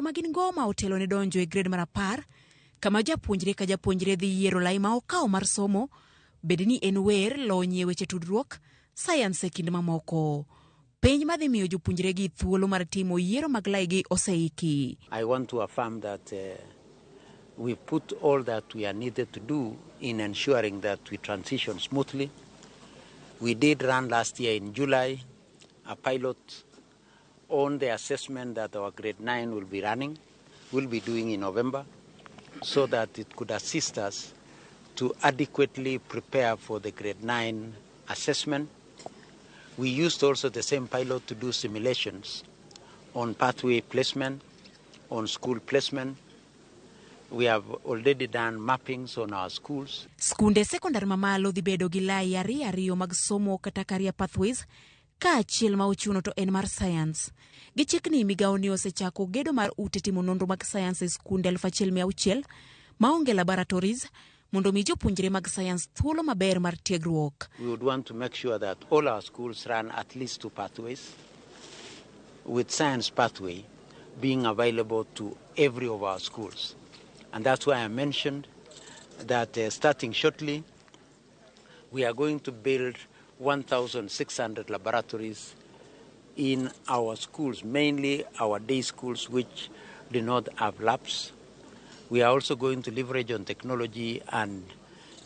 Ma gin go ma otelo ne donjo e grade mar 10, kama japuonjre ka japuonjre dhi yiero lai ma okawo mar somo, bed ni en wer, lony e weche tudruok, sayans e kind mamoko. Penj madhi miyo jopuonjregi thuolo mar timo yiero mag laigi oseiki. I want to affirm that we put all that we are needed to do in ensuring that we transition smoothly. We did run last year in July a pilot on the assessment that our grade 9 will be running, will be doing in November, so that it could assist us to adequately prepare for the grade 9 assessment. We used also the same pilot to do simulations on pathway placement, on school placement. We have already done mappings on our schools. Skunde sekondar mamalo dhi bedo gi lai ariyo ariyo mag somo kata career pathways, ka achiel ma ochuno to en mar sayans. Gi chikni, migawo ni osechako gedo mar ute timo nonro mag sayans e skunde 1600 maonge laboratories mondo mi jopuonjre mag sayans thuolo maber mar tiegruok. We would want to make sure that all our schools run at least two pathways, with science pathway being available to every of our schools. And that's why I mentioned that starting shortly, we are going to build 1,600 laboratories in our schools, mainly our day schools, which do not have labs. We are also going to leverage on technology and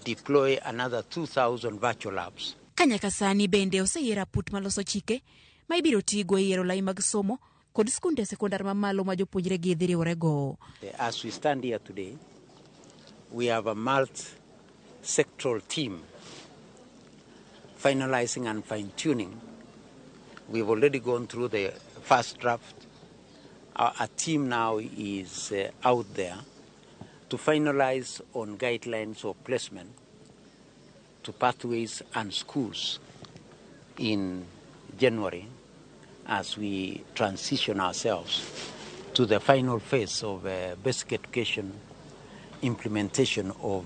deploy another 2,000 virtual labs. Ka nyaka sani bende oseyier aput maloso chike ma ibiro tigo e yiero lai mag somo kod skunde sekondar mamalo ma jopuonjre gi dhi riworego. As we stand here today, we have a multi-sectoral team finalizing and fine-tuning. We've already gone through the first draft. Our team now is out there to finalize on guidelines of placement to pathways and schools in January as we transition ourselves to the final phase of basic education implementation of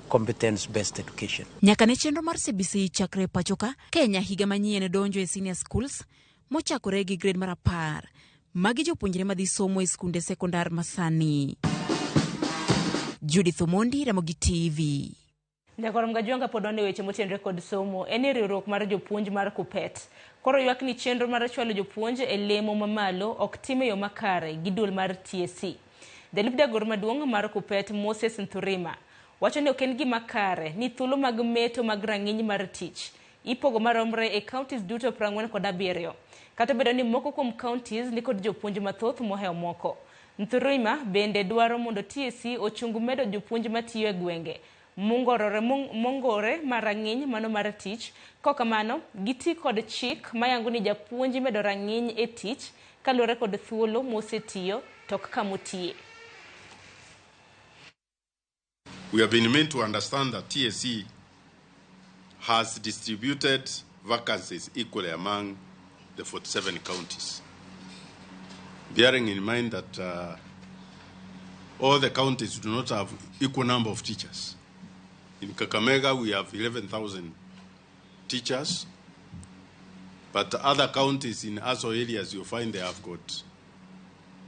competence-based education. Nyaka ne chenro mar CBC chakre pacho ka, Kenya higa manyien donjo e senior schools mochakore gi grade mar 10. Magi jopuonjre madhi somo e skunde sekondar masani. Judith Omondi, Ramogi TV. Nyakwar Mgajwanga, pod wan e weche motenore kod somo. En ni riwruok mar jopuonj mar KUPPET koro ywak ni chenro mar chwalo jopuonj e lemo mamalo ok tim e yo makare gi duol mar TSC. Jalup jagoro maduong' mar KUPPET, Moses Nthurima, wacho ni ok en gima kare ni thuolo mag meto mag rang'iny mar tich ipogo maromre e counties duto 47, kata obedo ni moko kuom counties nikod jopuonj mathoth mohewo moko. Nthurima bende dwaro mondo TSC ochung medo jopuonj matiyo e gwenge mongorore mongore mar rang'iny mano mar tich. Kok kamano, giti kod chik mayango ni japuonj imedo rang'iny e tich kaluwore kod thuolo mosetiyo to ok kamotiye. We have been made to understand that TSC has distributed vacancies equally among the 47 counties. Bearing in mind that all the counties do not have equal number of teachers. In Kakamega, we have 11,000 teachers, but other counties in ASO areas, you find they have got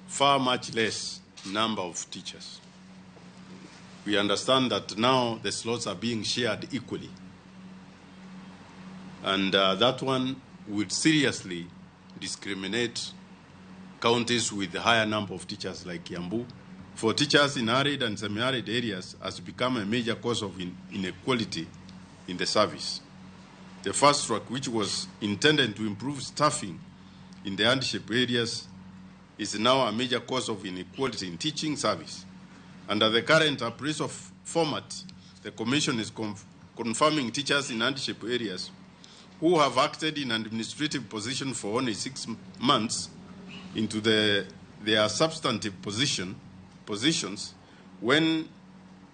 far much less number of teachers. We understand that now the slots are being shared equally. And that one would seriously discriminate counties with a higher number of teachers like Kiambu. For teachers in arid and semi-arid areas has become a major cause of inequality in the service. The fast track, which was intended to improve staffing in the hardship areas, is now a major cause of inequality in teaching service. Under the current appraisal format, the Commission is confirming teachers in hardship areas who have acted in an administrative position for only 6 months into their substantive positions when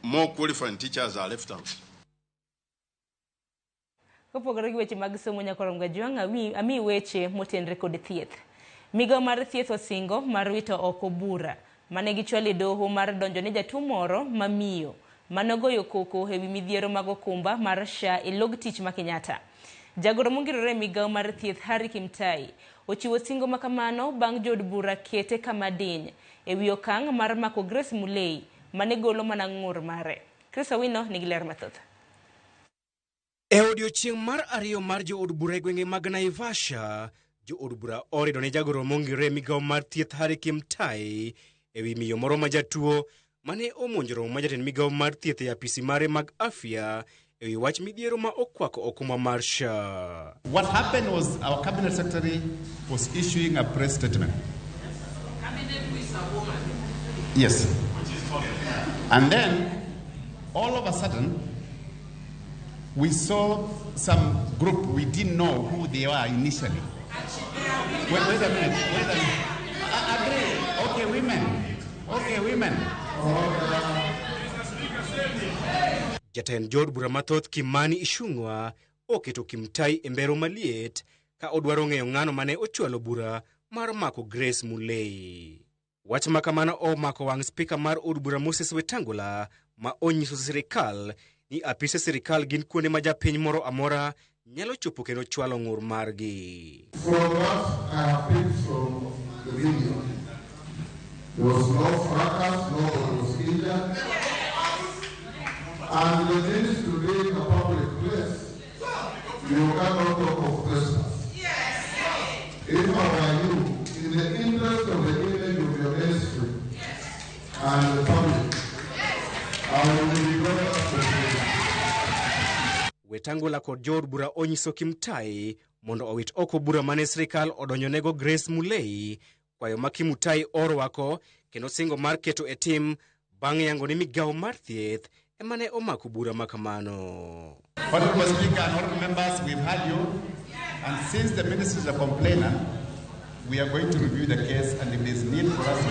more qualified teachers are left out. Kopogore gi weche mag somo, nyakwar Mgajwang', ami weche motenore kod thieth. Migawo mar thieth osingo mar wito oko bura mane gichwalo e doho mar donjo ne jatuo moro ma miyo manogoyo koko ewi midhiero mag okumba mar SHA e log tich ma Kenyatta. Jagoro mongirore e migawo mar thieth, Harry Kimtai, Ochiwo singo makamano bang' jood bura kete kama diny e wi okang' mar mako Grace Mulei mane golo mana ng'ur mare. Chris Owino nigi ler mathoth. E odiochieng' mar ariyo mar jood bura e gwenge mag Naivasha, jood bura orido ne jagoro mongire migawo mar thieth Harry Kimtai ewi miyo moro ma jatuo mane omonjo romo ma jatend migawo mar thieth e apisi mare mag afya ewi wach midhiero ma okwako okumba mar SHA. What happened was our cabinet secretary was issuing a press statement. Yes. And then, all of a sudden, we saw some group, we didn't know who they were initially. Wait, wait a minute, wait a minute. I agree. Okay, women. Okay, women. Jatend jood bura mathoth Kimani Ichung'wa oketo Kimtai e mbero maliet ka odwaro ng'eyo ng'ano mane ochwalo bura mar mako Grace Mulei. Wach ma kamano omako wang' spika mar od bura Moses Wetangula ma onyiso sirikal ni apise sirikal gin kuonde ma japiny moro amora nyalo chopo kendo chwalo ng'ur margi. From what I have picked from the video, there was no fracas, no one was injured. And the ministry being a public place, you cannot talk of trespass. If I were you, in the interest of the image of your ministry and the public, I will withdraw that complaint. Wetangula kod jood bura onyiso Kimtai mondo owit oko bura mane sirikal odonjonego Grace Mulei, kwayo ma Kimutai orwako kendo singo mar keto e tim bang' yango ni migawo mar thieth ema ne omako bura ma kamano. Honorable Speaker and honorable members, we've heard you. And since the ministry is a complainant, we are going to review the case, and if there's need for us to...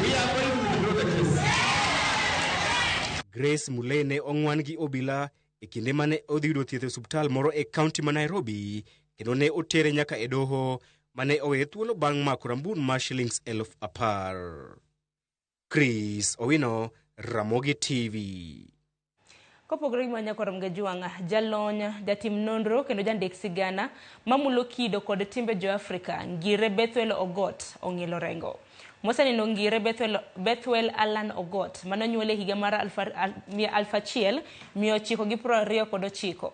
We are going to withdraw the case. Grace Mulei ne ong'wan gi obila e kinde mane odhi yudo thieth e osuptal moro e kaunti ma Nairobi kendo ne otere nyaka e doho mane oweye thuolo bang' mako rambun mar shillings 10,000. Chris Owino, Ramogi TV. Kopogore gi mano nyakwar Mgajwang', jalony, jatim nonro kendo jandik sigana mamulo kido kod timbe jo-Afrika, Ngire Bethwel Ogot ong'ielo rengo. Moseneno Ngire Bethwel Alan Ogot manonyuol e higa mar 1929.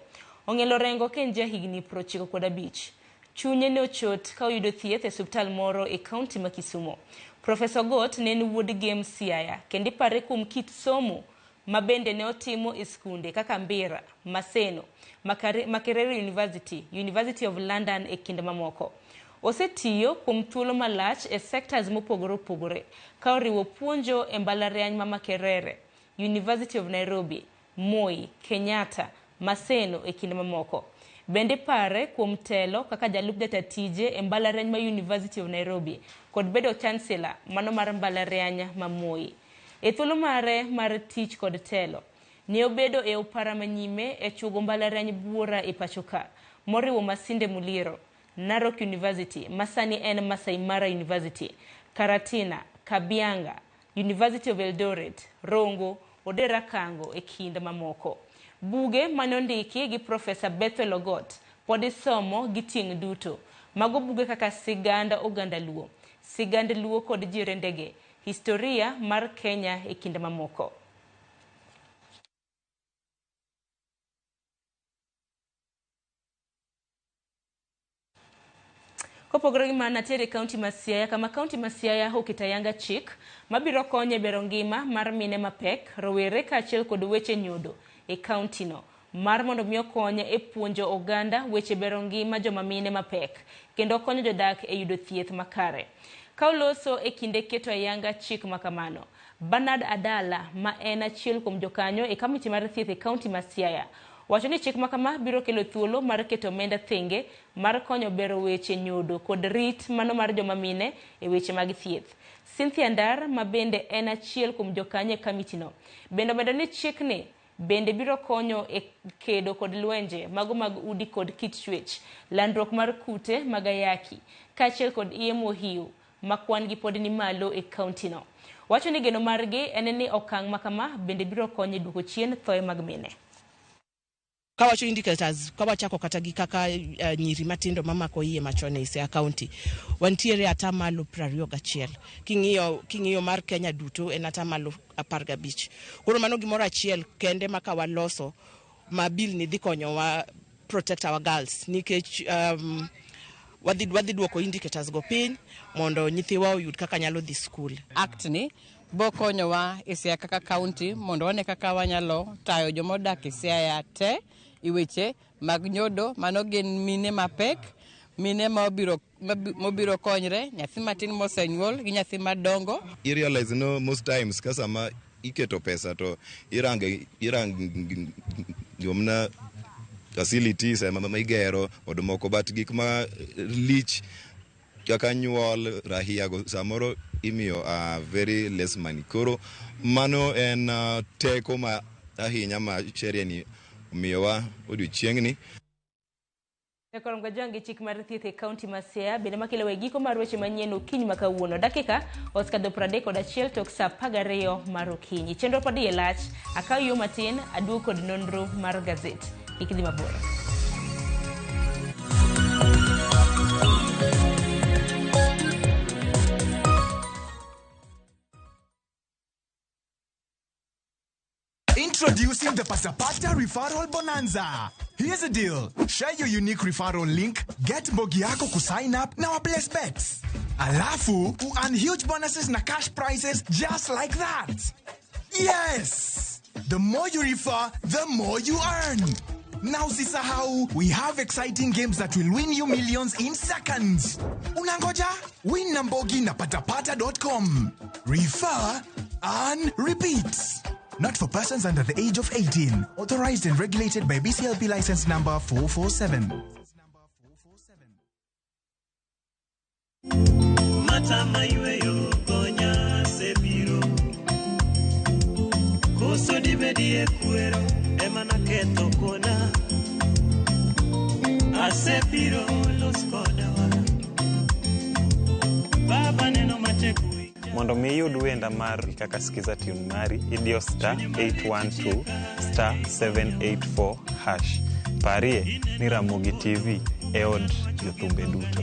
Ong'ielo rengo ka en jahigni 95. Chunye ne ochot ka oyudo thieth e osiptal moro e kaunti ma Kisumu. Profesa Ogot ne en wuod Gem Siaya kendo ipare kuom kit somo ma bende ne otimo e skunde kaka Mbira, Maseno, Makerere University, University of London e kind mamoko. Osetiyo kuom thuolo malach e sectors mopogore opogore ka oriwo puonjo e mbalariany ma Makerere, University of Nairobi, Moi, Kenyatta, Maseno e kind mamoko. Bende pare kuom telo kaka jalup jata tije e mbalariany ma University of Nairobi kod bedo chancellor mano mar mbalariany ma Moi. E thuolo mare mar tich kod telo, ne obedo e opara manyime e chugo mbalariany buora e pacho ka, moriwo Masinde Muliro, Narok University, masani en Masai Mara University, Karatina, Kabianga, University of Eldoret, Rongo, Odera Kango e kind mamoko. Buge mane ondiki gi Profesa Bethwel Ogot pod isomo gi tieng' duto. Mago buge kaka Sigand Oganda Luo, Sigand Luo kod Jirendege, Historia mar Kenya e kind mamoko. Kopogore gi mano, natiere e kaunti ma Siaya, kama kaunti ma Siaya oketo ayanga chik mabiro konyo e bero ngima mar mine mapek, rowere kaachiel kod weche nyodo e kaunti no, mar mondo mi okony e puonjo oganda weche bero ngima joma mine mapek kendo konyo jodak e yudo thieth makare. Ka oloso e kinde keto ayanga chik makamano, Bernard Adala ma en achiel kuom jokanyo e kamiti mar thieth e kaunti ma Siaya wacho ni chik makama biro kelo thuolo mar keto omenda thenge mar konyo bero weche nyodo kod rit mano mar joma mine e weche mag thieth. Cynthia Ndar ma bende en achiel kuom jokanyo e kamitino bende omedo ni chikni bende biro konyo e kedo kod lwenje mago mag udi kod kit chwech, landruok mar kute mag ayaki kaachiel kod iye mohiu ma kwan gi pod ni malo e kaunti no. Wacho ni geno margi en ni okang' makama bende biro konyo e duoko chien thoe mag mine. Kawacho indicators, kawachako kata gi kaka nyiri matindo mamako iye machon e Siaya County, wantiere 21%. King'iyo mar Kenya duto en 15%. Koro mano gimoro achiel kende ma kawaloso ma bill ni dhi konyowa protect our girls, nikech wadhi duoko indicators go piny mondo nyithiwa oyud kaka nyalo dhi skul. Act ni bokonyowa e Siaya kaka county mondo wane kaka wanyalo tayo joma odak e Siaya te i weche mag nyodo. Mano gin mine mapek, mine mobiro konyre, nyathi matin mosenyuol gi nyathi madongo. I realize no most times ka sama iketo pesa to irang jomna facilities ema igero od moko, but gik ma lich kaka nyuol rahia go samoro imiyo very less money. Koro mano en teko ma ahinya ma sheria ni omiyowa odiochieng'ni. Nyakorom Gajwang' gi chik mar thieth e kaunti ma Siaya bende makelo e giko mar weche manyien okinyi ma kawuono. Dakika osekadho 31 tok saa 12 mar okinyi. Chenro pod iye lach, akaw yo matin, aduog kod nonro mar gazet. Kik idhi mabor. Introducing the Pasapata Referral Bonanza. Here's the deal. Share your unique referral link, get mbogi yako kusign up na wa place bets. Alafu, earn huge bonuses na cash prizes just like that. Yes! The more you refer, the more you earn. Now usisahau, we have exciting games that will win you millions in seconds. Unangoja? Win na mbogi na patapata.com. Refer, earn, repeat. Not for persons under the age of 18. Authorized and regulated by BCLP license number 447. Matama yweyo konya sebiro koso dibedie kwero ema naketho kona asebiro los kodawa baba neno matek. Mondo mi iyud wenda mar kaka Skiza tune mari, idiyo star 812 star 784 hash. Parie ni Ramogi TV e od jothumbe duto.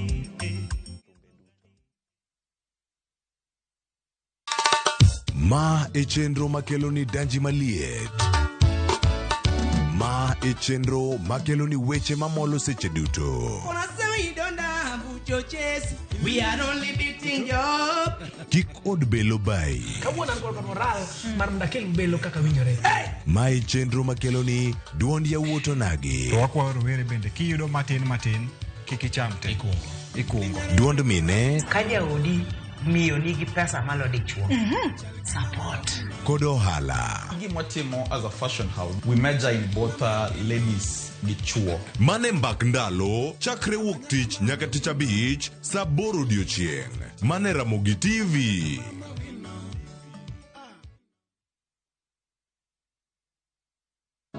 Ma e chenro makelo ni danji maliet. Ma e chenro makelo ni weche mamolo seche duto. We are only beating job. Kik od belo bai. Kawuono an kod moral mar mondo akel belo kaka winjore. Ma e chenro makelo ni duond yawuot onagi. To wakwayo rowere bende kiyudo matin matin kik icham te. Ikungo. Duond mine. Ka jaodi miyo nigi pesa malo dichuo. Support. Kod ohala. Gima watimo as a fashion house, we major in both ladies gi chuo. Mane mbak ndalo chakre wuok tich nyaka tich abich saa 8 odiochieng'. Mane Ramogi TV.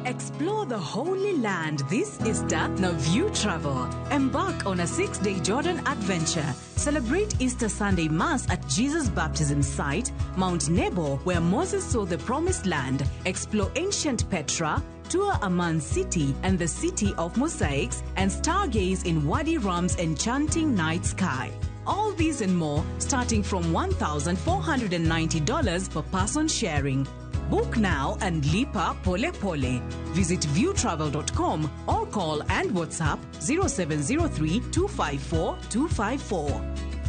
Explore the Holy Land this Easter na View Travel. Embark on a 6-day Jordan adventure. Celebrate Easter Sunday Mass at Jesus' baptism site, Mount Nebo, where Moses saw the Promised Land. Explore ancient Petra, tour Amman City and the City of Mosaics, and stargaze in Wadi Rum's enchanting night sky. All these and more starting from $1,490 per person sharing. Book now and lipa pole pole. Visit viewtravel.com or call and WhatsApp 0703 254 254.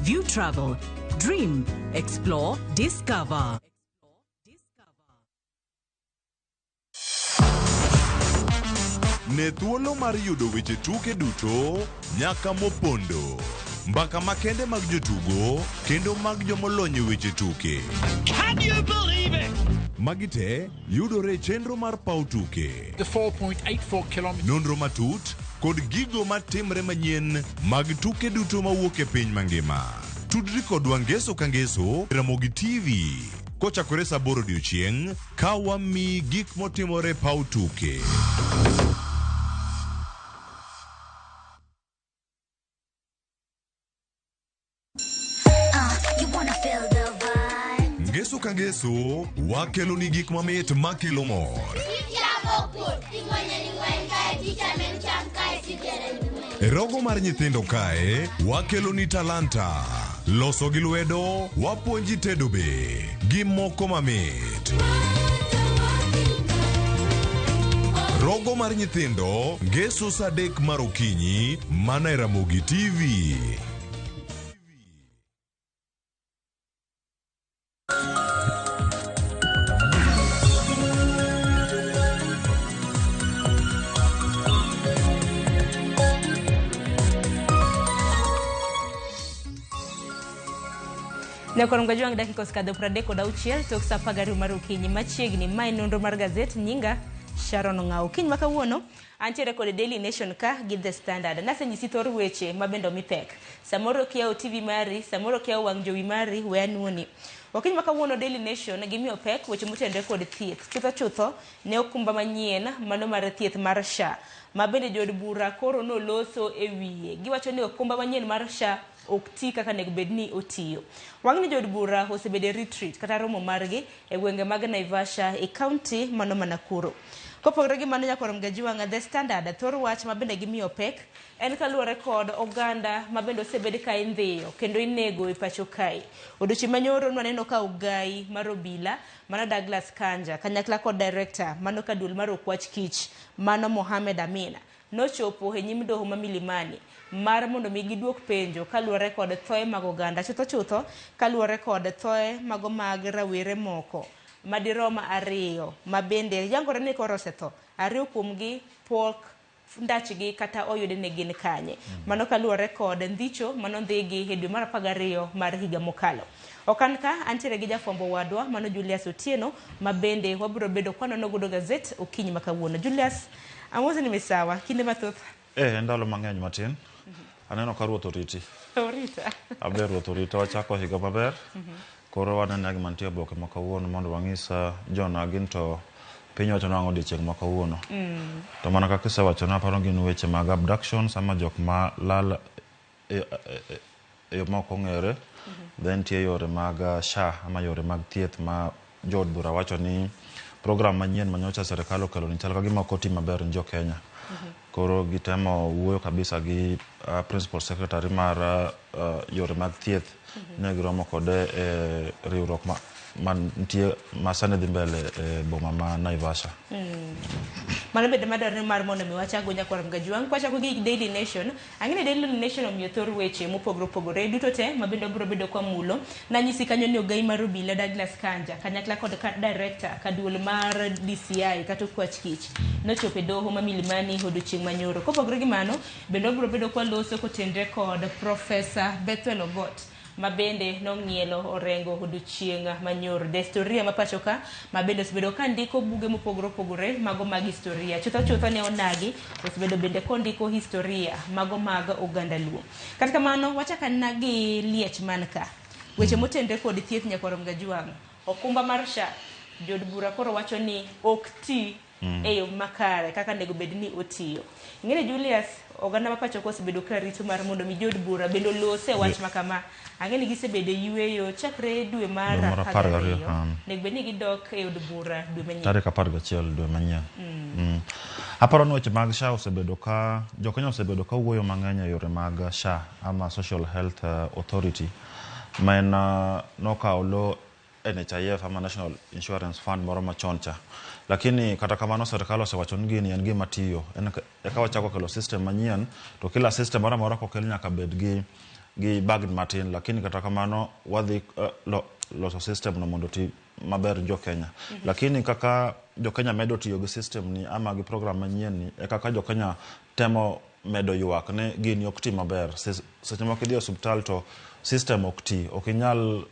View Travel. Dream, explore, discover. Ne thuolo mar yudo weche tuke duto nyaka mopondo. Mbaka makende mag jotugo kendo mag jomolony e weche tuke. Can you believe it? Magi te yudore e chenro mar paw tuke. The 4.84 kilometers. Nonro matut kod gigo matimre manyien mag tuke duto mawuok e piny mangima. Tudri kodwa ngeso ka ngeso Ramogi TV kochakore saa 8 odiochieng' ka wamiyi gik motimore paw tuke. Ngeso ka ngeso wakelo ni gik mamit makelo mor. E rogo mar nyithindo kae, wakeloni talanta. Loso gi lwedo, wapuonji tedo be, gi moko mamit. Rogo mar nyithindo, ngeso saa 3 mar okinyi, mana e Ramogi TV. Nyakwar Mgajwang' dakika osekadho 36 tok sa 12 mar okinyi machiegni. Mae nonro mar gazet nyinga Sharon Ong'awo. Okinyi ma kawuono antiere kod Daily Nation ka gi The Standard. Nasenyisi thor weche ma bende omi pek. Samoro kiyawo TV mari, samoro kiyawo wang' jowi mari, we anuoni. Okinyi ma kawuono Daily Nation gimiyo pek weche motenore kod thieth. Chutho chutho ne okumba manyien mano mar thieth mar SHA ma bende jood bura koro noloso e wiye. Giwacho ni okumba manyien mar SHA ok ti kaka onego bed ni otiyo. Wang'ni jood bura osebedo e retreat kata romo margi e gwenge mag Naivasha e county mano ma Nakuru. Kopogore gi mano nyakwar Mgajiwang'a The Standard thor wach ma bende gimiyo pek en kaluwore kod oganda ma bende osebed ka indhiyo kendo inego e pacho kae. Odiochieng' manyoro nwaneno ka ogai mar obila mano Douglas Kanja kanyakla kod director mano ka duol mar okwach kich mano Mohamed Amina nochopo e nyim doho ma Milimani mar mondo mi giduok penjo kaluwore kod thoe mag oganda chutho chutho kaluwore kod thoe mago mag rawere moko madirom 2 ma bende yangore ni koro osetho. 2 kuomgi pok ndachgi kata oyud ni gin kanye. Mano kaluwore kod ndhicho manondhigi e dwe mar 12 mar higa mokalo. Okan ka antiere gi jafwambo wadwa mano Julius Otieno ma bende wabiro bedo kwanono godo gazet okinyi ma kawuono. Julius, amosi ni misawa kinde mathoth. Ndalo mang'eny matin. Aneno ka ruoth oriti. Orita. Aber ruoth orita, wachako higa maber. Koro waneno gima nitie oboke ma kawuono mondo wang'is jona gin to piny owacho nang'o odiochieng' ma kawuono. To mana kaka isewacho naparo gin weche mag abductions ama jok ma lal e yo ma ok ong'ere. Then nitie yore mag SHA ama yore mag thieth ma jood bura wacho ni program manyien ma nyocha sirikal okelo ni chal ka gima ok oti maber ne jo Kenya. Koro gitemo wuoyo kabisa gi principal secretary mar yore mag thieth. Ne giromo kode e riwruok mantie ma sani dhi mbele e boma ma Naivasha. Mano bende madwarore mar mondo mi wachak go nyakwar Mgajuang'. Kwachako gi Daily Nation, ang'e ni Daily Nation omiyo thor weche mopogore opogore duto te ma bende wabiro bedo kwa mulo. Nanyisi kanyo ni ogai mar obila Douglas Kanja kanyakla kod director ka duol mar DCI kata okwach kich nochopo e doho ma Milimani odiochieng' manyoro. Kopogore gi mano, bende wabiro bedo kwa loso kotenre kod Professor Bethwel Ogot ma bende nong'ielo orengo odiochieng' manyoro. Ja historia ma pacho ka ma bende osebedo ka ndiko buge mopogore opogore mago mag historia. Chutho chutho ne onagi osebedo bende kondiko historia mago mag oganda Luo. Kata kamano wachak anena gi liech man ka. Weche motenre kod thieth nyakwar Mgajuang'. Okumba mar SHA jood bura koro wacho ni ok ti e yo makare kaka onego bed ni otiyo. Ing'eni Julius, oganda ma pacho ka osebedo ka rito mar mondo mi jood bura bende olose wach ma kama. Ang'e ni gisebedo e yueyo chakre dwe mar 12. Onego bed ni gidok e od bura dwe manyien. Tarik 11 dwe manyien. Aparo ni weche mag SHA osebedo ka jo Kenya osebedo ka wuoyo mang'eny e yore mag SHA ama Social Health Authority ma en nokawo lo NHIF ama National Insurance Fund moro machon cha. Lakini kata kamano sirikal osewacho ni gini en gima tiyo. En eka wachako kelo system manyien to kila system moro amora kokel nyaka bed gi bagni matin, lakini kata kamano wadhi loso system no mondo oti maber jo Kenya. Lakini kaka jo Kenya medo tiyo gi system ni ama gi program manyien ni e kaka jo Kenya temo medo ywak ne gini ok ti maber. Seche moko idhi e osiptal to system ok ti, ok inyal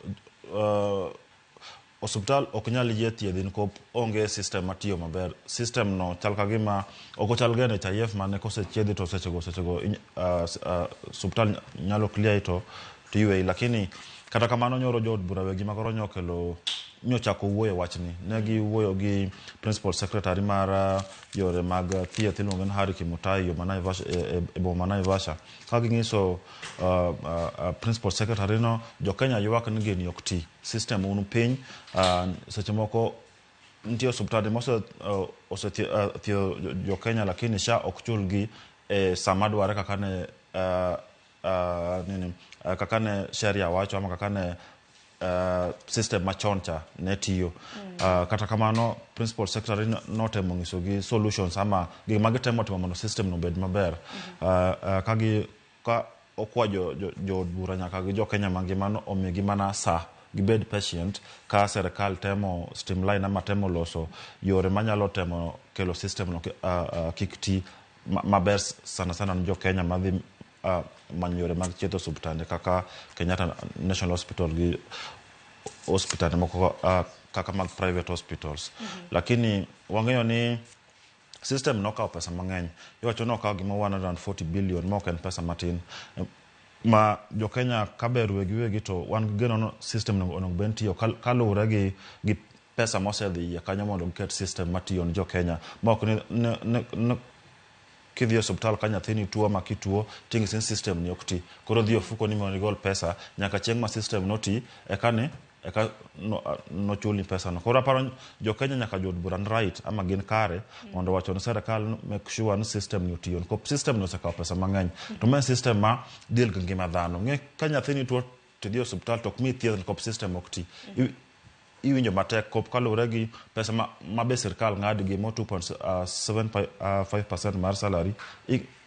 osiptal ok nyal yie thiedhi nikop onge system matiyo maber. System no chal ka gima ok ochal gi NHIF mane kosechiedhi to sechego osiptal nyalo clear to yweyi. Lakini kata kamano nyoro jood bura wegi ma koro nyokelo nyochako wuoyo e wachni. Ne giwuoyo gi principal secretary mar yore mag thieth iluongo ni Harry Kimutai e boma ma Naivasha. Ka ging'iso principal secretary no, jo Kenya ywak ni gini ok ti. System un piny, seche moko nitie osuptande mose osethiedho jo Kenya lakini SHA ok chulgi e sama dware kaka ne nini kaka ne sheria wacho ama kaka ne system machon cha ne tiyo. Kata kamano principal secretary notemo nyisogi solutions ama gik ma gitemo timo mondo system no obed maber. Ka gi ka okwa jo od bura nyaka gi jo Kenya mangima no omigi mana sa gibed patient ka serikal temo streamline ama temo loso yore manyalo temo kelo system no kik ti maber sana sana ne jo Kenya madhi manyo yore mag thieth e osiptande kaka Kenyatta National Hospital gi osiptande moko kaka mag private hospitals. Lakini wang'eyo ni system nokawo pesa mang'eny. Iwacho ni okawo gima 140 billion ma ok en pesa matin. Ma jo Kenya kaber wegi wegi to wan gi geno ni system no onego bed ni tiyo kaluwore gi pesa mosedhi iye kanyo mondo giket system matiyo ne jo Kenya. Ma ok ni kidhi e osiptal ka nyathini tuo ama kituo ting'isi ni system ni ok ti. Koro dhi e ofuko ni mondo igol pesa nyaka chieng' ma system noti eka ni eka no, nochulni pesa no. Koro aparo jo Kenya nyaka jo od bura ni right ama gin kare mondo wacho ne serikal make sure ni system ni otiyo. Nikop system ni osekawo pesa mang'eny. To ma en system ma deal gi ngima dhano. Ng'e ka nyathini tuo tidhi e osiptal to ok miyi thieth nikop system ok ti. Iwinjo matek kop kaluwore gi pesa ma be sirikal ng'adi gi mo 2.75% mar salary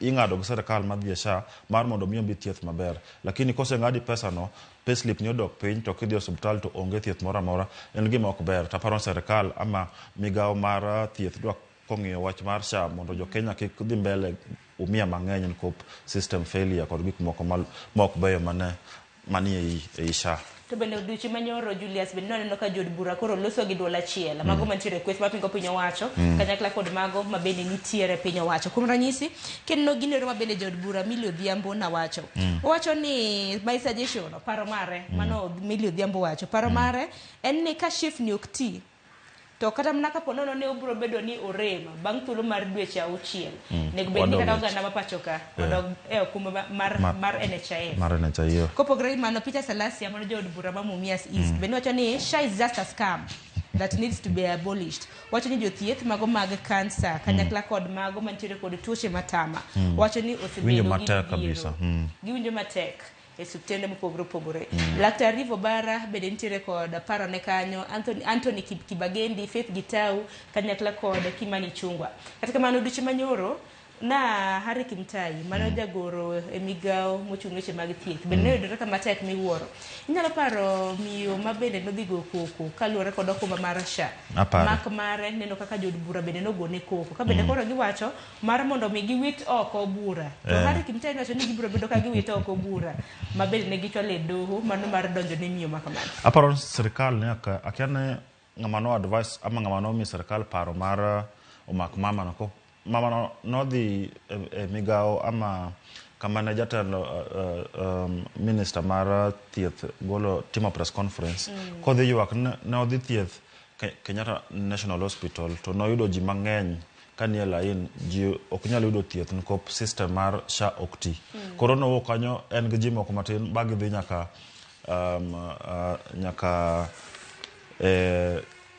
ing'ado gi sirikal madhi e SHA mar mondo mi omi thieth maber. Lakini koseng'adi pesa no, payslip ni odok piny to kidhi e osiptal to onge thieth moro amora en gima ok ber. Taparo ni sirikal ama migawo mar thieth dwa kong'iyo wach mar SHA mondo jo Kenya kik dhi mbele umia mang'eny nikop system failure kod gik moko ma ok beyo mane manie ei SHA. To bende odiochieng' manyoro Julius bende nwaneno ka jood bura koro loso gi duol achiel. Mago mantiere kweth mapingo piny owacho kanyakla kod mago ma bende nitiere piny owacho. Kuom ranyisi, kineno gino ma bende jood bura Millie Odhiambo nawacho. Owacho ni my suggestion, paro mare, mano Millie Odhiambo wacho. Paro mare en ni ka SHIF ni ok ti to kata mana kapo nono ni obiro bedo ni orem bang' thuolo mar dweche 6 nego bed ni kata oganda ma pacho ka odog e okumba mar NHIF. Mar NHIF. Kopogore gi mano, Peter Salasia mano jaod bura ma Mumias East bende wacho ni SHA is just a scam that needs to be abolished. Wacho ni jothieth mago mag kansa kanyakla kod mago mantiere kod tuoche matama wacho ni osebedo Winjo gi matek midhiero. kabisa. Giwinjo matek e osiptende mopogore opogore. Laktar Rivo Bara bende nitiere kod parone kanyo, Anthony Kibagendi, Faith Gitau kanyakla kod Kimani Chungwa. Kata kamano odiochieng' manyoro na Harry Kimtai mano jagoro e migawo mochung' weche mag thieth bende ne oyudore ka matek miwuoro. Inyalo paro miyo ma bende nodhi go koko kaluwore kod okumba mar SHA. Aparo. Mak mare neno kaka jood bura bende nogone koko ka bende koro giwacho mar mondo mi giwit oko bura. To Harry Kimtai nowacho ni gibiro bedo ka giwito oko bura ma bende ne gichwalo e doho mano mar donjo ne miyo ma kamano. Aparo ni sirikal ne ok akia ni ng'ama no advice ama ng'ama nomiyo sirikal paro mar omak mama no ko mama no nodhi e migawo ama kama ne jatelo minister mar thieth golo timo press conference kodhi ywak ne odhi thieth Kenyatta National Hospital to noyudo ji mang'eny kanie lain ji ok nyal yudo thieth nikop system mar SHA ok ti. Koro nowuok kanyo en gi ji moko matin ba gidhi nyaka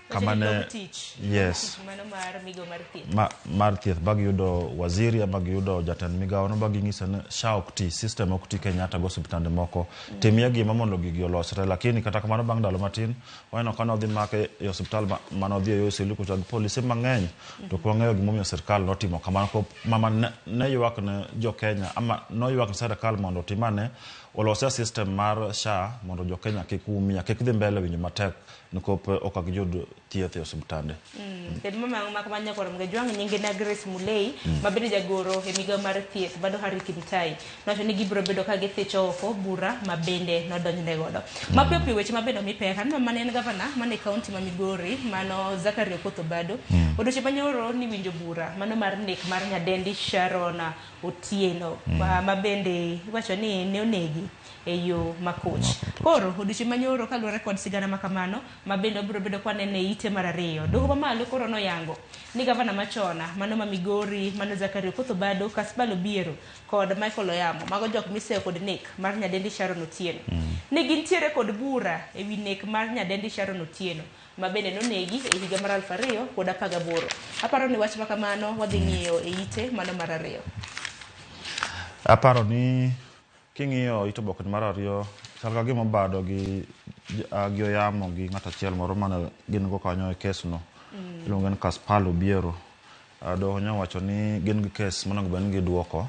kama ne tich. Yes. Tich mano mar migawo mar thieth. Mar thieth ba giyudo waziri ama giyudo jatend migawo no ba ging'ise ni SHA ok ti, system ok ti Kenyatta go osiptande moko. Timie gima mondo gigi olosre lakini kata kamano bang' ndalo matin waneno ka nodhi make e osiptal manodhi e yo Isili kucha gi polise mang'eny to ok wang'eyo gimomiyo sirikal notimo kamano. Ko mama ne ywak ne jo Kenya ama noywak ne sirikal mondo otim ane olose system mar SHA mondo jo Kenya kik umia kik dhi mbele winjo matek nikop ok giyud thieth e osiptande. Kendo mama mak manya koro Mgejwang' nyinge na Grace Mulei ma bende jagoro e migawo mar thieth bado Harry Kimtai nowacho ni gibiro bedo ka githicho oko bura ma bende nodonjne godo. Mapiyo piyo weche ma bende omi pek aneno mane en gavana mane kaunti ma Migori mano Zachary Okoth Obado odiochieng' manyoro niwinjo bura mano mar nek mar nyadendi Sharon Otieno ma bende iwacho ni ne onegi e yo makoch. Koro odiochieng' manyoro kaluwore kod sigana ma kamano ma bende wabiro bedo kwa nene e ite mar ariyo. Doho mamalo koro noyango ni gavana machon mano ma Migori mano Zachary Okoth Obado, Kasbal Obiero kod Michael Oyamo mago jok miseyo kod nek mar nyadendi Sharon Otieno. ni gintiere kod bura e wi nek mar nyadendi Sharon Otieno ma bende nonegi e higa mar 2018. Aparo ni wach makamano wadhi ng'iyo e ite mano mar ariyo. Aparo ni king'iyo it oboke mar ariyo chal ka gima Obado gi Oyamo gi ng'at achiel moro mane gin go kanyo e kes no. Iluonge ni Kaspal Obiero. Doho nyowacho ni gin gi kes monego bed ni giduoko.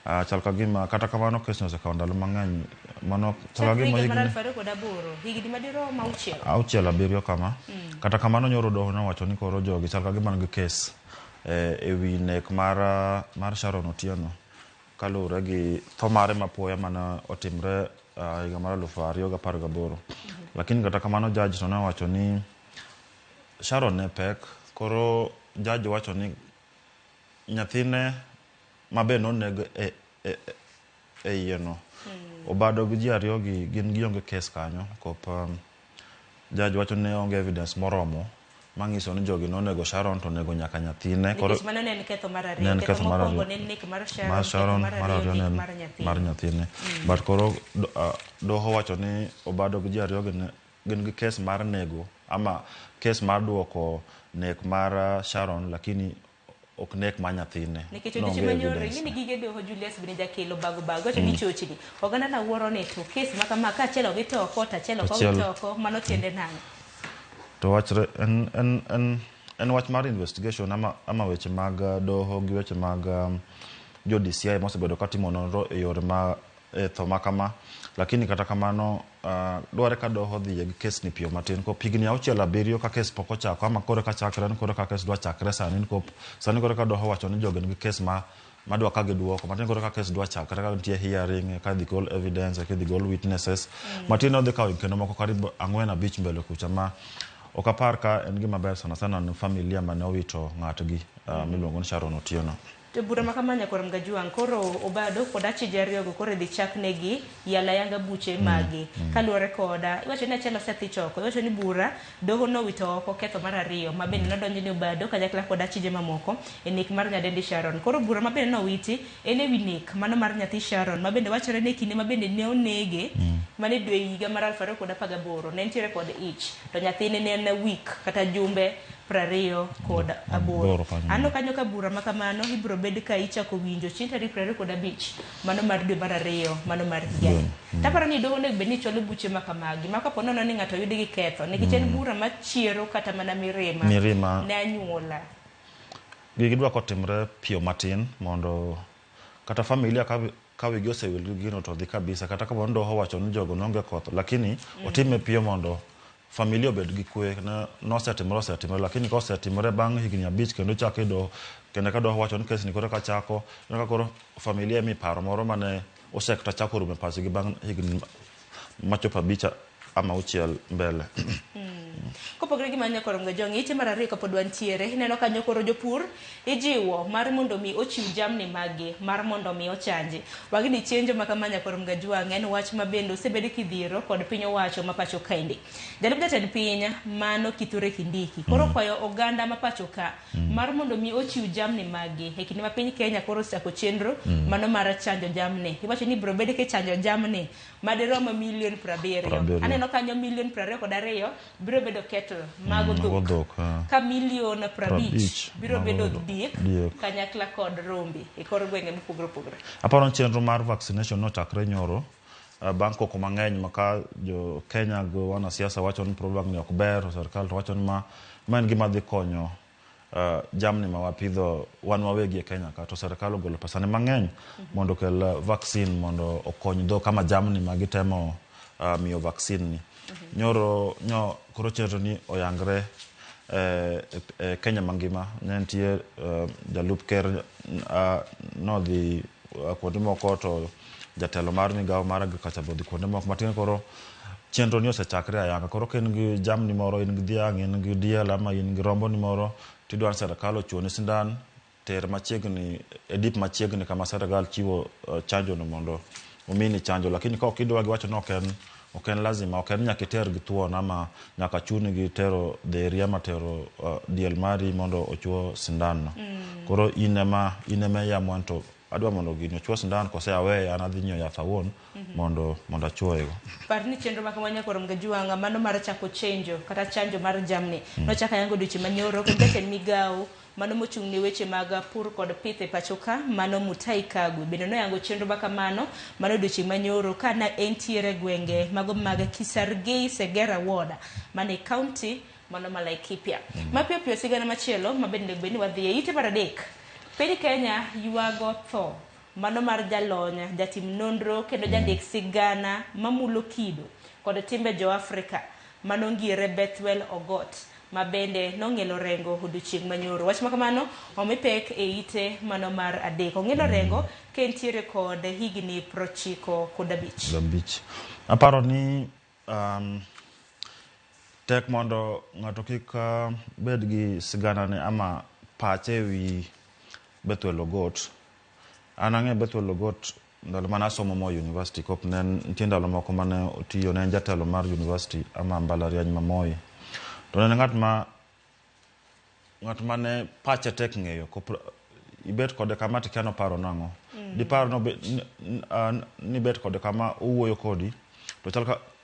Chal ka gima kata kamano kes no osekawo ndalo mang'eny. Mano chal ka gima higni 2008, higni madirom auchiel. Auchiel abiriyo kama. Kata kamano nyoro doho nowacho ni koro jogi chal ka gima nigi kes e wi nek mar Sharon Otieno kaluwore gi tho mare mapoya mane otimre higa mar 2018. Lakini kata kamano judge to nowacho ni Sharon ne pek, koro judge wacho ni nyathine mabe noneg e iye no. Obado gi ji ariyo gi gin gionge kes kanyo. Kop judge wacho ni onge evidence moromo manyiso ni jogi nonego Sharon to onego nyaka nyathine. Koro mano ne en ketho mar ariyo. Ketho mokwongo ne en nek mar Sharon, mar ariyo ne en mar nyathine. But koro doho wacho ni Obado gi ji ariyo gi gin gi kes mar nego ama kes mar duoko nek mar Sharon, lakini ok nek mar nyathine. Nikech odiochieng' manyoro ing'e ni gige doho Julius bende jakelo bago bago wacho ni chochni. Oganda na wuoro ni to kes ma kama ka achiel owit oko to achiel ok owit oko, mano tiende nang'o? To wachre en wach mar investigation ama weche mag doho gi weche mag jo DCI mosebedo katimo nonro e yore ma tho ma kama. Lakini kata kamano dware ka doho dhiye gi kes ni piyo matin. Kop higni 6 7 ka kes pok ochako ama koro ka chakre ni koro ka kes dwa chakre sani kop sani koro ka doho wacho ni jogi nigi kes ma dwa ka giduoko matin koro ka kes dwa chakre ka nitie hearing ka dhi gol evidence ka dhi gol witnesses matin odhi kawo kendo moko karibu 4 5 mbele kucha ma ok apar ka en gima ber sana sana ne familia mane owito ng'atgi miluongo ni Sharon Otieno. To bura ma kama nyakor Mgajuang' koro Obado kod achije ariyogo koro idhi chak negi yala yanga buche magi kaluwore koda iwacho ni achiel osethi choko, iwacho ni bura doho nowito oko ketho mar ariyo ma bende nodonjo ni Obado kanyakla kod achije mamoko e nek mar nyadendi Sharon. Koro bura ma bende nowiti en ewi nek mano mar nyathi Sharon ma bende wachore ni kinde ma bende ne onege mane dwe higa mar 2018 ne nitiere kod ich to nyathine ne en week kata jumbe 28. Anno kanyo ka bura ma kamano ibiro bed ka ichako winjo chieng' tarik 25 mano mar dwe mar ariyo mano mar higani. Taparo ni doho onego bed ni chwalo buche ma kamagi ma kapo nono ni ng'ato oyud gi ketho nikech en bura machiero kata mana mirima ne anyuola. Gigi dwa kotimre piyo matin mondo kata familia ka wigi osewil gi gino to dhi kabisa kata kapo ni doho owacho ni jogo nonge ketho lakini otime piyo mondo familia obed gi kwe. Nosetimore osetimore, lakini ka osetimore bang' higni 5 kendo chak e doho kendo ka doho wacho ni kes ni koro ka chako ka koro familia mi paro moro mane osekata chako rumo e pachgi bang' higni machopo 5 ama 6 mbele. Kopogore gi mano nyakor Mgajwang', ite mar ariyo kapod wantiere ineno kanyo koro jopur ijiwo mar mondo mi ochiw jamni maggi mar mondo mi ochanji. Wagini chenjo ma kama nyakor Mgajwang' en wach ma bende osebed kidhiero kod piny owacho ma pacho kaendi. Jalup jatend piny mano Kithure Kindiki koro kwayo oganda ma pacho ka mar mondo mi ochiw jamni maggi e kinde ma piny Kenya koro osechako chenro mano mar chanjo jamni. Iwacho ni biro bed kichanjo jamni madirom milion 70. Aneno kanyo milion 22 biro bedo kettle mago dhok ka milion 50 biro bedo diek kanyakla kod rombe e kor gwenge mopogore opogore. Aparo ni chenro mar vaccination nochakre nyoro bang' koko mang'eny ma ka jo Kenya go wanasiasa wacho ni program ni ok ber, sirkal to wacho ni ma en gima dhi konyo jamni ma wapidho wan wawegi e Kenya ka to sirkal ogolo pesa ne mang'eny mondo okel vaccine mondo okony dhok ama jamni ma gitemo miyo vaccine ni. Nyoro nyo koro chenro ni oyangre Kenya mangima. Ne nitie jalup ker nodhi kuonde moko to jatelo mar migawo mar agriculture be odhi kuonde moko matin. Koro chenro ni osechakre ayanga. Koro ka in gi jamni moro, in gi dhiang', in gi diel ama in gi rombo ni moro tidwa ni sirkal ochuoni sindan, ter machiegni e dip machiegni kama sirkal chiwo chanjo no mondo omini chanjo. Lakini ka ok idwa giwacho ni ok en lazima, ok en nyaka iter gi thuon ama nyaka chuni gi tero dheri ama tero diel mari mondo ochuo sindan no. Koro in ema iamua to adwa mondo gini ochuo sindan kose aweye an adhi nyiewo yath awuon mondo mondo achuoyego. Par ni chenro ma kama nyakwar Mgajuanga mano mar chako chenjo kata chanjo mar jamni nochak ayango dweche manyoro kendo jatend migawo mano mochung' ne weche mag pur kod pith e pacho ka mano Mutahi Kagwe bende noyango chenro ma kamano mano dweche manyoro ka ne entiere gwenge mago mag Kisargei Segera Ward mane county mano ma Laikipia. Mapiyo piyo sigana machielo ma bende onego bed ni wadhiye ite mar adek. Piny Kenya ywago tho mano mar jalony, jatim nonro kendo jandik sigana mamulo kido kod timbe jo Afrika mano ngire Bethwel Ogot ma bende nong'ielo rengo odiochieng' manyoro. Wach ma kamano omi pek e ite mano mar adek. Ong'ielo rengo ka entiere kod higni 95. Abich. Aparo ni tek mondo ng'ato kik bed gi sigana ne ama pache ewi Bethwel Ogot. An ang'e Bethwel Ogot ndalo mane asomo Moi University kop ne nitie ndalo moko mane otiyo ne en jatelo mar university ama mbalariany ma Moi. To ne en ng'at ma ng'at mane pache tek ng'eyo kop ibet kode kama tikia noparo nang'o. Dipar no ni bet kode kama owuoyo kodi to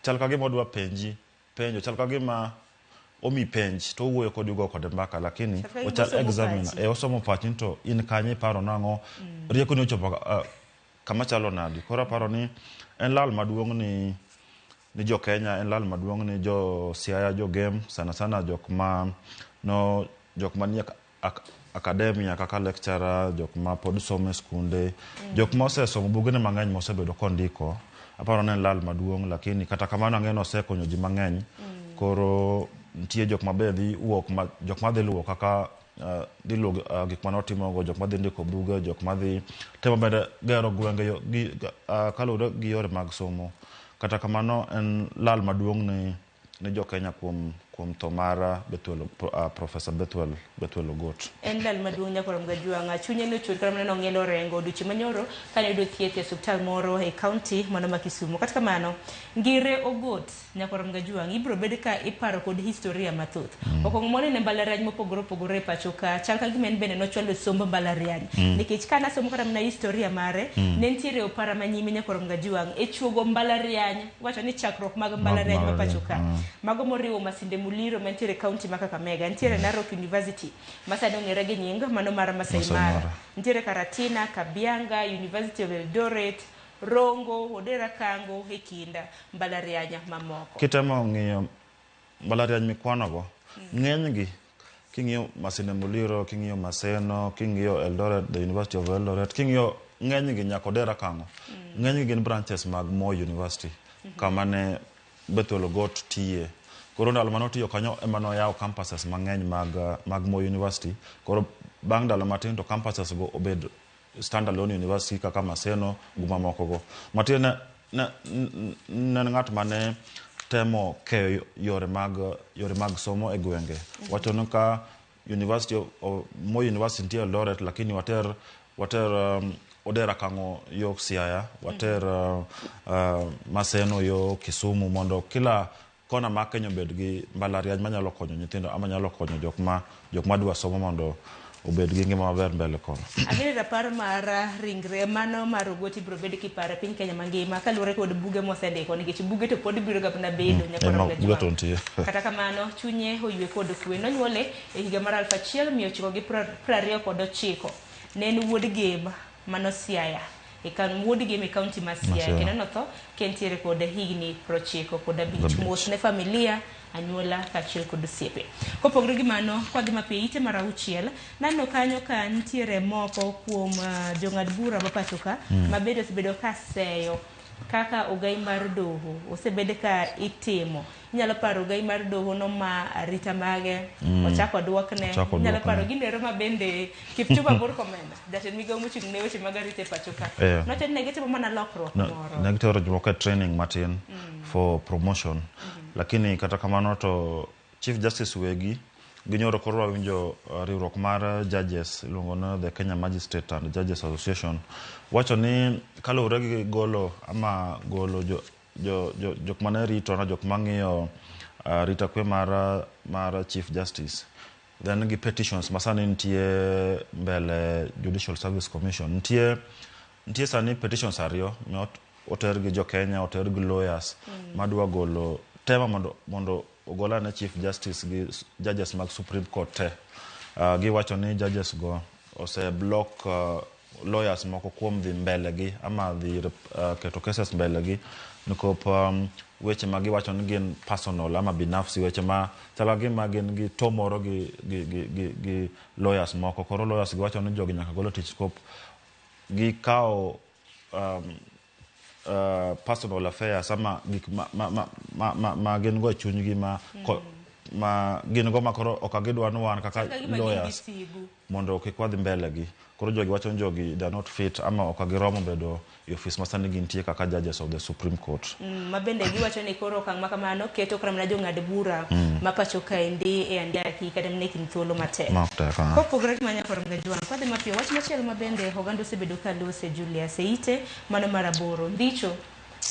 chal ka gima odwa penji penjo chal ka gima omi penj to owuoyo kodi ugo kode mbaka lakini Chal ka gima ochal osomo examiner pachi. e osomo pachi ni to in kanye iparo nang'o rieko ni ochopo kama chalo nadi. Koro aparo ni en lal maduong' ni ni jo Kenya, en lal maduong' ni jo Siaya, jo Gem, sana sana jok ma no jok manie academia kaka lecturer, jok ma pod somo e skunde, jok ma osesomo bugene mang'eny mosebedo kondiko. Aparo ni en lal maduong' lakini kata kamano ang'e ni osekonyo ji mang'eny. Koro nitie jok ma be dhi wuok ma jok ma dhi luwo kaka dhi luwo gik mane otimogo, jok ma dhi ndiko buge, jok ma dhi temo bende gero gwenge yo, gi, kaluwore gi yore mag somo. Kata kamano en lal maduong' ni ni jo Kenya kuom kuom tho mar Bethwel, Professor Bethwel Bethwel Ogot. En lal maduong' nyakwar Mgajuanga. Chunye nochwer kata mana nong'ielo rengo odiochieng' manyoro kane oyudo thieth e osiptal moro e county mano ma Kisumu. Kata kamano, Ngire Ogot nyakwar Mgajuang' ibiro bed ka iparo kod historia mathoth. Okuongo monene mbalariany mopogore opogore e pacho ka chal ka gima en bende nochwalo somb mbalariany. Nikech ka nasomo kata mana historia mare, ne nitiere opara manyime nyakwar Mgajuang' e chuogo mbalariany, wacho ni chakruok mag mbalariany ma pacho ka. Mago moriwo Masinde Muliro mantiere e county ma Kakamega, nitiere Narok University ma sani ong'ere gi nying mano mar Masai Masai Mara. Mara. Nitiere Karatina, Kabianga, University of Eldoret, Rongo, Odera Kango e kind mbalariany mamoko. Kitemo ng'iyo mbalariany mikwanogo, ng'enygi king'iyo Masinde Muliro, king'iyo Maseno, king'iyo Eldoret, the University of Eldoret, king'iyo ng'enygi nyaka Odera Kang'o. Ng'enygi gin branches mag Moi University kama ne Bethwel Ogot tiye. Koro ndalo mane otiyo kanyo ema noyawo campuses mang'eny mag, mag Moi University. Koro bang' ndalo matin to campuses go obed standalone university kaka Maseno gi mamoko go. Matiende ne, ne en ng'at mane temo keyo yore mag yore mag somo e gwenge. Wacho ni ka University of, Moi University nitie Eldoret lakini water water Odera Kang'o yo Siaya, water Maseno yo Kisumu mondo kila kona mar Kenya obed gi mbalariany manyalo konyo nyithindo ama nyalo konyo jok ma jok madwa somo mondo obed gi ngima maber mbele kono. Ang'eyo rapar mar ringre mano mar Ogot ibiro bed kiparo e piny Kenya mangima kaluwore kod buge mosendiko nikech buge to pod biro ga mana bedo nyakwar Ema Mgajuang. buge to nitie. Kata kamano chunye oywe kod kwe. Nonyuole e higa mar 1929. Ne en wuod Gem mano Siaya. E kan wuod Gem e county ma Siaya Siaya. kendo notho ka entiere kod higni 95. Abich. Mos ne familia, anyuola kaachiel kod osiepe. Kopogore gi mano, kwadhi mapiyo ite mar auchiel, naneno kanyo ka nitiere moko kuom jong'ad bura ma pacho ka ma bende osebedo ka seyo kaka ogai mar doho osebed ka itimo. Inyalo paro ogai mar doho noma arita mage, ochako duokne. Ochako Inyalo duokne. paro gino ma bende Kipchumba Murkomen, jatend migawo mochung' ne weche mag arita e pacho ka. Nowacho ni ne gitimo mana lokruok moro. Ne gitero jomoko e training matin for promotion. Lakini kata kamano to Chief Justice wegi ginyoro koro wawinjo riwruok mar judges iluongo ni the Kenya Magistrate and Judges Association wacho ni kaluwore gi golo ama golo jo, jo, jo, jok mane rito na jok mang'iyo arita kwe mar, mar Chief Justice Then gi petitions ma sani nitie mbele Judicial Service Commission. Nitie nitie sani petitions ariyo ma oter gi jo Kenya, oter gi lawyers madwa golo tema mondo mondo ogol ane Chief Justice gi judges mag Supreme Court te. Giwacho ni judges go ose block lawyers moko kuom dhi mbele gi ama dhi keto cases mbele gi nikop weche ma giwacho ni gin personal ama binafsi, weche ma chalo gima gin gi to moro gi, gi, gi, gi, gi lawyers moko. Koro lawyers giwacho ni jogi nyaka gol e tich kop gikawo personal affairs ama gik ma, ma, ma, ma, ma, ma gin go e chunygi ma, ko, ma gin go ma koro ok gidwa ni wan kaka Chal ka gima gin gi lawyers sigu. mondo kik wadhi mbele gi. Koro jogi wacho ni jogi they are not fit ama ok giromo bedo e ofis ma sani gintie kaka judges of the Supreme Court. Ma bende giwacho ni koro okang' ma kamano keto kata mana jong'ad bura ma pacho kaendi e andaki kata mana e kind thuolo matek. Ma ok tek, ah. Kopogore gi manya koro Mgajwang', kwadhi mapiyo, wach machielo ma bende oganda osebedo ka lose Julius e ite mano mar aboro, ndicho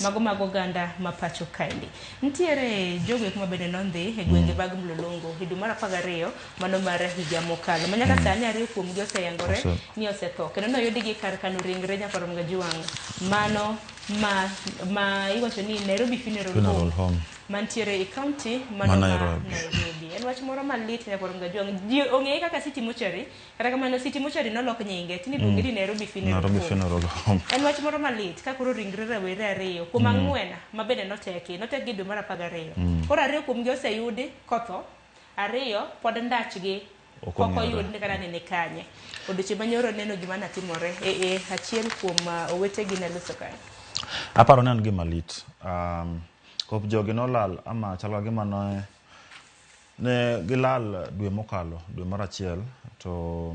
mago mag oganda ma pacho kaendi. Nitiere jogo eko ma bende nondhi e gwenge mag Mlolongo e dwe mar 12 mano mar higa mokalo. Ma nyaka sani ariyo kuomgi oseyangore ni osetho. Kendo noyudgi kar kano ringre nyakwar Mgajwang'. Mano ma, ma iwacho ni Nairobi Funeral, Funeral Home Home. mantiere e county mano Ma ma Nairobi. Nairobi. En wach moro malit nyakwar Mgajwang'. Ji ong'eye kaka City Mortuary, kata kamano City Mortuary nolok nyinge, tinde iluonge ni Nairobi Funeral Nairobi Home. Funeral Home. En wach moro malit ka koro ringre rawere ariyo kuom ang'wen ma bende noteki, notekgi dwe mar 12. Koro ariyo kuomgi oseyudi kotho, ariyo pod ndachgi Ok pok ong'ere. oyud ni kata nene kanye. Odiochieng' manyoro neno gima natimore e, e achiel kuom owetegi ne loso kae. Aparo ni en gima lit. Kop jogi nolal ama chal ka gima ne, ne gilal dwe mokalo, dwe mar achiel, to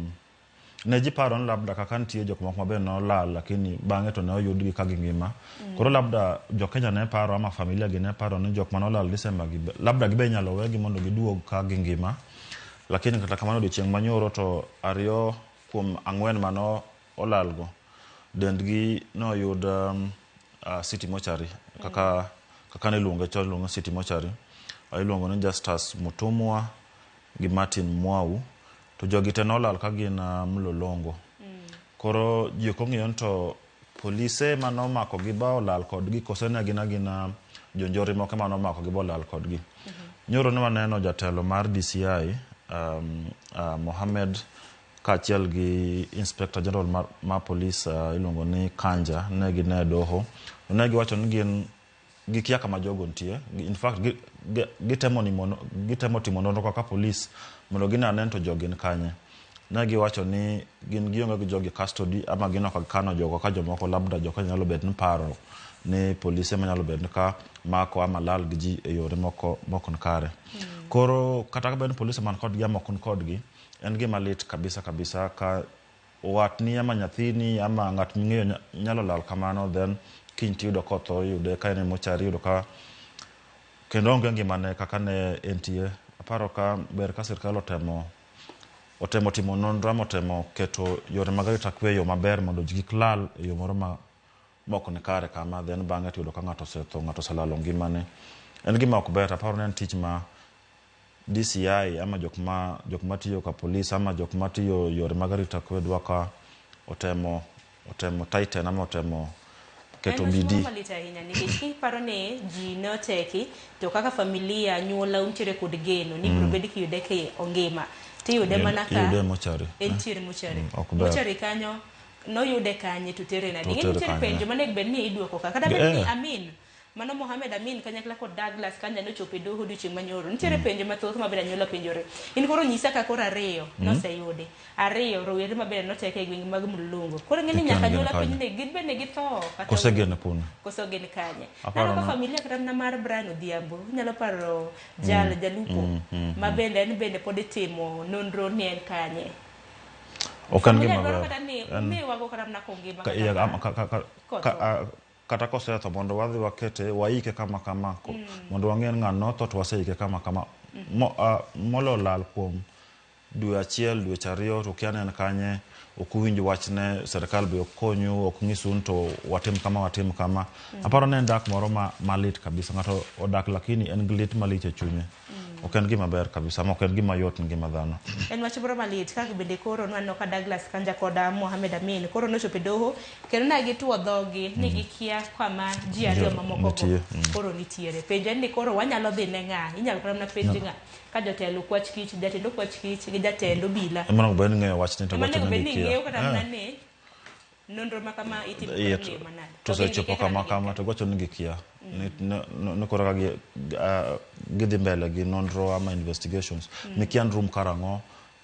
ne ji paro ni labda kaka nitie jok moko mabe nolal lakini bang'e to ne oyudgi ka gingima. Koro labda jo Kenya ne paro ama familia gi ne paro ni jok manolal December gi labda gibe inyalo wegi mondo giduog ka gingima. Lakini kata kamano odiochieng' manyoro to ariyo kuom ang'wen mano olalgo dendgi noyud City Mortuary kaka kaka niluonge chon iluonge City Mortuary. Iluongo ni Justus Mutumwa gi Martin Mwau to jogi te nolal ka gin Mlolongo. Koro ji ok ong'eyo ni to polise manomakogi ba olal kodgi kose ne gin agina jonjore moko ema nomakogi ba olal kodgi. Nyoro ne waneno jatelo mar DCI Mohamed kaachiel gi Inspector General mar, mar polis iluongo ni Kanja ne gin e doho. To ne giwacho ni gin gikia kama jogo nitie. In fact, gitemo ni mono, gitemo timo nonro kaka polis mondo gine ane ni to jogi ni kanye. Ne giwacho ni gin gionge gi jogi custody ama gin ok gikano jogo ka jomoko labda jo Kenya nyalo bet ni paro ni polise ema nyalo bet ni ka mako ama lal gi ji e yore moko mok ni kare. Koro kata ka bed ni polise man kodgi ama ok ni kodgi, en gima lit kabisa kabisa ka watni ama nyathini ama ng'at ming'eyo nyalo lal kamano then kiny tiyudo kotho, iyude ka en e mochari, iyudo ka kendo onge ngimane kaka ne entie. Aparo ka ber ka sirkal otemo otemo timo nonro ama otemo keto yore mag arita kwe e yo maber mondo ji kik lal e yo moro ma mok ni kare kama then bang'e tiyudo ka ng'ato osetho, ng'ato oselalo ngimane. En gima ok ber, aparo ni en tich ma DCI ama jok ma jok matiyo ka polis ama jok matiyo yore mag arita kwe dwa ka otemo otemo tighten ama otemo keto En wach moro bidii. malit ahinya nikech kiparo ni ji ne oteki to kaka familia anyuola untiere kod geno ni ibiro bed kiyude ka ongima tiyude mana ka Iyude e mochari. entiere mochari. Ok ber. Mochari kanyo noyude kanye to tere nade? To Ing'e tere nitiere kanye? penjo manego bed ni iduoko ka. Kata bed ni Eh. Amin mano Mohamed Amin kanyakla kod Douglas Kanja nochopo e doho odiochieng' manyoro. Nitiere penjo mathoth ma bende anyuola penjore. In koro nyisa ka koro ariyo noseyudi. Ariyo rowere ma bende noteke e gwenge mag Mlolongo. Koro ing'e ni Gin nyaka gin anyuola kanye? penj ni gin bende githo kata Kose gin kuno? koso gin kanye. Aparo Neno ka na- familia kata mana mar Brian Odhiambo, inyalo paro jal jalupo ma bende en bende pod itimo nonro ni en kanye. Ok en Familia gima dwaro ber. kata ni En- umiwago kata mana kongima ka, kata iya, ka- ama, ka, ka, ka, kotho. ka, a, kata kosetho mondo wadhi wakete waike kama kama mondo wang'e ni ng'ano notho to waseike kama kama. Mo, molo lal kuom dwe achiel dweche ariyo to kia ni en kanye ok uwinj wachne serikal be ok konyu ok nyisu ni to watim kama watim kama. Aparo ni en dak moro ma malit kabisa ng'ato odak lakini en gi lit malich e chunye. Ok en gima ber kabisa, ma ok en gima yot ngima dhano. En wach moro malit kaka bende koro nwaneno ka Douglas Kanja kod Mohamed Amin koro nochopo e doho kendo ne gituo dhogi ni gikia kama ji ariyo mamoko go Nitie, koro nitiere. Penjo en ni koro wanyalo dhi ne ng'a? Inyalo kata mana penj ng'a? Ka jotelo okwach kich, jatend okwach kich gi jatend obila. Ema onego bed ni ng'eyo wachni to Ema wacho onego ni bed ni gikia. ng'eyo kata mana Eh. ni nonro ma kama itimo Iye kod ng'eyo manade. to To gin osechopo gikia kata kama ni kama to giwacho ni gikia. Ni koro ka gidhi mbele gi nonro ama investigations. Mikia ni rum karang'o,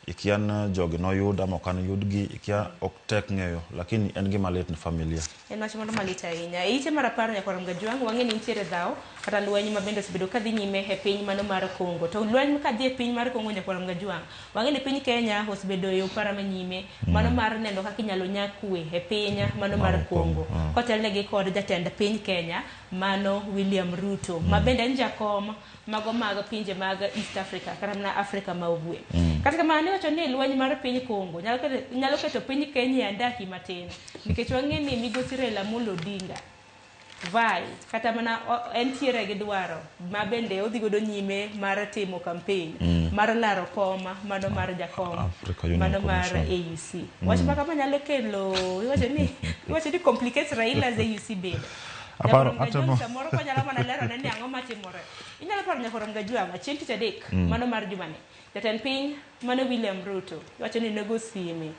ikia ni jogi noyud ama ok noyudgi, ikia ok tek ng'eyo, lakini en gima lit ne familia. En wach moro malit ahinya. E ite mar 10 nyaka Ramogi Ajwang', wang'e ni nitiere dhaw kata lweny ma bende osebedo kadhi nyime e piny mano mar Congo. To lweny kadhi e piny mar Congo nyaka Ramogi Ajwang', wang'e ni piny Kenya osebedo e opara manyime mano mar neno kaka inyalo nya kwe e piny mano mar Congo. Kotelnegi kod jatend piny Kenya mano William Ruto, ma bende en jakom mago mag pinje mag East Africa kata mana Afrika ma ugwe. Kata kamano iwacho ni lweny mar piny Congo nyalo keto piny Kenya e andaki matin nikech wang'e ni migosi Raila Amolo Odinga vai kata mana entiere gi dwaro ma bende odhi godo nyime mar timo campaign mar laro kom mano mar jakom Africa Union mano mar Commission. AUC. Wach ma kama nyalo kelo iwacho ni complicates Raila's AUC bid. Aparo Nyakorom Gajwang' atemo samoro konyalo mana lerone ni ang'o matimore. Inyalo paro Nyakorom Gajwang' chieng' tich adek mano mar jumani. Jatend piny mano William Ruto iwacho ni nego sime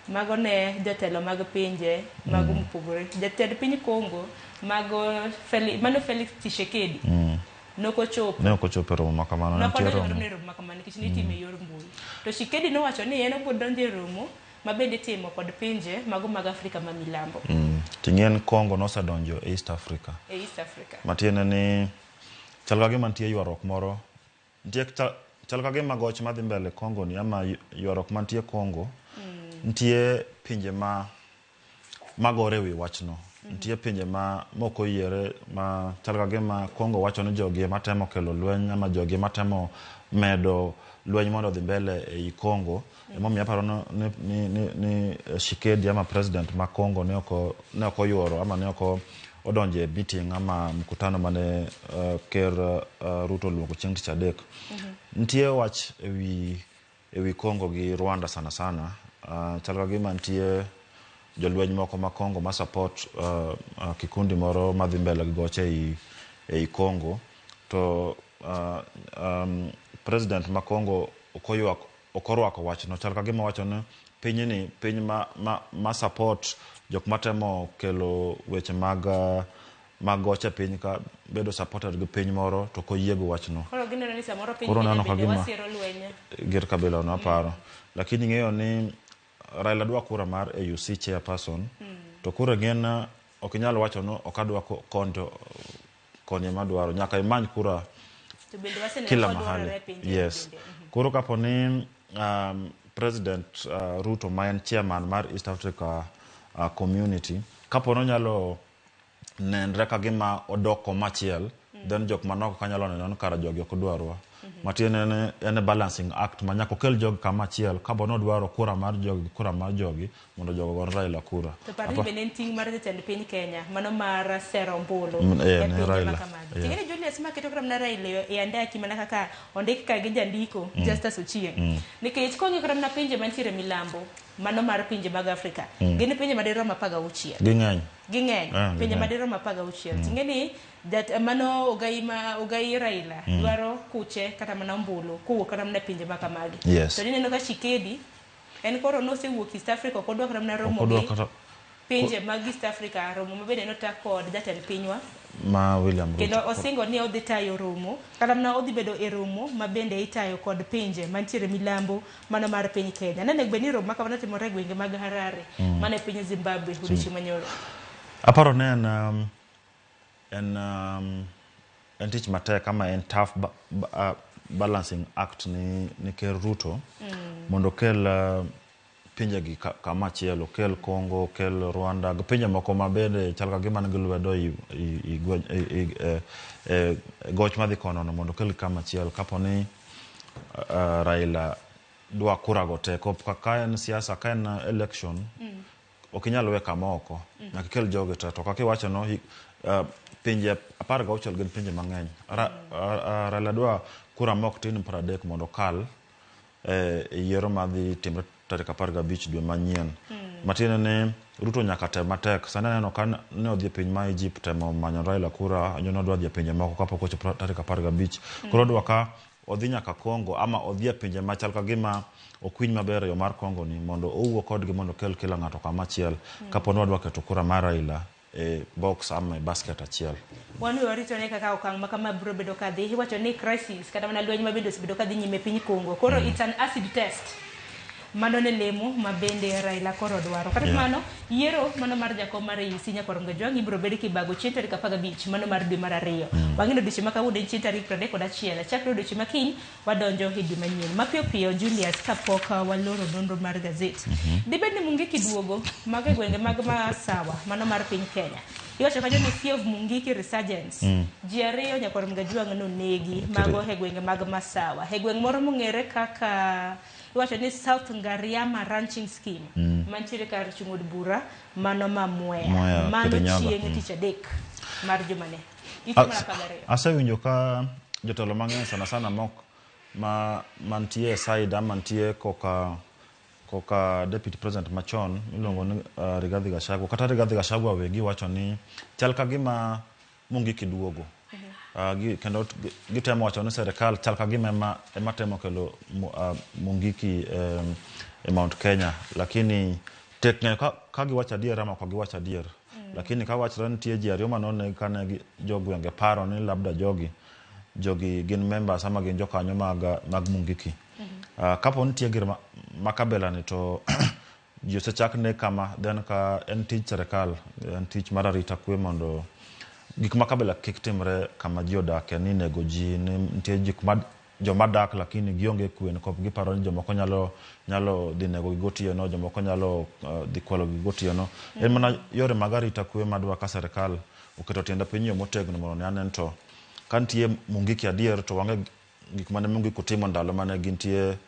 mago ne jotelo mag pinje mago mopogore. Jatend piny Congo mago mano Felix Tshisekedi nokochopo. Ne ok ochopo e romo ma kamano, ne Nok nitie odonjo romo. e romo ma kamano nikech nitime e yor mbui. To Tshisekedi nowacho ni en obiro donjo e romo ma bende itimo kod pinje mago mag Afrika ma milambo. Ting'en Congo nosedonjo e East Africa. E East Africa. Matiende ni chal ka gima nitie ywaruok moro. Nitie chal ka gima goch madhi mbele Congo ni ama ywaruok mantie Congo. Nitie pinje ma magore ewi wachno. Nitie pinje ma mok oyiere ma chal ka gima Congo wacho ni jogi ema temo kelo lweny ama jogi ema temo medo lweny mondo odhi mbele ei Congo. Emomiyo aparo ni Tshisekedi ama president ma Congo ne ok oyuoro ama ne ok odonjo e meeting ama mkutano mane ker Ruto oluongo chieng' tich adek. Nitie wach ewi Congo gi Rwanda sana sana. Chal ka gima nitie jolweny moko ma Congo ma support kikundi moro madhi mbele gi goche ei Congo. To president ma Congo ok orwako wachno. Chal ka gima wacho ni pinyni piny ma support jok matemo kelo weche mag goche piny ka bedo supported gi piny moro to ok oyie gi wachno. Koro gineno ni samoro piny Koro Kenya neno ka bende gima wasiero lweny. Gir kabila no aparo. Lakini ing'eyo ni Raila dwa kura mar AUC chairperson. To kura ng'en ok inyal wacho ni ok adwa koni to koni ema dwaro. Nyaka imany kura To bende waseneno kila ka dwarore mahali. pinje Yes. bende. Koro kapo ni President Ruto ma en chairman mar East Africa Community, kapo ni onyalo nenre ka gima odok komachiel, then jok manok ka nyalo neno ni kara jogi ok dwarwa. Matiende ni en balancing act ma nyaka okel jogi kama achiel kapo ni odwaro kura mar jogi gi kura mar jogi mondo jogo ogone Raila kura. To par ni bende en ting' mar jatend piny Kenya mano mar sero ombulu e Ne pinje Raila. ma kamagi. Ting'e ni Julius ma keto kata mana Raila e andaki mana kaka ondik ka gi jandiko Justus Ochieng'. Nikech kong'iyo kata mana pinje mantiere milambo mano mar pinje mag Afrika gin pinje madirom 16. Ging'eny. Ging'eny. Pinje Ging'eny. madirom 16. Ting'e ni mano ogai Raila dwaro kuche kata mana ombulu kowuok kata mana pinje ma kamagi. Yes. To ineno ka Tshisekedi en koro nosewuok East Africa ok odwa kata mana romo Ok odwa gi kata pinje mag East Africa, romo ma bende nota kod jatend pinywa ma William Ruto. Kendo osingo ni odhi tayo romo kata mana odhi bedo e romo ma bende itayo kod pinje mantiere milambo mano mar piny Kenya. Nene bed ni romo ma kamano timore e gwenge mag Harare mano e piny Zimbabwe odiochieng' manyoro. Aparo ni en tich matek ama en tough balancing act ni Ker Ruto mondo okel pinje gi kama achiel, okel Congo, okel Rwanda, gi pinje moko ma bende chal ka gima nigi lwedo i goch madhi kono no mondo okel kama achiel. Kapo ni Raila dwa kura go te, ka en siasa, ka en election, ok inyal we kama oko. Nyaka ikel jogi te. To kaka iwacho no, Pinje 16 gin pinje mang'eny. Raila dwa kura mok tin 30 mondo okal e yiero madhi timre tarik 15 dwe manyien. Matiende ni Ruto nyaka tem matek. Sani aneno ka ne odhi e piny ma Egypt temo manyo Raila kura, nodwa dhi e pinje moko kapok ochopo tarik 15. Koro odwa ka odhi nyaka Congo ama odhi e pinje machal ka gima ok winj maber e yo mar Congo ni mondo owuo kodgi mondo okel kila ng'ato kama achiel kapo ni wadwa keto kura mar Raila e box ama e basket achiel. Wan we warito ne kaka okang' ma kama biro bedo kadhi. Iwacho ni crisis kata mana lweny ma bende osebedo kadhi nyime e piny Congo. Koro it's an acid test. Mano ne lemo ma bende Raila koro dwaro. Kata kamano, yiero mano mar jakom mar AUC Nyakwar Ongajwang' ibiro bed kibago chieng' tarik 15 mano mar dwe mar ariyo. Wang'e ni odiochieng' ma kawuono en chieng' tarik 31. Chakre odiochieng' ma kiny wadonjo e dwe manyien. Mapiyo piyo Julius kapok waloro nonro mar gazet. Dibed ni Mungiki duogo mago e gwenge mag Masawa mano mar piny Kenya. Iwacho kanyo ni fear of Mungiki resurgence. Ji ariyo Nyakwar Mgajwang' nonegi mago e gwenge mag Masawa. E gweng' moro mong'ere kaka iwacho ni South Ngariama Ranching Scheme mantiere kar chung' od bura mano ma Mwea. Mwea, Mano Kirinyaga. chieng' tich adek mar jumane. Ite mar 12. Asewinjo ka jotelo mang'eny sana sana mok ma mantie e side ama mantie koka deputy president machon miluongo ni Rigathi Gachagua kata Rigathi Gachagua wegi wacho ni chal ka gima Mungiki duogo. Kendo gitemo wacho ni serikal chal ka gima ema temo kelo Mungiki e Mount Kenya, lakini tek ng'eyo ka giwacho adier ama ok giwacho adier. Lakini ka wachore nitie ji ariyo manoneg kane jogwenge paro ni labda jogi gin members ama gin jokanyo mag Mungiki. Kapo nitie gir makabila ni to ji osechak ne kama, then ka en tij serikal, en tich mar arita kwe mondo gik ma kabila kik timre kama ji odake, ni nego ji, ni nitie gik ma joma dak lakini gionge kwe, nikop giparo ni jomoko nyalo dhi nego gi gotieno, jomoko nyalo dhi kwalo gi gotieno. En mana yore mag arita kwe madwa ka serikal oketo tiende piny yo motegno mondo ne anen to ka nitie Mungiki adier to wang'e gik mane Mungiki otimo ndalo mane gintie,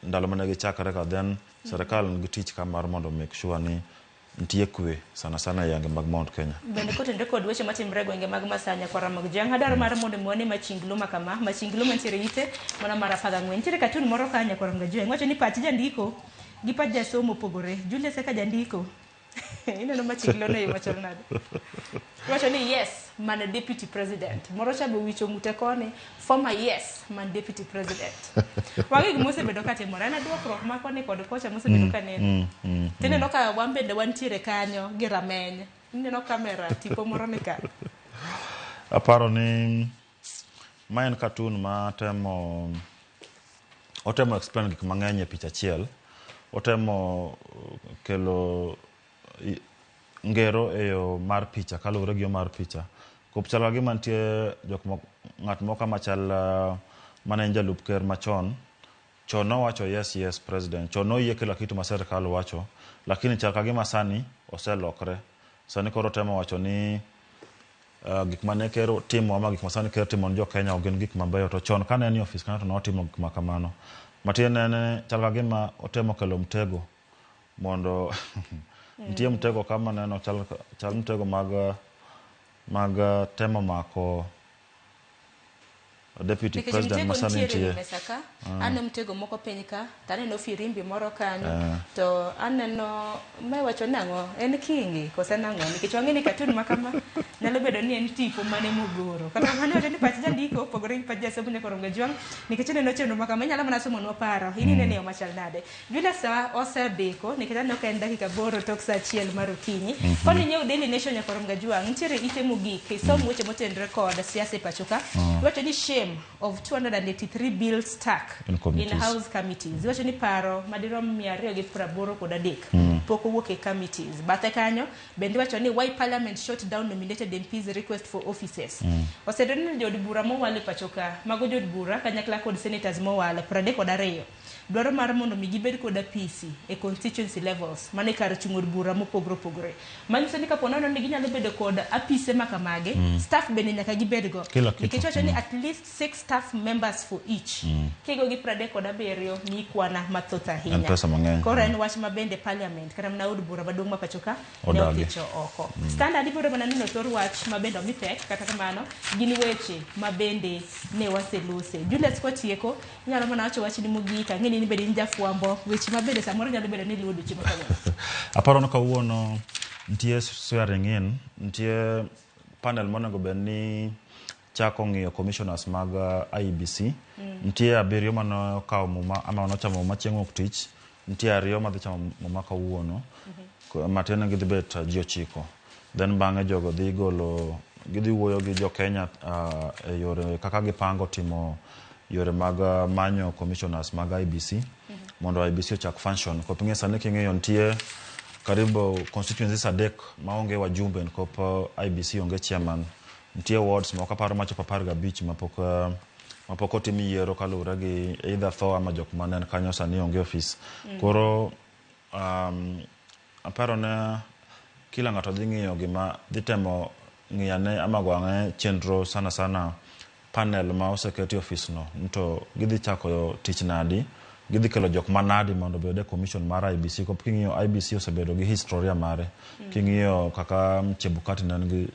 ndalo mane gichakre ka, then serikal nigi tich ka mar mondo make sure ni nitie kwe sana sana e yange mag Mount Kenya. Bende kotenore kod weche matimre e gwenge mag Masanya kwa Ramogi Jang, adwaro mar mondo mi wane machinglo ma kama, machinglo mantiere ite mana mar 14. Nitiere cartoon moro ka Nyakwar Ramogi Jang, wacho ni pach jandiko gi pach jasomo opogore. Julius kaka jandiko, ineno machinglo no e yo machal nade? Wacho ni yes man deputy president. Moro cha be owicho ng'ute koni, former yes man deputy president. Wagi gima osebedo ka timore, en dwokruok ma koni kod kocha mosebedo ka neno. Tineno ka wan bende wantiere kanyo gi rameny. Ineno kamera tipo moro ni ka. Aparo ni ma en cartoon ma otemo explain gik mang'eny e picha achiel. Otemo kelo ngero e yo mar picha kaluwore gi yo mar picha. Kop chal ka gima nitie jok moko, ng'at moko machal mane en jalup ker machon, chon nowacho yes yes president, chon noyie kila kitu ma serikal wacho, lakini chal ka gima sani oselokre. Sani koro temo wacho ni gik mane ker timo ama gik ma sani ker timo ne jo Kenya ok gin gik mabeyo, to chon kane en e ofis kanyo to notimo gik ma kamano. Matiende en chal ka gima otemo kelo mtego mondo nitie mtego kama neno chal mtego mag temo mako deputy Nikech president mtego ma sani nitiere nitie. e mesa ka, aneno mtego moko piny ka, to aneno firimbi moro kanyo, to aneno ma iwacho nang'o, en kingi kose nang'o, nikech wang'e ni cartoon ma kama nyalo bedo ni en tipo mane mogoro. Kata kamano iwacho ni pach jandiko opogore gi pach jasomo Nyakwar Ongajwang', nikech aneno chenro ma kama inyalo mana somonwa paro, in inene e yo machal nade. Julius sawa osebiko nikech aneno ka en dakika 8 tok saa 1 mar okinyi. Koni inyiewo Daily Nation Nyakwar Ongajwang', nitiere ite mogik, isom weche motenore kod siasa e pacho ka. Iwacho ni shame of 283 bills stuck In committees. in house committees. Iwacho ni paro madirom 283 pok owuok e committees. Bathe kanyo bende iwacho ni why parliament shot down nominated MPs request for offices. Osedo ni jood bura mowal e pacho ka, mago jood bura kanyakla kod senators mowal 32 dwaro mar mondo mi gibed kod apisi e constituency levels mane kar chung' od bura mopogore opogore. Manyiso ni kapo nono ni ginyalo bedo kod apise ma kamage, staff bende nyaka gibed go. Kila kitu. Nikech wacho ni at least 6 staff members for each. Kigo gi 37 mi kwana mathoth ahinya. En pesa mang'eny. Koro en wach ma bende parliament parliament kata mana od bura maduong' ma pacho ka ne Odagi. okecho oko. Standard ibiro mana neno thor wach ma bende omi pek, kata kamano gin weche ma bende ne waselose. Julius, kwatieko, inyalo mana wacho wachni mogik, ang'e ni in bende in jafwambo, weche ma bende samoro nyalo bedo ni luwo odiochieng' ma kawuono. Aparo ni kawuono nitie swearing in, nitie panel monego bed ni chako ng'iyo commissioners mag IEBC. Nitie 7 mane okawo muma ama nochamo muma chieng' wuok tich, nitie 2 madhi chamo muma kawuono. Matin gidhi bet ji 9. Then bang'e jogo dhi golo, gidhi wuoyo gi jo Kenya e yore kaka gipango timo yore mag manyo commissioners mag IEBC mondo IEBC ochak function. Kop ing'e sani king'iyo nitie karibu constituencies 3 maonge wajumbe nikop IEBC onge chairman. Nitie wards moko aparo machopo 15 mapok otim yiero kaluwore gi either tho ama jok mane en kanyo sani onge ofis. Koro aparo ne kila ng'ato dhi ng'iyo gima dhi temo ng'iyane ama gwang'e chenro sana sana panel ma oseketi ofis no to gidhi chako tich nadi, gidhi kelo jok manadi mondo obed e commission mar IEBC. Kop king'iyo IEBC osebedo gi historia mare. King'iyo kaka Chebukati ne nigi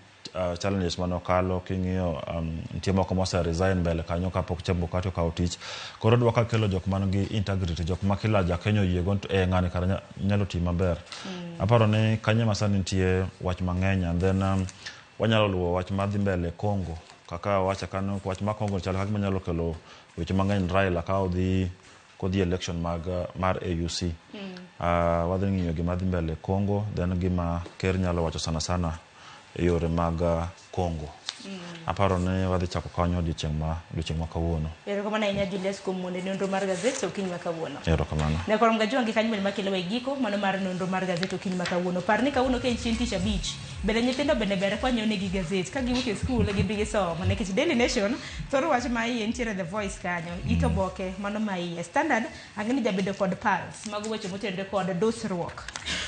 challenges mane okalo, king'iyo nitie moko mose resign mbele kanyo kapok Chebukati okawo tich. Koro dwa ka kelo jok man gi integrity, jok ma kila ja Kenya oyiego to ng'ani kara nyalo tiyo maber. Aparo ni kanyo ema sani nitie wach mang'eny, and then wanyalo luwo wach madhi mbele Congo. Kaka wacha kanyo, wach ma Congo chalo kaka manyalo kelo weche mang'eny Raila ka odhi kodhi election mar AUC. Wadhi ng'iyo gima dhi mbele Congo, then gima ker nyalo wacho sana sana e yore mag Congo. Aparo ni wadhi chako kanyo odiochieng' ma kawuono. Erokamano ahinya Julius kuom mondo nonro mar gazet okinyi ma kawuono. Erokamano. Ne korom ga juangi kanyo makelo e giko mano mar nonro mar gazet okinyi ma kawuono. Par ni kawuono ka en chieng' tich abich, bende nyithindo bende ber kwa nyiewo negi gazet ka giwuok e skul gibi gisomo nikech Daily Nation thoro wach ma iye nitiere The Voice kanyo, it oboke mano ma iye. Standard ang'e ni jabedo kod Pulse mago weche motenore kod dusruok.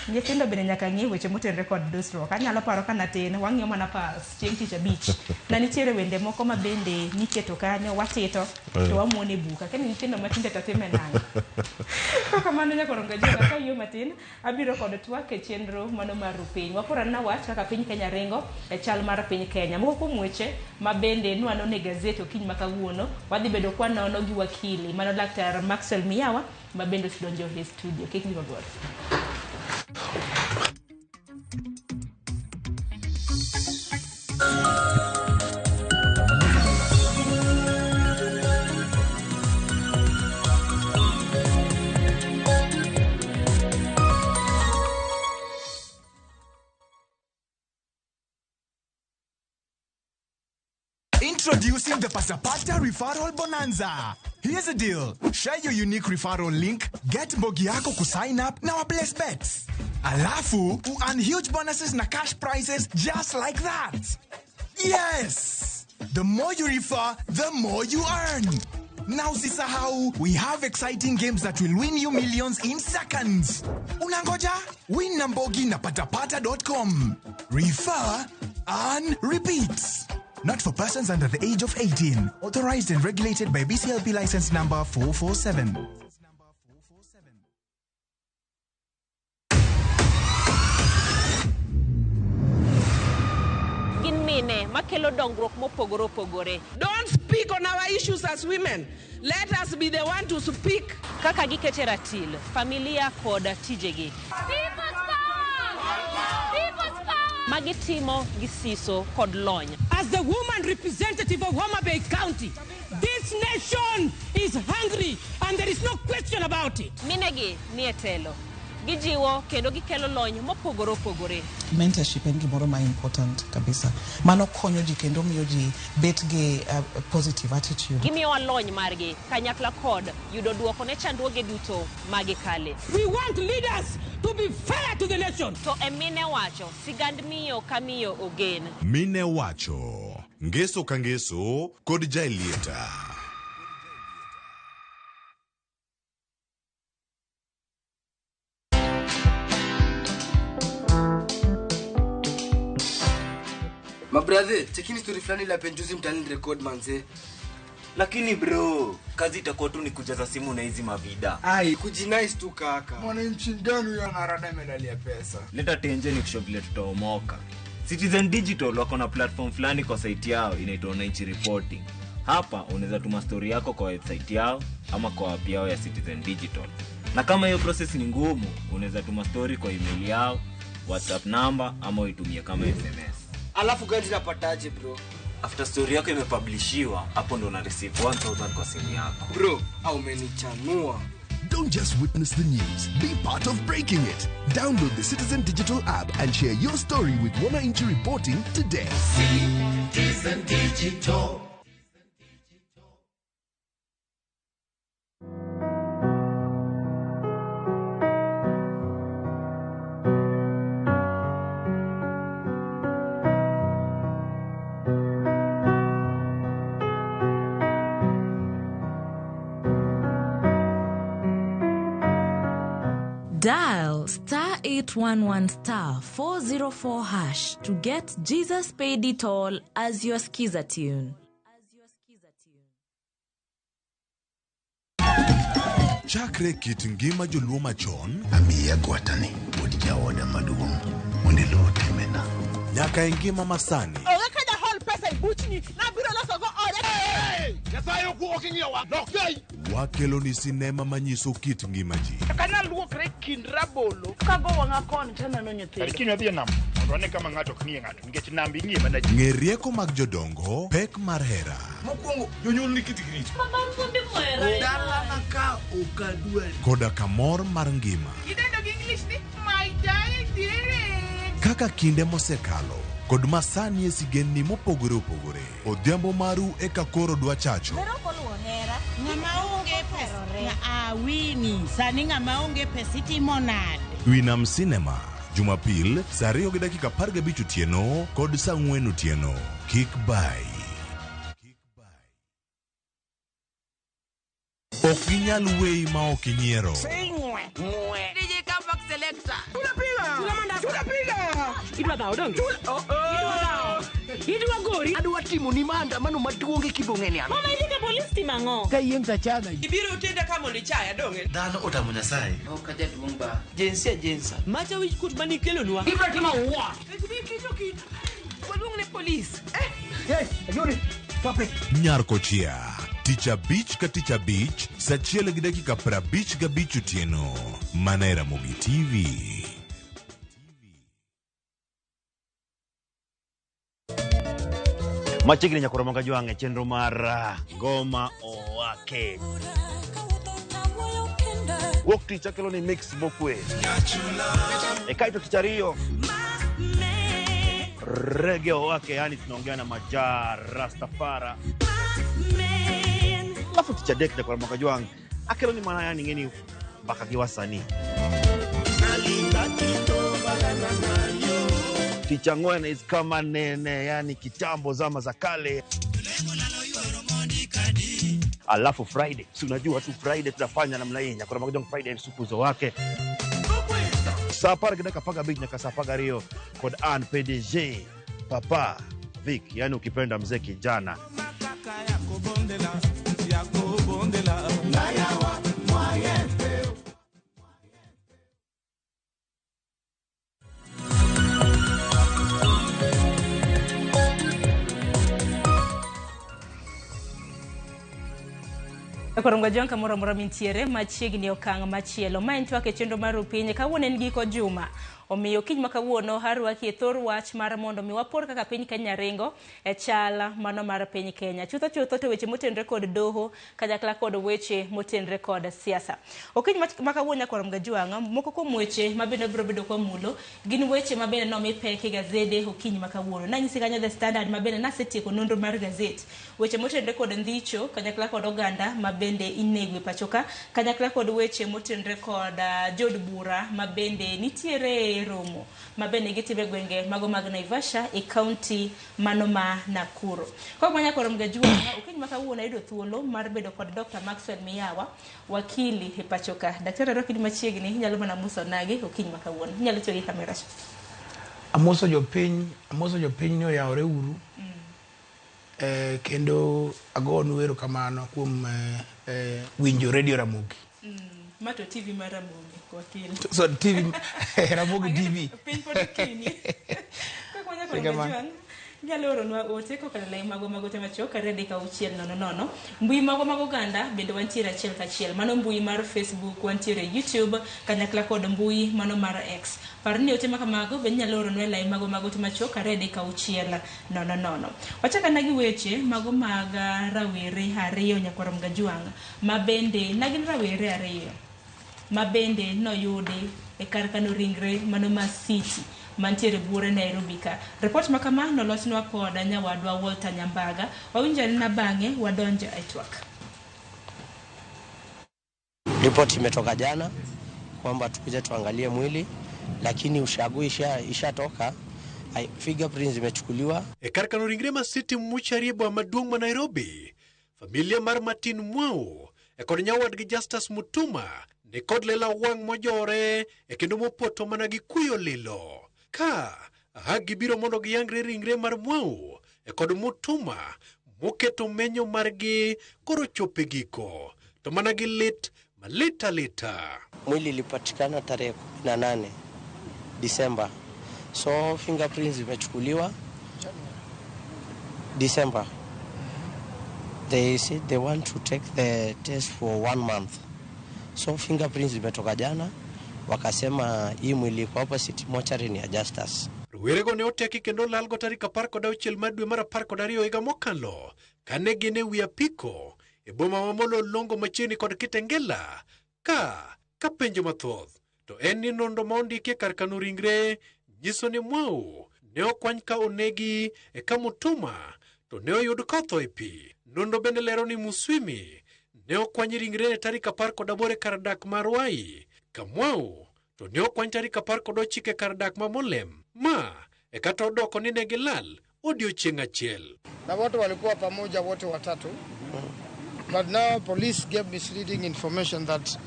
Nyithindo bende nyaka ng'e weche motenore kod dusruok. Anyalo paro ka natin wang'iyo mana Pulse chieng' tich abich. Na nitiere wende moko ma bende niketo kanyo watito to wamuone buka. Kendo nyithindo matindo to time nang'o? Kaka mano nyakoronga joga ka yo matin abiro kod twak e chenro mano mar piny. Wapora na wach kaka piny Kenya ringo e chal mar piny Kenya. Moko kuom weche ma bende nwano ne gazet okinyi ma kawuono wadhi bedo kwa nono gi wakili mano Laktar Maxwell Miyawa ma bende osedonjo e studio. Kik dhigo godo. Introducing the Pasapata Referral Bonanza. Here's a deal. Share your unique referral link, get mbogi yako kusign up na waplace bets. Alafu, earn huge bonuses na cash prizes just like that. Yes! The more you refer, the more you earn. Now usisahau, we have exciting games that will win you millions in seconds. Unangoja? Win na mbogi na patapata.com. Refer, earn, repeat. Not for persons under the age of 18. Authorized and regulated by BCLP license number 447. Gin mine makelo dongruok mopogore opogore. Don't speak on our issues as women. Let us be the one to speak. Kaka gikete ratil, familia kod tijegi. People's power! People's power! Magitimo gi siso kod lony. As the woman representative of Homa Bay County, this nation is hungry and there is no question about it. Minegi ni e telo. Gijiwo kendo gikelo lony mopogore opogore. Mentorship en gimoro ma important kabisa. Mano konyo ji kendo miyo ji bet gi positive attitude. Gimiyowa lony margi kanyakla kod yudo duoko ne chandruoge duto magikale. We want leaders to be fair to the nation. To e mine wacho, sigand miyo ka miyo ogen. Mine wacho, ngeso ka ngeso kod Jaelieta. Mabrother, chekini story fulani la penjuzi mtani record manze. Lakini bro, kazi itakuwa tu ni kujaza simu na hizi mavida. Ai, kujinice tu kaka. Mwananchi gani huyo anarada medali ya pesa? Leta tenje ni kushow vile tutaomoka. Citizen Digital wako na platform fulani kwa site yao inaitwa Wananchi Reporting. Hapa unaweza tuma story yako kwa website yao ama kwa app yao ya Citizen Digital. Na kama hiyo process ni ngumu, unaweza tuma story kwa email yao, WhatsApp number ama uitumie kama SMS. Alafu gani napataje bro? After story yako imepublishiwa, hapo ndo una receive 1000 kwa simu yako. Bro, au umenichanua. Don't just witness the news, be part of breaking it. Download the Citizen Digital app and share your story with Wananchi Reporting today. Citizen Digital. Dial star 811 star 404 hash to get Jesus Paid It All as your skiza tune. Chakre kit ngima joluo machon Amiya gwatani wuod jaoda maduong' mondo iluw timbena. Nyaka e ngima masani. Onge ka jahol pesa e buchni nabiro losogo ode. Nyasaye ok ing'iyowa lokei. Wakelo ni sinema manyiso kit ngima ji. Kana luokre kind rabolo kago wang'a koni taneno nyithindo. Kiny wadhi e nam mondo wane kama ng'ato ok ng'iye ng'ato nikech nambi ing'iye mana ji. Ng'e rieko mag jodongo, pek mar hera. Mokwongo jonyuol ni kitgi richo. Dalana ka ok adwari. Koda kamor mar ngima. Idendo gi English ni my darling. Kaka kinde mosekalo kod masani e sigendni mopogore opogore. Odhiambo maru eka koro dwa chacho. Ng'ama onge pesa awini sani ng'ama onge pesa itimo nade? Winam Cinema Jumapil saa 2:15 otieno kod saa 4 otieno. Kik bai. Ok ginyal weyi ma ok inyiero. DJ Comeback Selector. Tunapiga. Idwa dhawo donge? Idwa gori. Adwa timo ni maandamano maduong' e kibong'e ni an. Mama idhi ka polis timo ang'o? Ka yieng' tachaga. Ibiro tenda ka mondo ichaya donge? Dhano otamo Nyasaye. Ok ajaduong' ba. Jinsia jinsa. Macha wich kuot manikelonwa. Ibiro timo what? Waluong ne polis. Hey, Ayuri, stop it. Nyar Kochia. Tich abich ka tich abich, saa 1:55 otieno. Mana e Ramogi TV. Machiegni nyakoro manga jwang' e chenro mar Ngoma Owake. Wuok tich akelo ni mix mokwe. E kaito tich ariyo Reggae Owake, yani tunaongea na Maja Rastafara. Alafu tich adek nyakoro manga jwang' akelo ni mana yani ng'eni mbaka gi wasanii. Tich ang'wen is kama nene, yani kitambo zama za kale. Alafu Friday, si unajua tu Friday tunafanya namna hii. Nyakoro manga jwang' Friday supuzo wake. Saa 10:15 nyaka saa 12 kod an PDG Papa Vic, yani ukipenda mzee kijana. Korongo jwang' kamoro amora mintiere machiegni okang' machielo. Ma en twak e chenro mar Rupiny. Kawuono en giko juma. Omiyo kiny ma kawuono harwaki e thor wach mar mondo mi wapor kaka piny Kenya ringo e chal mano mar piny Kenya. Chutho chutho to weche motenre kod doho kanyakla kod weche motenre kod siasa. Okinyi ma kawuono nyakwar Mgajwang' moko kuom weche mabende biro bedo kwa mulo gin weche mabende nomi pek e gazede okinyi ma kawuono. Nanyisi kanyo The Standard mabende nasetieko nonro mar gazet. Weche motenre kod ndhicho kanyakla kod oganda mabende inego e pachoka kanyakla kod weche motenre kod jod bura mabende nitiere romo mabende gitime gwenge mago mag Naivasha e county mano ma Nakuru. Kwa mwanya koro Mgajwang' okinyi ma kawuono ayudo thuolo mar bedo kod Dr. Maxwell Miyawa, wakili e pachoka. Daktari Roki machiegni, inyalo mana muso nagi okinyi ma kawuono. Inyalo tiyo gi kamera cha. Amoso jopiny ni oyawore uru. Kendo agonu erokamano kuom winjo Radio Ramogi. Ma to TV mar Ramogi, wakil. So TV Ramogi TV. Piny pod okinyi. Kaka wanyalo Erokamano. Inyalo oronwa ote kokalo lai magwa mag ote machuok 23600. Mbui magwa mag oganda bende wantiere achiel kachiel. Mano mbui mar Facebook, wantiere YouTube, kanyakla kod mbui mano mar X. Par ni ote makamago bende inyalo oronwa e lai magwa mag ote machuok 23600. Wachak ana gi weche mago mag rawere ariyo nyakwar Mgajwang' ma bende ne gin rawere ariyo ma bende noyudi e kar kano ringre mano ma City mantiere buore Nairobi ka. Ripot ma kama nolosnwa kod nyawadwa Walter Nyambaga. Wawinjo anena bang'e wadonjo e twak. Ripoti imetoka jana kwamba tukuje tuangalie mwili, lakini ushago ishatoka, fingerprints zimechukuliwa. E kar kano ringre ma City Mortuary e boma maduong' ma Nairobi, familia mar Martin Mwau e kod nyawadgi Justus Mutuma ni kod lela wang' mojore e kendo mopoto mana gi kuyo lilo. Ka aha gibiro mondo giyangre ringre mar Mwau e kod Mutuma moketo menyo margi koro chope giko to mana gi lit malit alita. Mwili ilipatikana tarehe 18 Disemba, so fingerprints zimechukuliwa December. They said they want to take the test for 1 month, so fingerprints zimetoka jana, wakasema hii mwili iko hapa City Mortuary ni ya Justus. Rowerego ne oteki kendo lalgo tarik 16 mar dwe mar 12 higa mokalo kane gin e wi apiko e boma ma Mlolongo machiegni kod Kitengela ka penjo mathoth to en ni nonro ma ondiki e kar kano ringre nyiso ni Mwau ne okwany ka onegi e ka Mutuma to ne oyud kotho e pi. Nonro bende lero ni Muswimi ne okwany ringrene tarik 18 e kar dak ma Ruai ka Mwau to ne okwany tarik 19 e kar dak ma Molem ma e kata odoko ni ne gilal odiochieng' achiel. Na watu walikuwa pamoja wote watatu. But now police gave misleading information that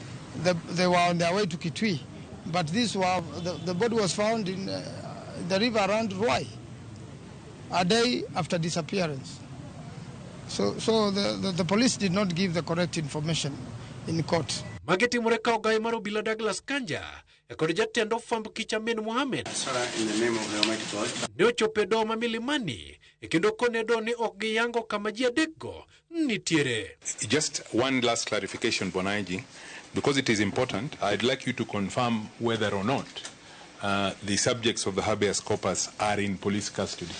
they were on their way to Kitui. But the body was found in the river around Ruai a day after disappearance. So the police did not give the correct information in court. Magi timore ka ogaye mar obila Douglas Kanja e kod jatend ofwamb kich Amin Mohamed In the name of the Almighty God. ne ochopo e doho ma Milimani e kendo kone doho ni ok giyango kama ji adekgo nitiere. Just one last clarification, Bwana IG, because it is important, I'd like you to confirm whether or not the subjects of the habeas corpus are in police custody.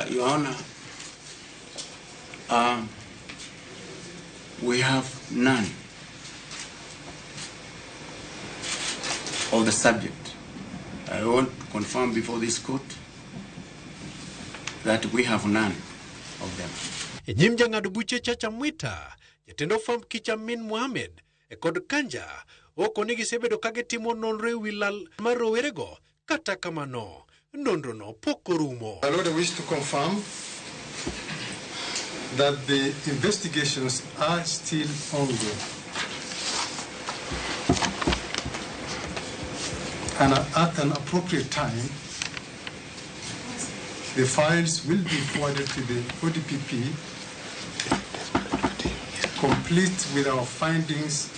Your Honor, we have none of the subject. I want to confirm before this court that we have none of them. E nyim jang'ad buche Chacha Mwita, jatend ofwamb kich Amin Mohamed e kod Kanja oko ni gisebedo ka gitimo nonro e wi lal mar rowerego, kata kamano nonrono pok orumo. My Lord, I wish to confirm that the investigations are still ongoing. And at an appropriate time, the files will be forwarded to the ODPP, complete with our findings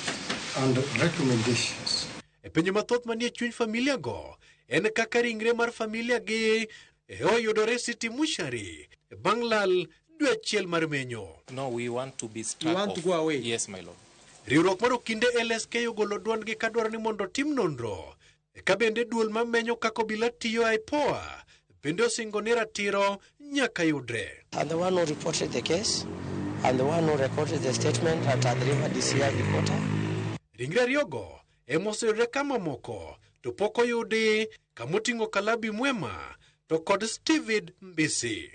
and recommendations. E penjo mathoth manie chuny familia go en kaka ringre mar familia gi e oyudore City Mortuary bang' lal dwe achiel mar menyo. No, we want to be struck You want to off. go away? Yes, my lord. Riwruok mar okinde LSK ogolo duondgi kadwaro ni mondo otim nonro. E ka bende duol mamenyo kaka obila tiyo IPOA bende osingo ni ratiro nyaka yudre. And the one who reported the case and the one who recorded the statement at Athi River DCI headquarters. Ringre ariyogo ema oseyudre kama moko to pok oyudi kamoting'o Kalabi Mwema to kod Steven Mbisi.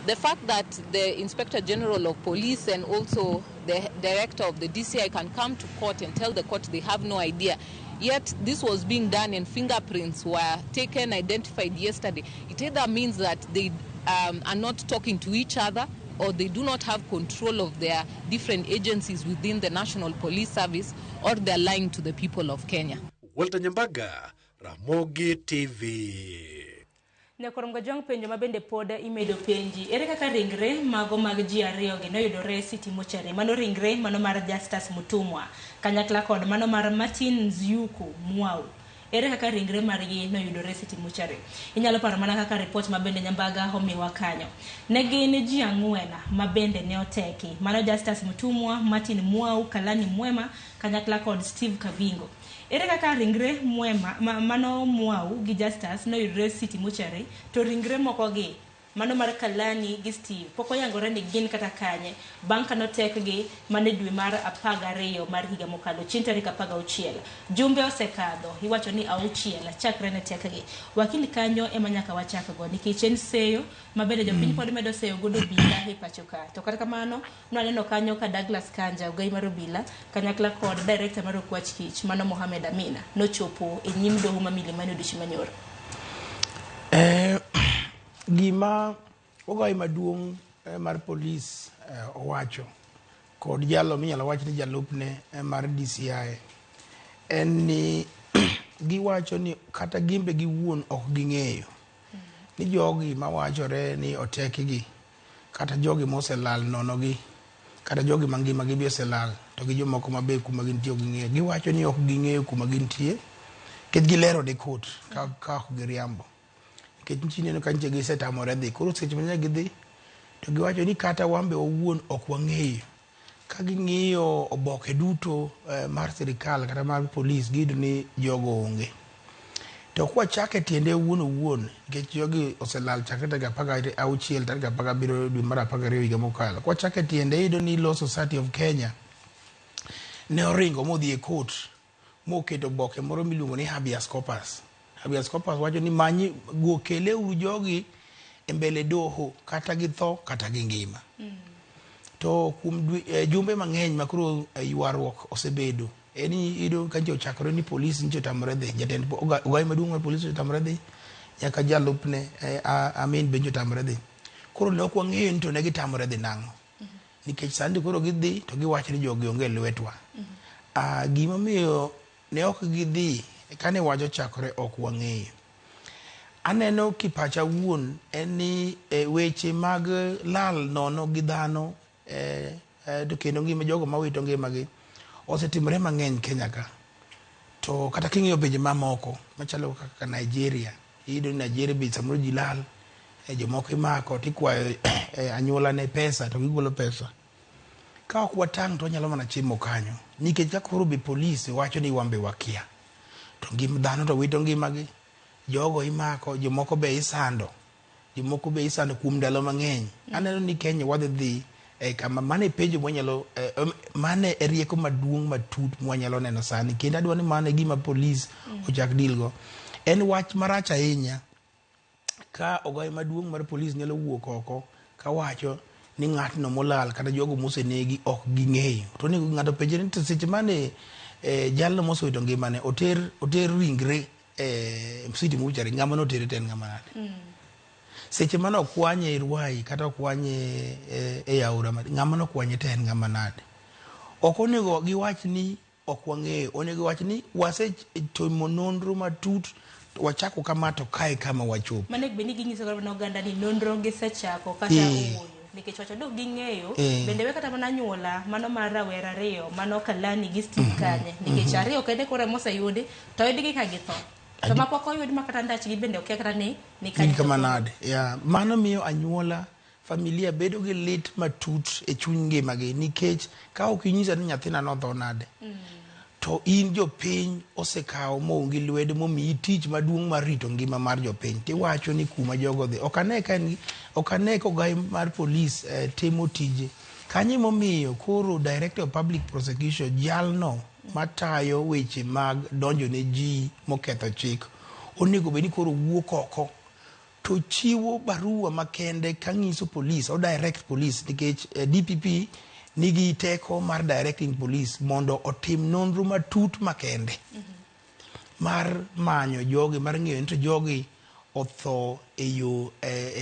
The fact that the Inspector General of Police and also the director of the DCI can come to court and tell the court they have no idea, yet this was being done and fingerprints were taken, identified yesterday. It either means that they are not talking to each other or they do not have control of their different agencies within the National Police Service, or they're lying to the people of Kenya. Walter Nyambaga, Ramogi TV. Nyakorom Gajwang' penjo ma bende pod imedo penji. Ere kaka ringre mago mag ji ariyogi noyudore e City Mortuary? Mano ringre mano mar Justus Mutumwa kanyakla kod mano mar Martin Nzyuku Mwau. Ere kaka ringre margi noyudore e City Mortuary? Inyalo paro mana kaka ripot ma bende Nyambaga omiwa kanyo. Ne gin ji ang'wen ma bende ne oteki. Mano Justus Mutumwa, Martin Mwau, Kalani Mwema kanyakla kod Steve Kavingo. Ere kaka ringre Mwema, mano Mwau gi Justus noyudore City Mortuary to ringre moko gi mano mar Kalani gi Steve pok oyangore ni gin kata kanye bang' ka notekgi mana e dwe mar 12 mar higa mokalo chieng' tarik 16. Jumbe osekadho, iwacho ni auchiel chakre ne tekgi. Wakili kanyo ema nyaka wachakgo nikech en seyo ma bende jopiny pod medo seyo godo obila e pacho ka. To kata kamano, nwaneno kanyo ka Douglas Kanja, ogai mar obila, kanyakla kod director mar Okwach Kich, mano Mohamed Amina, nochopo e nyim doho ma Milimani odiochieng' manyoro. Gima ogai maduong' mar polis owacho kod jalo minyalo wach ni jalupne mar DCI en ni giwacho ni kata gimbe giwuon ok ging'eyo ni jogi mawachore ni otekgi kata jogi moselal nono gi kata jogi mangima gi be oselal to gi jomoko mabe kuma gintie ok ging'eyo. Giwacho ni ok ging'eyo kuma gintie nikech gilero ne court ka ok giriambo. Nikech nitie ineno ka nyiche gisetamore dhi. Koro seche ma gidhi to giwacho ni kata wan be wawuon ok wang'eyo. Ka ging'iyo oboke duto mar sirikal kata mar polis giyudo ni jogo onge. To kwachako e tiende owuon owuon nikech jogi oselal chakre tarik 16 tarik 17 dwe mar 12 higa mokalo. Kwachako e tiende iyudo ni Law Society of Kenya ne oringo modhi e court moketo oboke moro miluongo ni habeas corpus. Habeas corpus wacho ni manyi go kele uru jogi e mbele doho kata githo kata gingima. To kuom jumbe mang'eny ma koro ywaruok osebedo en ni iyudo ka nyicha ochakore ni polis nyicha otamore dhi jatend ogai maduong' mar polis otamore dhi nyaka jalupne Amin be nyicha otamore dhi. Koro ne ok wang'eyo ni to ne gitamore dhi nang'o. Nikech sani koro gidhi to giwacho ni jogi onge e lwetwa. Gimomiyo ne ok gidhi kane wach ochakore ok wang'eyo. Aneno kipacha wuon en ni weche mag lal nono gi dhano to kendo ngima jogo mawito ngimagi osetimore mang'eny Kenya ka. To kata king'iyo pinje mamoko machalo kaka Nigeria, iyudo ni Nigeria be samoro ji lal, jomoko imako tikwayo anyuola ne pesa to gigolo pesa. Ka ok watang' to wanyalo mana chimo kanyo. Nikech ka koro be polis wacho ni wan be wakia. To ngima dhano to wito ngimagi, jogo imako, jomoko be isando. Jomoko be isando kuom ndalo mang'eny. Aneno ni Kenya wadhi dhi kama mano e penjo mwanyalo mano e rieko maduong' matut mwanyalo neno sani. Kendo adwa ni mano e gima polis ochak deal go. En wach marach ahinya ka ogai maduong' mar polis nyalo wuok oko kawacho ni ng'atno molal kata jogo mosenegi ok ging'eyo. To onego ng'ato penjre ni to seche mane jalno mosewito ngimane oter ringre City Mortuary ng'ama notere to en ng'ama nade? Seche mane okwanye e Ruai kata okwanye e aora ng'ama nokwanye to en ng'ama nade? Ok onego giwach ni ok wang'eyo, onego giwach ni wasetimo nonro matut wachako kama to kae kama wachopo. Mano bende ni ginyiso kata mana oganda ni nonro gisechako kata ooyo. Nikech wacho ni ok ging'eyo bende we kata mana anyuola mano mar rawera ariyo mano Kalani gi Steve kanye. Nikech ariyo kende koro moseyudi to oyudgi ka githo. To ma pok oyud ma kata ndachgi bende okia kata ni kanye. Kama nade. Mano miyo anyuola familia bedo gi lit matut e chuny ngimagi nikech ka ok inyisa ni nyathina notho nade to in jopiny osekawo moungi lwedo momiyi tich maduong' mar rito ngima mar jopiny tiwacho ni kuma jogo dhi. Ok ane ka ogai mar polis timo tije. Kanyo emomiyo koro Director of Public Prosecution jalno matayo weche mag donjo ne ji moketho chik onego bed ni koro wuok oko to chiwo barua makende kanyiso polis o direct police nikech DPP nigi teko mar directing police mondo otim nonro matut makende mar manyo jogi mar ng'eyo ni to jogi otho e yo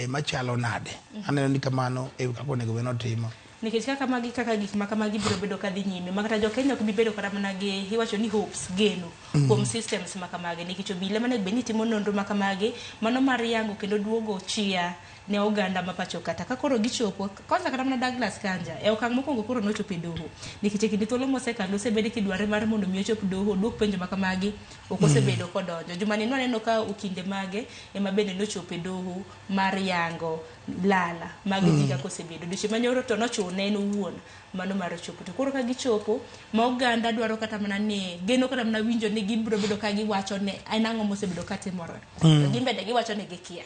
machalo nade. Aneno ni kamano e kaka onego bed ni otimo. Nikech kaka magi kaka gik ma kamagi biro bedo kadhi nyime ma kata jo Kenya ok bi bedo kata mana gi iwacho ni hopes geno kuom systems ma kamagi nikech obila manego bed ni timo nonro ma kamagi mano mar yango kendo duogo chia ne oganda ma pacho kata ka koro gichopo kwanza kata mana Douglas Kanja e okang' mokwongo koro nochopo e doho nikech e kinde thuolo mosekalo osebed kidware mar mondo mi ochop doho oduok penjo ma kamagi ok osebedo kodonjo. Jumani nwaneno ka okinde mage ema bende nochopo e doho mar yango lala mag ji kaka osebedo. Odiochieng' manyoro to nochune en owuon mano mar chopo. To koro ka gichopo ma oganda dwaro kata mana ni geno kata mana winjo ni gibiro bedo ka giwacho ni en ang'o mosebedo ka timore. To gin bende giwacho ni gikia.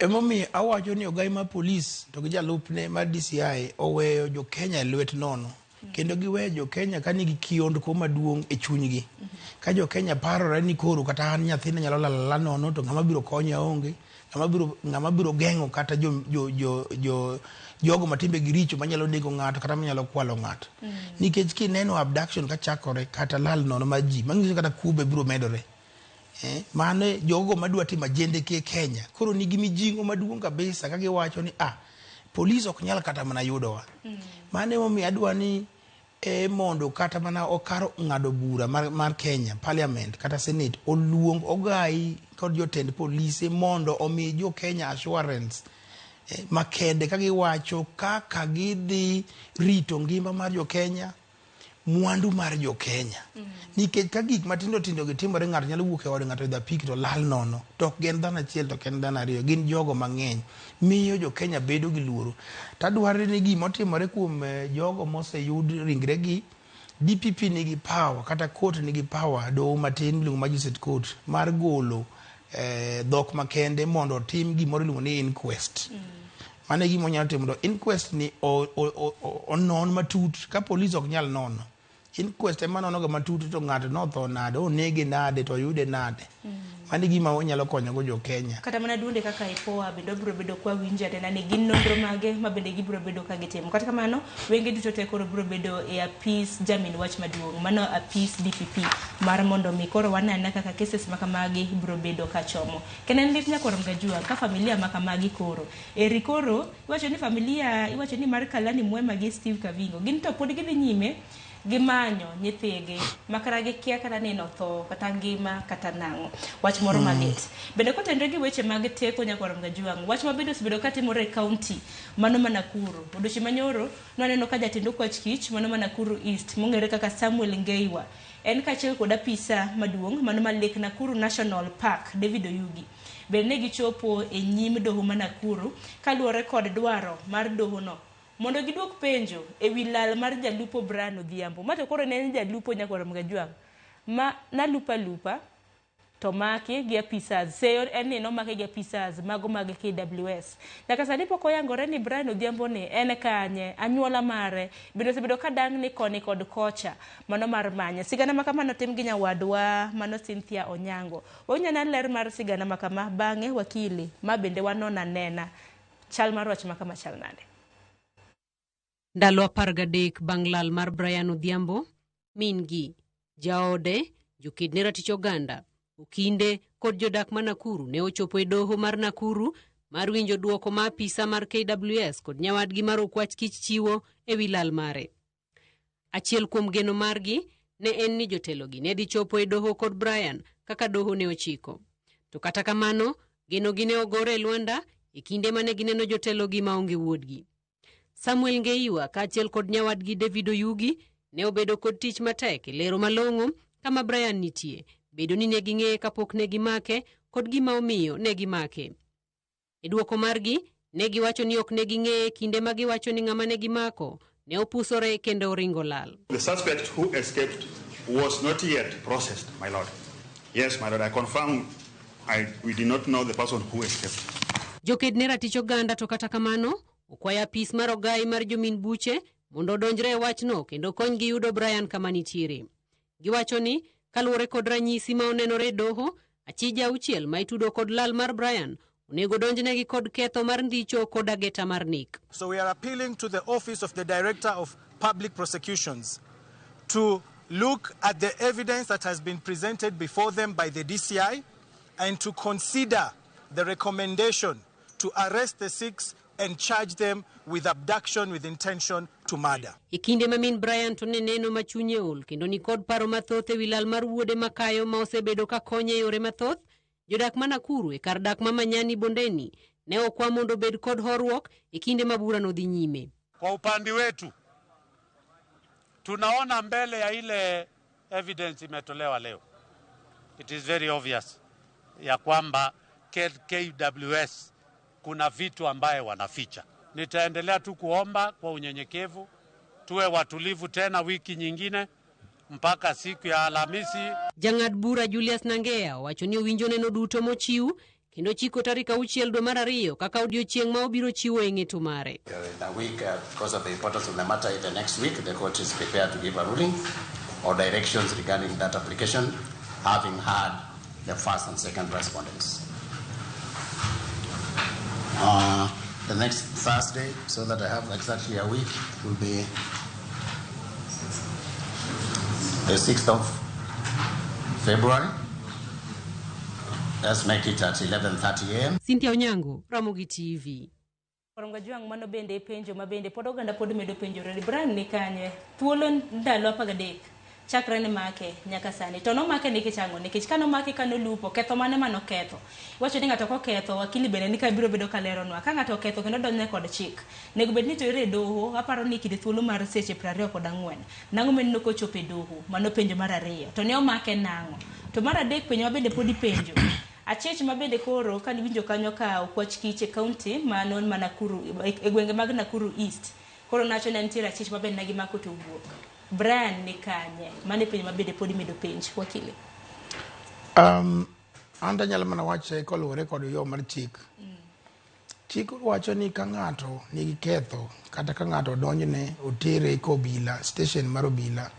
Emomiyo awacho ni ogai mar polis to gi jalupne mar DCI oweyo jo Kenya e lwet nono. Kendo giweyo jo Kenya ka nigi kiondko maduong' e chunygi. Ka jo Kenya parore ni koro kata an nyathina nyalo lal alala nono to ng'ama biro konya onge, ng'ama biro geng'o kata jogo matimbe gi richo manyalo nego ng'ato kata manyalo kwalo ng'ato. Nikech kineno abduction kachakore kata lal nono mar ji, manyiso kata kuo be biro medore. Mano jogo madwa timo ajende ke Kenya koro nigi mijing'o maduong' kabisa ka giwacho ni polis ok nyal kata mana yudowa. Mano emomiyo adwa ni mondo kata mana okar ng'ado bura mar Kenya, Parliament kata Senate oluong ogai kod jotend polise mondo omi jo Kenya assurance makende ka giwacho kaka gidhi rito ngima mar jo Kenya, mwandu mar jo Kenya. Nikech ka gik matindo tindo gi timore, ng'ato nyalo wuok e ode, ng'ato idho apiki to lal nono. To ok gin dhano achiel to ok en dhano ariyo, gin jogo mang'eny. Miyo jo Kenya bedo gi luoro. Tadwaro ni gima otimore kuom jogo moseyud ringregi, DPP nigi power kata court nigi power, doho matin miluongo magistrate court mar golo dhok makende mondo otim gimoro iluongo ni inquest. Mano e gima onyalo timo. To inquest ni onon matut ka polis ok nyal nono. Inquest ema nonoga matut to ng'ato notho nade, onege nade, to oyude nade. Mano e gima onyalo konyogo jo Kenya. Kata mana duonde kaka IPOA bende obiro bedo kwa winjo anena ni gin nonro mage ma bende gibiro bedo ka gitimo. Kata kamano, wenge duto te koro biro bedo e apis jamin wach maduong', mano apis DPP mar mondo mi koro wanene kaka cases ma kamagi biro bedo ka chomo. Kendo en lit nyakwar Mgajua ka familia ma kamagi koro. Eri koro, iwacho ni familia, iwacho ni mar Kalani Mwema gi Steve Kavingo, gin to pod gidhi nyime gimanyo nyithigi makara gikia kata ni notho kata ngima kata nang'o. Wach moro malit. Bende kotenore gi weche mag teko nyakwar Mgajuang', wach mabende osebedo katimore e kaunti mano ma Nakuru. Odiochieng' manyoro nwaneno ka jatend okwach kich mano ma Nakuru East mong'ere kaka Samuel Ngeiwa en kaachiel kod apisa maduong' mano ma Lake Nakuru National Park David Oyugi bende ne gichopo e nyim doho ma Nakuru kaluwore kod dwaro mar dohono mondo giduok penjo ewi lal mar jalupo Brian Odhiambo. Ma to koro ne en jalupo nyakwar Mgajuang' ma nalupo alupa to maki gi apisas. Seyo en ni nomake gi apisas mago mag KWS. Nyaka sani pok oyangore ni Brian Odhiambo ni en kanye, anyuola mare, bende osebedo ka dang'ni koni kod kocha mano mar manye. Sigana ma kama notim gi nyawadwa mano Cynthia Onyango. Wawinjo ler mar sigana ma kama bang'e wakili ma bende wanon anena chal mar wach ma kama chal nade. Ndalo 13 bang' lal mar Brian Odhiambo, min-gi, jaode, joked ne ratich oganda, okinde kod jodak ma Nakuru ne ochopo e doho mar Nakuru mar winjo duoko ma apisa mar KWS kod nyawadgi mar okwach kich chiwo ewi lal mare. Achiel kuom geno margi ne en ni jotelogi ne dhi chopo e doho kod Brian kaka doho ne ochiko. To kata kamano, genogi ne ogore e lwanda e kinde mane gineno jotelogi maonge wuodgi. Samuel Ngeiwa kaachiel kod nyawadgi David Oyugi ne obedo kod tich matek e lero malong'o kama Brian nitie, bedo ni ne ging'eye kapok ne gimake kod gima omiyo ne gimake. E duoko margi, ne giwacho ni ok ne ging'eye kinde ma giwacho ni ng'ama ne gimako ne opusore kendo oringo lal. The suspect who escaped was not yet processed, my lord. Yes, my lord, I confirm we did not know the person who escaped. Joked ne ratich oganda to kata kamano, okwayo apis mar ogai mar jomin buche mondo odonjre e wachno kendo konygi yudo Brian kama nitiere. Giwacho ni kaluwore kod ranyisi ma onenore e doho, achije 6 ma itudo kod lal mar Brian onego donjnegi kod ketho mar ndicho kod ageta mar nek. So we are appealing to the Office of the Director of Public Prosecutions to look at the evidence that has been presented before them by the DCI and to consider the recommendation to arrest the 6 and charge them with abduction with intention to murder. E kinde ma min Brian to ne neno ma chunye ol kendo nikod paro mathoth e wi lal mar wuode makayo ma osebedo ka konye e yore mathoth, jodak ma Nakuru e kar dak ma Manyani Bondeni ne okwa mondo obed kod horuok e kinde ma burano dhi nyime. Kwa upande wetu tunaona mbele ya ile evidence imetolewa leo, it is very obvious ya kwamba KWS kuna vitu ambaye wanaficha. Nitaendelea tu kuomba kwa unyenyekevu, tuwe watulivu tena wiki nyingine mpaka siku ya Alhamisi. Jang'ad bura Julius Nangea owacho ni owinjo neno duto mochiw kendo chiko tarik 6 dwe mar 2 kaka odiochieng' ma obiro chiwo e ng'eto mare. In a week, because of the importance of the matter, even next week, the court is prepared to give a ruling or directions regarding that application, having had the first and second respondents. The next Thursday, so that I have exactly a week, will be the 6th of February. Let's make it at 11:30 a.m. Cynthia Onyango, Ramogi TV. Koronga Jwang' mano bende e penjo ma bende pod oganda pod medo penjore ni Brian ni kanye thuolo ndalo 13 chakre ne make nyaka sani to nomake nikech ang'o nikech kanomake kanolupo ketho mane manoketho iwacho ni ng'ato koketho wakili bende ni ka biro bedo kaleronwa ka ng'ato oketho kendo donjne kod chik nego bed ni to ire e doho aparo ni kinde thuolo mar seche 24 nang'o meneno kochopo e doho mano penjo mar ariyo to ne omake nang'o to mar adek penjo ma bende pod ipenjo achich ma bende koro kaniwinjo kanyo ka okwach kich e kaunti mano ma Nakuru e gwenge mag Nakuru East koro nacho ne nitiere achich ma bende ne gimako to owuok Brian ni kanye mano e penjo ma bende pod imedo penj wakili. An to anyalo mana wache koluwore kod yo mar chik. Chik wacho ni ka ng'ato nigi ketho kata ka ng'ato odonjne otere ka obila station mar obila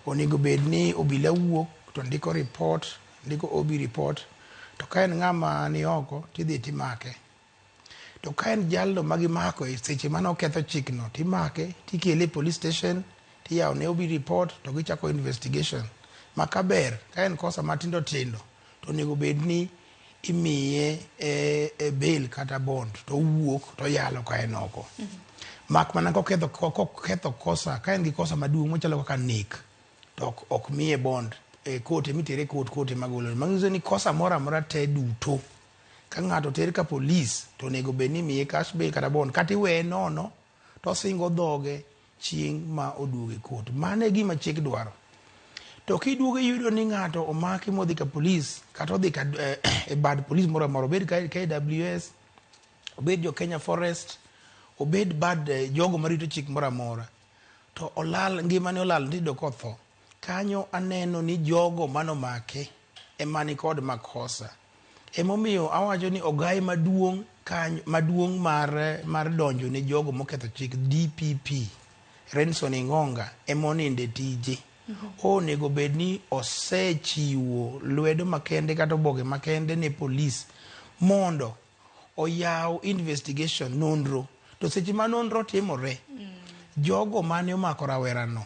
onego bed ni obila wuok to ndiko report ndiko OB report to ka en ng'ama ni oko tidhi timake. To ka en jalno ma gimako e seche mane oketho chikno timake tikele e police station tiyawo ne OB report to gichako investigation. Ma kaber ka en kosa matindo tindo to onego bed ni imiye e bail kata bond to owuok to oyalo ka en oko. Mak mana koketho kosa ka en gi kosa maduong' machalo kaka nek to ok miye bond e court emitere e court court ema golo. Manyiso ni kosa moro amora te duto ka ng'ato oter ka polis to onego bed ni imiye cash bail kata bond kata iweye nono to osingo dhoge chieng' ma oduogo e court. Mano e gima chik dwaro. To kiduogo iyudo ni ng'ato omaki modhi ka polis kata odhi ka e bad polis moro amora obed KWS obed jo Kenya Forest obed bad jogo marito chik moro amora to olal ngimane olal tiyudo kotho. Kanyo aneno ni jogo manomake ema nikod makosa. Emomiyo awacho ni ogai maduong' kanyo maduong' mar donjo ne jogo moketho chik DPP Renson Ingonga emoninde tije. Onego bed ni osechiwo lwedo makende kata oboke makende ne polis mondo oyaw investigation nonro. To seche ma nonro timore, jogo mane omako rawerano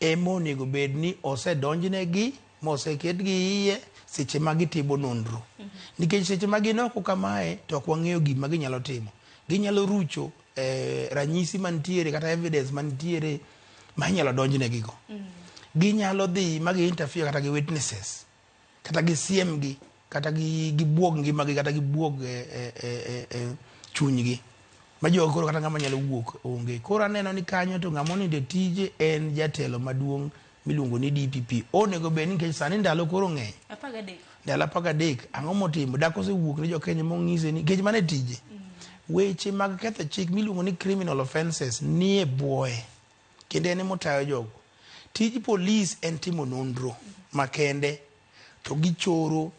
ema onego bed ni osedonjnegi moseketgi iye seche ma gitimo nonro. Nikech seche ma gin oko kamae to ok wang'eyo gima ginyalo timo. Ginyalo rucho ranyisi mantiere kata evidence mantiere ma inyalo donjnegigo. Ginyalo dhi ma gi interfere kata gi witnesses kata gisiemgi kata gibuog ngimagi kata gibuog chunygi ma jogo koro kata ng'ama nyalo wuok onge. Koro aneno ni kanyo to ng'ama onindo e tije en jatelo maduong' miluongo ni DPP. Onego bed ni nikech sani ndalo koro ng'eny. 13. Ndalo 13 ang'o motimo? Dak osewuok ne jokenya mong'ise ni nikech mano e tije. Weche mag ketho chik miluongo ni criminal offences nie bwoye kendo en emotayo jogo. Tij polis en timo nonro makende to gichoro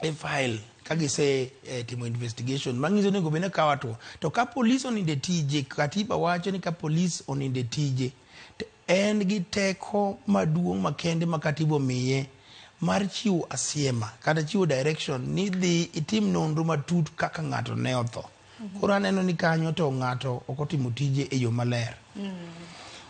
e file ka gise timo investigation manyiso ni onego bed ni okawo hatua. To ka polis onindo e tije, katiba wacho ni ka polis onindo e tije to en gi teko maduong' makende ma katiba omiye mar chiwo asiema kata chiwo direction ni dhi itim nonro matut kaka ng'ato ne otho. Koro aneno ni kanyo to ng'ato ok otimo tije e yo maler.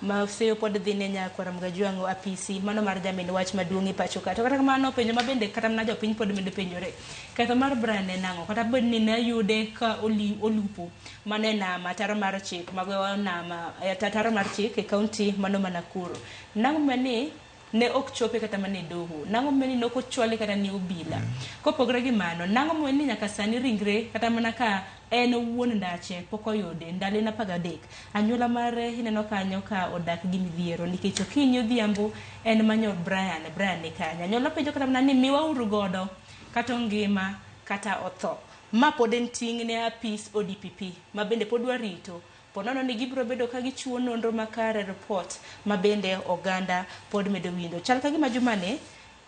Ma seyo pod dhi ne nyakwar Mgajwang'o apisi mano mar jamin wach maduong' e pacho ka. To kata kamano penjo ma bende kata mana jopiny pod medo penjore. Ketho mar Brian en ang'o? Kata bed ni ne yude ka oli, olupo mano e nam ataro mar chik mago nam ataro mar chik e kaunti mano ma Nakuru. Nang'o mani ne ok chope kata mana e doho? Nang'o momiyo ni ne ok ochwale kata ne obila? Kopogore gi mano, nang'o momiyo ni nyaka sani ringre kata mana ka en owuon ndache pok oyude ndalo en 13. Anyuola mare ineno kanyo ka odak gi midhiero nikech okinyi odhiambo en manyo Brian, Brian ni kanye? Anyuola penjo kata mana ni miwa uru godo kata ongima kata otho. Ma pod en ting' ne apis ODPP ma bende pod warito. Po nono ni gibiro bedo ka gichiwo nonro makare report ma bende oganda pod medo winjo. Chal ka gima jumani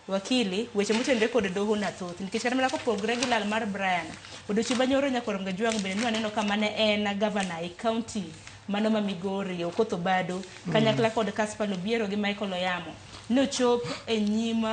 wakili weche motenore kod doho na thoth nikech kata mana kopogore gi lal mar Brian odiochieng' manyoro nyakwar Mgajwang' bende nwaneno ka mane en gavana e kaunti mano ma Migori Okoth Obado kanyakla kod Caspar Obiero gi Michael Oyamo nochop e nyim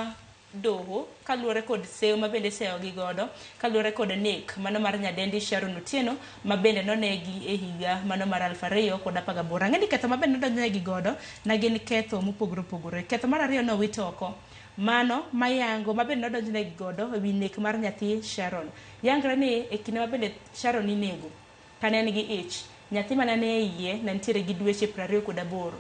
doho kaluwore kod seyo ma bende iseyogi godo kaluwore kod nek mano mar nyadendi Sharon Otieno ma bende nonegi e higa mano mar 2018. Ang'e ni ketho ma bende nodonjnegi godo ne gin ketho mopogore opogore. Ketho mar ariyo nowit oko mano mayango ma bende nodonjnegi godo e wi nek mar nyathi Sharon. Yangre ni e kinde ma bende Sharon inego kane en gi ich, nyathi mane nie iye ne nitiere gi dweche 28.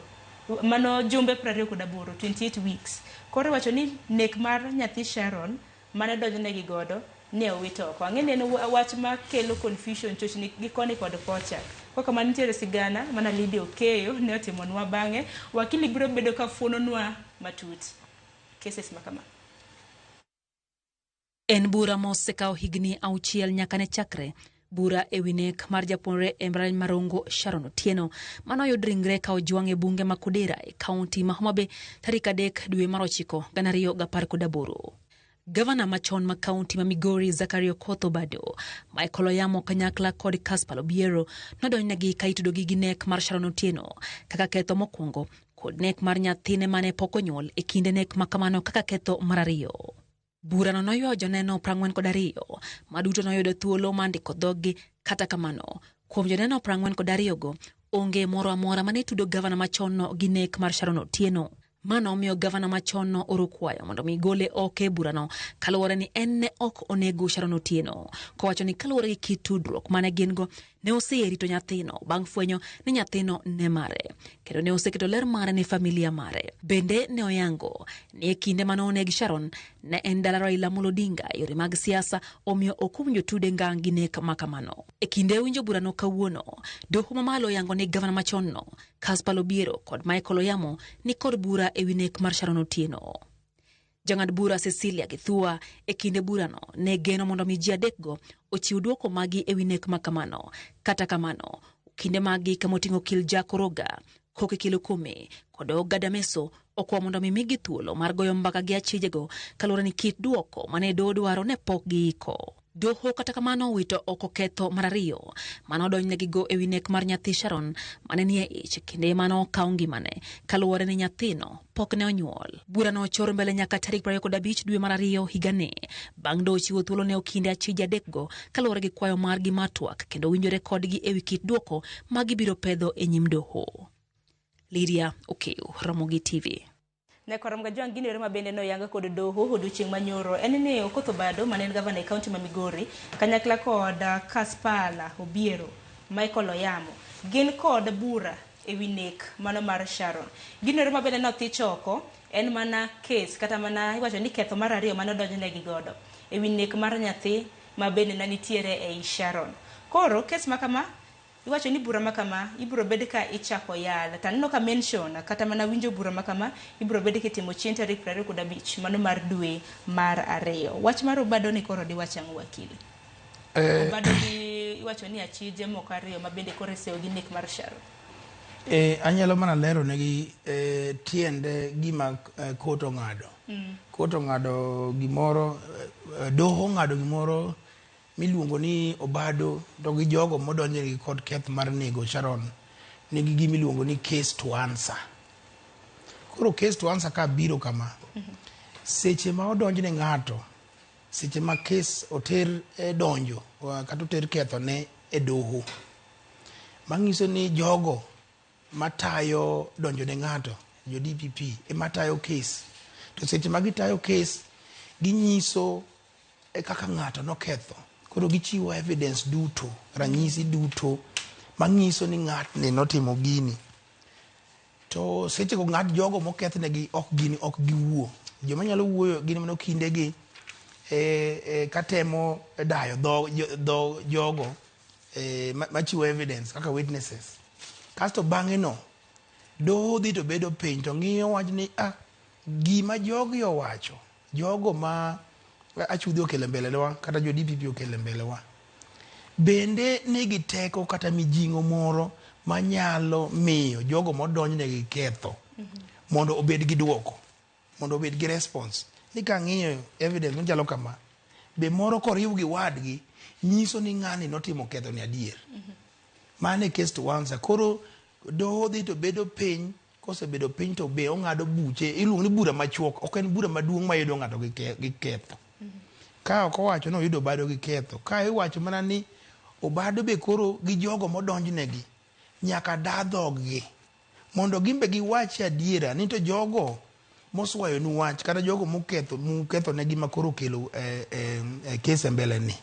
Mano jumbe 28, 28 weeks. Koro iwacho ni nek mar nyathi Sharon mane donjnegi godo ne owit oko. Ang'e ni en wach makelo confusion chochni gi koni kod kocha. Kaka mano nitiere sigana mana Lydia Okeyo ne otimonwa bang'e. Wakili biro bedo ka fuononwa matut cases ma kama. En bura mosekawo higni 6 nyaka ne chakre. Bura e wi nek mar japuonjre e mbalariany ma Rongo Sharon Otieno mane oyud ringre ka ojwang' e bunge ma Kodera e kaunti ma Homa Bay tarik 3 dwe mar 9 2018. Gavana machon ma kaunti ma Migori Zachary Okoth Obado, Michael Oyamo kanyakla kod Caspar Obiero nodonjnegi ka itudogi gi nek mar Sharon Otieno kaka ketho mokwongo kod nek mar nyathine mane pok onyuol e kinde nek ma kamano kaka ketho mar ariyo. Burano noywayo joneno 42 ma duto noyudo thuolo mar ndiko dhoggi. Kata kamano, kuom joneno 42 go, onge moro amora mane tudo gavana machonno gi nek mar Sharon Otieno. Mano omiyo gavana machonno oro kwayo mondo mi gole oko e burano kaluwore ni en ne ok onego Sharon Otieno, kowacho ni kaluwore gi kit tudruok mane gin go ne oseyie rito nyathino bang' fwenyo ni nyathino ne mare kendo ne oseketo ler mare ne familia mare. Bende ne oyango ni e kinde mane oneg Sharon ne en dala Raila Amolo Odinga e yore mag siasa, omiyo ok owinjo tude ngang' gi nek ma kamano. E kinde winjo burano kawuono, doho mamalo oyango ni gavana machonno Caspar Obiero kod Michael Oyamo ni kod bura e wi nek mar Sharon Otieno. Jang'ad bura Cecilia Githua e kinde burano ne geno mondo mi ji adekgo ochiw dwoko magi e wi nek ma kamano. Kata kamano, kinde magi kama oting'o okil Jack Oroga, Koki Kilukumi kod Ogada Meso okwa mondo mi migi thuolo mar goyo mbaka gi achijego kaluwore ni kit dwoko mane doho dwaro ne pok giiko. Doho kata kamano owito oko ketho mar ariyo mane odonjnegigo e wi nek mar nyathi Sharon mane nie ich kinde mane okaw ngimane kaluwore ni nyathino pok ne onyuol. Burano ochor mbele nyaka tarik 25 dwe mar 2 higani bang' doho chiwo thuolo ne okinde achije adekgo kaluwore gi kwayo margi mar twak kendo winjore kodgi e wi kit dwoko ma gibiro pedho e nyim doho. Lydia Okeyo, Ramogi TV. Nyakwar Mgajwang' gino ero ma bende noyang kod doho odiochieng' manyoro en ni Okoth Obado mane en gavana e kaunti ma Migori kanyakla kod Caspar Obiero, Michael Oyamo gin kod bura e wi nek mano mar Sharon. Gino ero ma bende nothich oko en mana kes kata mana iwacho ni ketho mar ariyo mane odonjnegi godo e wi nek mar nyathi ma bende ne nitiere ei Sharon. Koro kes ma kama iwacho ni bura ma kama ibiro bed ka ichako yal to aneno ka mention kata mana winjo bura ma kama ibiro bed kitimo chieng' tarik 25 mano mar dwe mar 2. Wach mar Obado ni koro diwach ang'o wakili? Obado gi iwacho ni achije moko ariyo ma bende koro iseyo gi nek mar Sharon. Anyalo mana lero negi tiende gima kot ong'ado. Kot ong'ado gimoro, doho ong'ado gimoro miluongo ni Obado to gi jogo modonjnegi kod keth mar nego Sharon nigi gima iluongo ni case to answer. Koro case to answer ka biro kama, seche ma odonjne ng'ato, seche ma case oter e donjo kata oter ketho ne e doho, manyiso ni jogo matayo donjo ne ng'ato, jo DPP ema tayo case. To seche ma gitayo case, ginyiso e kaka ng'ato noketho. Koro gichiwo evidence duto, ranyisi duto manyiso ni ng'atni notimo gini. To seche go ng'at jogo mokethnegi ok gini ok giwuo. Joma nyalo wuoyo gin mana okindegi katemo dayo dho jogo machiwo evidence kaka witnesses. Kasto bang'e no, doho dhi to bedo piny to ng'iyo wach ni gima jogi owacho, jogo ma achudhi okelo mbele wa kata jo DPP okelo mbele wa, bende nigi teko kata mijing'o moro manyalo miyo jogo modonjnegi ketho mondo obed gi duoko, mondo obed gi response. Ni kang'iyo evidence machalo kama, be moro koriw gi wadgi nyiso ni ng'ani notimo ketho ni adier. Mano e case to answer. Koro doho dhi to bedo piny, kosebedo piny to be ong'ado buche, iluongo ni bura machuok, ok en bura maduong' mayudo ng'ato gi ketho. Ka ok owacho ni oyudo Obado gi ketho, ka iwacho mana ni Obado be koro gi jogo modonjnegi nyaka da dhoggi mondo gin be giwach adiera ni to jogo moswayonu wach kata jogo muketho negi ma koro okelo case e mbele ni,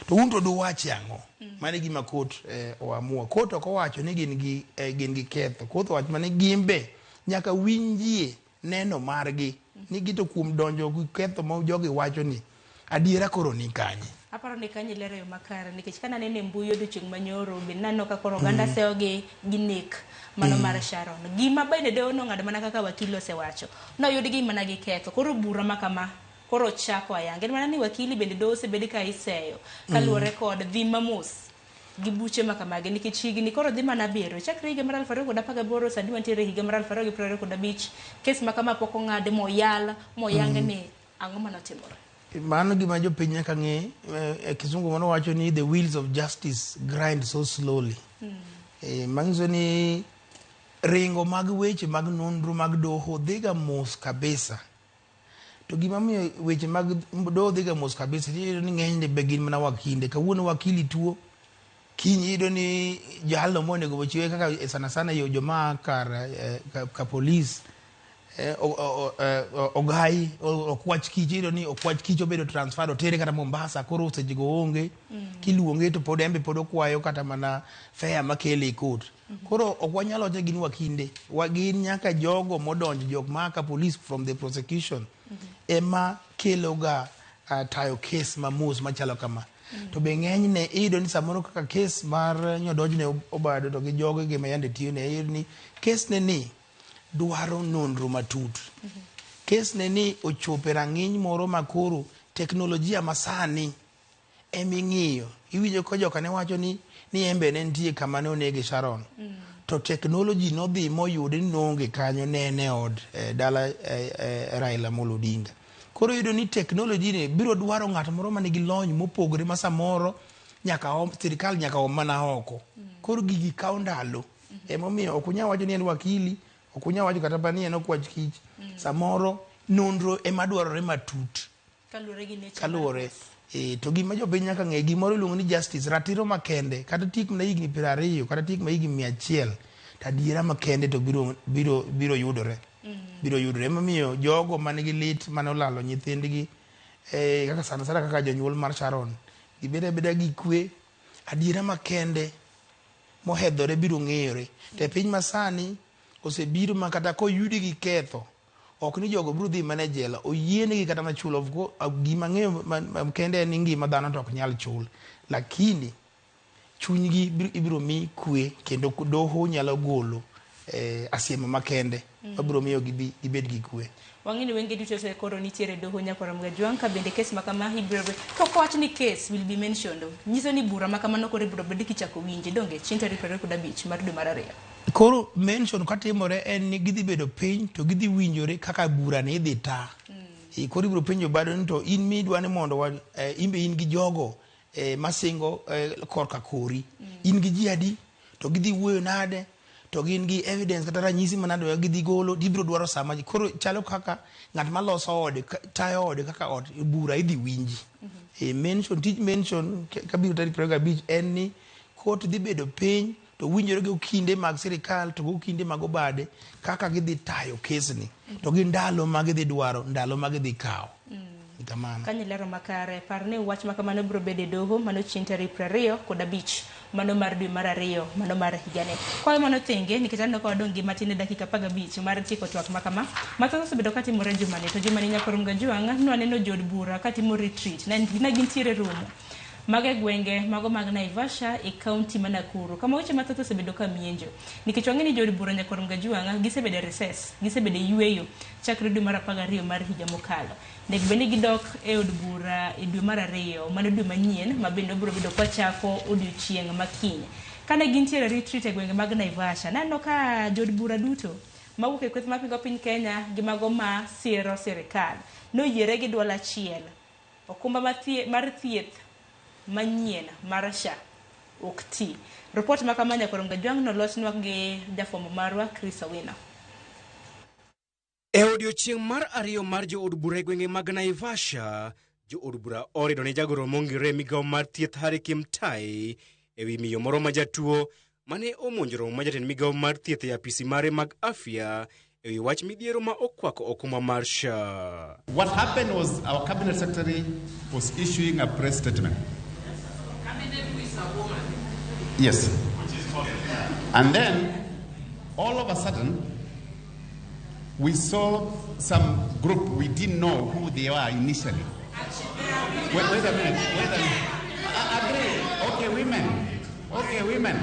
to un to duwachi ang'o? Mano e gima court oamua. Court ok owacho ni gin gi ketho. Court owacho mana ni gin be nyaka winjie neno margi ni gito kuom donjo gi ketho ma jogi wacho ni adiera koro ni kanye. Aparo ni kanyo ilero yo makare, nikech kana nene mbui odiochieng' manyoro be naneno ka koro oganda seyo gi nek mano mar Sharon. Gima bende doho nong'ado mana kaka wakili osewacho, noyudgi mana gi ketho. Koro bura ma kama koro chako ayanga. En mana ni wakili bende doho osebed ka iseyo kaluwore kod dhi mamos gi buche ma kamagi, nikech higni koro dhi mana 7 chakre higa mar 2018 sani wantiere higa mar 2025, kes ma kama pok ong'ad moyal moyang ni ang'o manotimore. Mano gima jopiny nyaka ng'e, kisungu mano wacho ni the wheels of justice grind so slowly. Manyiso ni ringo mag weche mag nonro mag doho dhiga mos kabisa. To gima miyo weche mag doho dhiga mos kabisa, iyudo ni ng'enyne be gin mana wakinde. Kawuono wakili tuo, kiny iyudo ni jalno monego ochiwe kaka sana sana yo joma kar ka polis ogai okwach kich, iyudo ni okwach kich obedo transfer otere kata Mombasa, koro seche go onge. Kiluonge to pod embe pod okwayo kata mana fare makele e court. Koro ok wanyal wacho ni gin wakinde, gin nyaka jogo modonjo, jok ma ka police from the prosecution ema kelo ga tayo case mamos machalo kama. To be ng'enyne iyudo ni samoro kaka case mar nyodonjne Obado to gi joge gi ma yande tiyone, iyudo ni case ne ni dwaro nonro matut. Case ne ni ochopo e rang'iny moro ma koro teknolojia masani eming'iyo. Iwinjo ka joka ne wacho ni embe ne nitie kama ne onege Sharon. To technology nodhi moyude ni noonge kanyo, ne en e od dala Raila Amolo Odinga. Koro iyudo ni technology ni biro dwaro ng'at moro manigi lony mopogore ma samoro nyaka sirikal nyaka om mana oko. Koro gigi kawo ndalo. Emomiyo ok unyal wacho ni en wakili, ok unyal wacho kata ni en okwach kich. Samoro nonro ema dwarore matut. Kaluwore gi nature. Kaluwore. To gima jopiny nyaka ng'e, gimoro iluongo ni justice, ratiro makende, kata tiek mana higni 20, kata tiek mana higni 100, to adiera makende to biro yudore. Biro yudore. Emomiyo jogo manigi lit mane olalo nyithindgi, kaka sana sana kaka jonyuol mar Sharon, gibed abeda gi kwe, adiera makende mohedhore biro ng'eyore. To e piny masani osebiro ma kata koyudi gi ketho, ok ni jogo biro dhi mana e jela, oyienegi kata machulo. Of course, gima ang'eyo kende en ni ngima dhano to ok nyal chul, lakini chunygi ibiro mi kwe, kendo doho nyalo golo asiemo makende mabiro miyo gibed gi kwe. Wang'e ni wenge duto te koro nitiere doho Nyakwar Mgajwang', ka bende kes ma kama ibiro to kowach ni case will be mentioned, nyiso ni bura ma kamano koro ibiro bed kichako winje donge chieng' tarik 25 mar dwe mar 2. Koro mention katimore en ni gidhi bedo piny to gidhi winjore kaka bura ni idhi ta. Koro ibiro penjo Obado ni to in midwa ni mondo in be in gi jogo masingo korka kori. In gi ji adi? To gidhi wuoyo nade? To gin gi evidence kata ranyisi manade gidhi golo, gibiro dwaro sama. Koro chalo kaka ng'at maloso ode, tayo ode kaka ot, bura idhi winji. Mention, tij mention kabiro tarik 25 en ni court dhi bedo piny To winjore gi okinde mag sirikal to gi okinde mag obade kaka gidhi tayo kesni to gi ndalo ma gidhi dwaro, ndalo ma gidhi kawo. Kamano. Kanyo ilero makare, par ni wach ma kamano biro bedo e doho mano chieng' tarik 25 mano mar dwe mar ariyo mano mar higani. Kwayo mano thenge nikech aneno ka wadong' gi matin e dakika 15 mar tieko twak ma kama. Mathoth osebedo katimore jumani to jumani Nyakor Mgajwang' nwaneno jood bura katimo retreat ne gintiere romo mago e gwenge mago mag Naivasha e kaunti ma Nakuru kama weche mathoth osebedo ka mienjo nikech wang'e ni jood bura Nyakor Mgajwang' gisebedo e recess, gisebedo e yueyo chakre dwe mar 12 mar higa mokalo. Nek bed ni gidok e od bura e dwe mar ariyo, mano dwe manyien ma bende obiro bedo kwachako odiochieng' ma kiny. Kane gintiere retreat e gwenge mag Naivasha, naneno ka jood bura duto mawuok e kweth mapingo piny Kenya gi mago ma siro sirikal noyiere gi duol achiel. Okumba mar thieth manyien mar SHA ok ti. Report ma kama Nyakor Mgajwang' nolosnwa gi jafwambo marwa Chris Owino. E odiochieng' mar ariyo mar jood bura e gwenge mag Naivasha, jood bura orido ne jagoro mongire migawo mar thieth Harry Kimtai ewi miyo moro ma jatuo mane omonjo romo ma jatend migawo mar thieth e apisi mare mag afya ewi wach midhiero ma okwako okumba mar SHA. What happened was our cabinet secretary was issuing a press statement. Yes. And then, all of a sudden, we saw some group, we didn't know who they were initially. Wait a minute, wait a minute. I agree. Okay, women. Okay, women.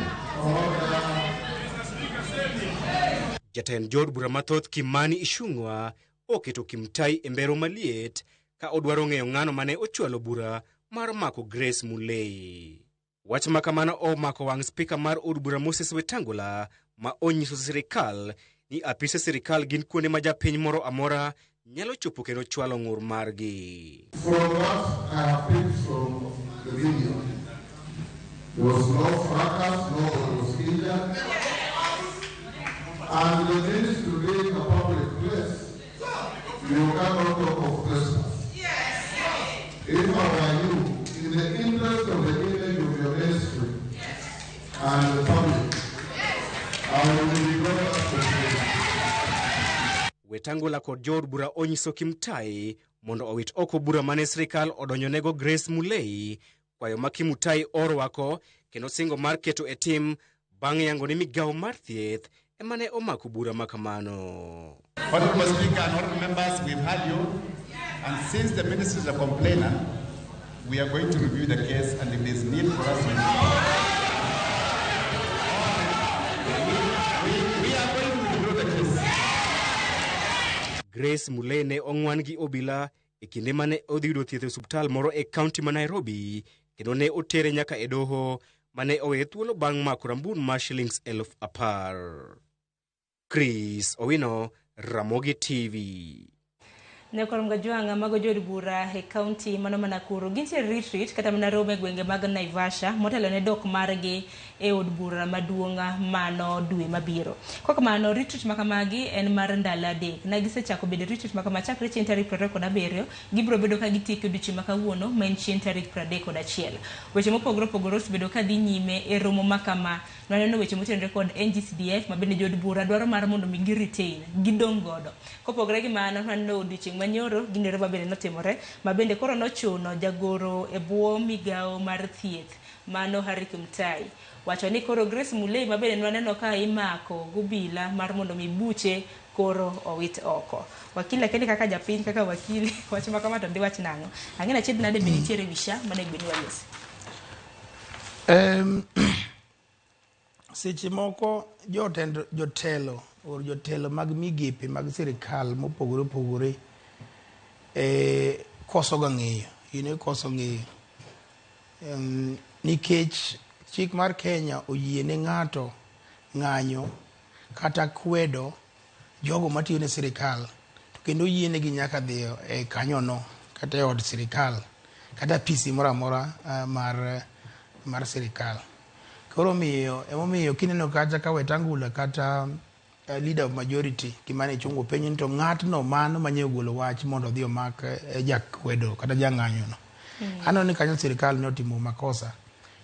Jatend jood bura mathoth Kimani Ichung'wa oketo Kimtai e mbero maliet ka odwaro ng'eyo ng'ano mane ochwalo bura mar mako Grace Mulei. Wach ma kamano omako wang' spika mar od bura Moses Wetangula ma onyiso sirikal ni apise sirikal gin kuonde ma japiny moro amora nyalo chopo kendo chwalo ng'ur margi. From what I have picked from the video, there was no fracas, no one was injured. And the ministry being a public place, you cannot talk of trespass. If I were you, in the interest of the image of your ministry and the public, I will withdraw that complaint. Wetangula kod jood bura onyiso Kimtai mondo owit oko bura mane sirikal odonjonego Grace Mulei, kwayo ma Kimutai orwako kendo singo mar keto e tim bang' yango ni migawo mar thieth ema ne omako bura ma kamano. Honorable Speaker and honorable members, we've heard you. And since the ministry is a complainer, we are going to review the case, and if there's need for us to... We are going to withdraw the case. Grace Mulei ne ong'wan gi obila e kinde mane odhi yudo thieth e osiptal moro e kaunti ma Nairobi kendo ne otere nyaka e doho mane oweye thuolo bang' mako rambun mar shillings 10,000. Chris Owino, Ramogi TV. Nyakor Mgajwang' mago jood bura e kaunti mano ma Nakuru gintiere retreat kata mana romo e gwenge mag Naivasha motelo ne dok margi e od bura maduong' mano dwe mabiro. Kok kamano retreat ma kamagi en mar ndalo 3. Na gisechako bedo retreat ma kama chakre chieng' tarik 27, gibiro bedo ka gitieko odiochieng' ma kawuono ma en chieng' tarik 31. Weche mopogore opogore osebedo ka dhi nyime e romo ma kama. Nwaneno weche motenore kod NGCDF ma bende jood bura dwaro mar mondo mi gi retain, gidong' godo. Kopogore gi mano, nwaneno odiochieng' manyoro gi nero mabende notimore ma bende koro nochuno jagoro e bwo migawo mar thieth mano Harry Kimtai wacho ni koro Grace Mulei ma bende nwaneno ka imako gobila mar mondo mi buche koro owit oko. Wakili akeni kaka japiny kaka wakili wach ma kama to diwach nang'o? Ang'e achiedh nade be nitiere wi SHA mane bed ni walosi. Seche moko jotelo or jotelo mag migepe mag sirikal mopogore opogore koso ga ng'eyo, koso ng'eyo. Nikech chik mar Kenya oyie ne ng'ato ng'anyo kata kwedo jogo matiyo ne sirikal, to kendo oyienegi nyaka dhi e kanyono kata e od sirikal kata apisi moro amora mar sirikal. Koro emomiyo kineno kata ka Wetangula kata leader of majority Kimani Ichung'wa penjo ni to ng'atno mano manye ogolo wach mondo odhi omak jakwedo kata jang'anyono. Aneno ni kanyo sirikal ne otimo makosa.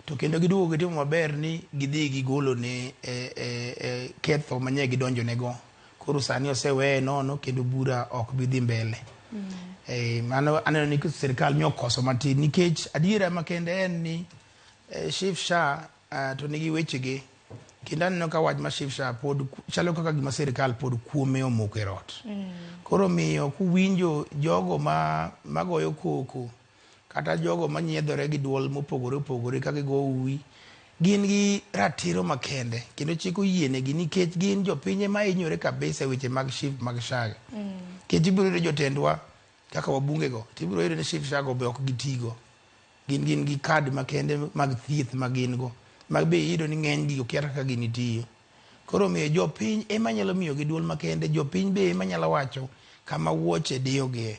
To kendo giduogo gitimo maber ni gidhi gigolo ne ketho manye gidonjo nego. Koro sani oseweye nono kendo bura ok bi dhi mbele. Mano aneno ni sirikal nyokoso matin nikech adiera makende en ni SHIF SHA to nigi wechege kendo aneno ka wach ma SHIF SHA pod chalo kaka gima sirikal pod kuome omoko e rot. Koro miyo kuwinjo jogo magoyo koko kata jogo manyiedhore gi duol mopogore opogore ka gigo uwi gin gi ratiro makende kendo chik oyienegi nikech gin jopiny ema hinyore kabisa e weche mag SHIF mag SHA. Nikech ibiro yudo jotendwa kaka wabunge go tibiro yudo ni SHIF SHA go be ok gitigo. Gin gi kad makende mag thieth ma gin go ma be iyudo ni ng'eny gi okia kaka gini tiyo. Koro miyo jopiny ema nyalo miyo gi duol makende, jopiny be ema nyalo wacho kama wuoche diyogie.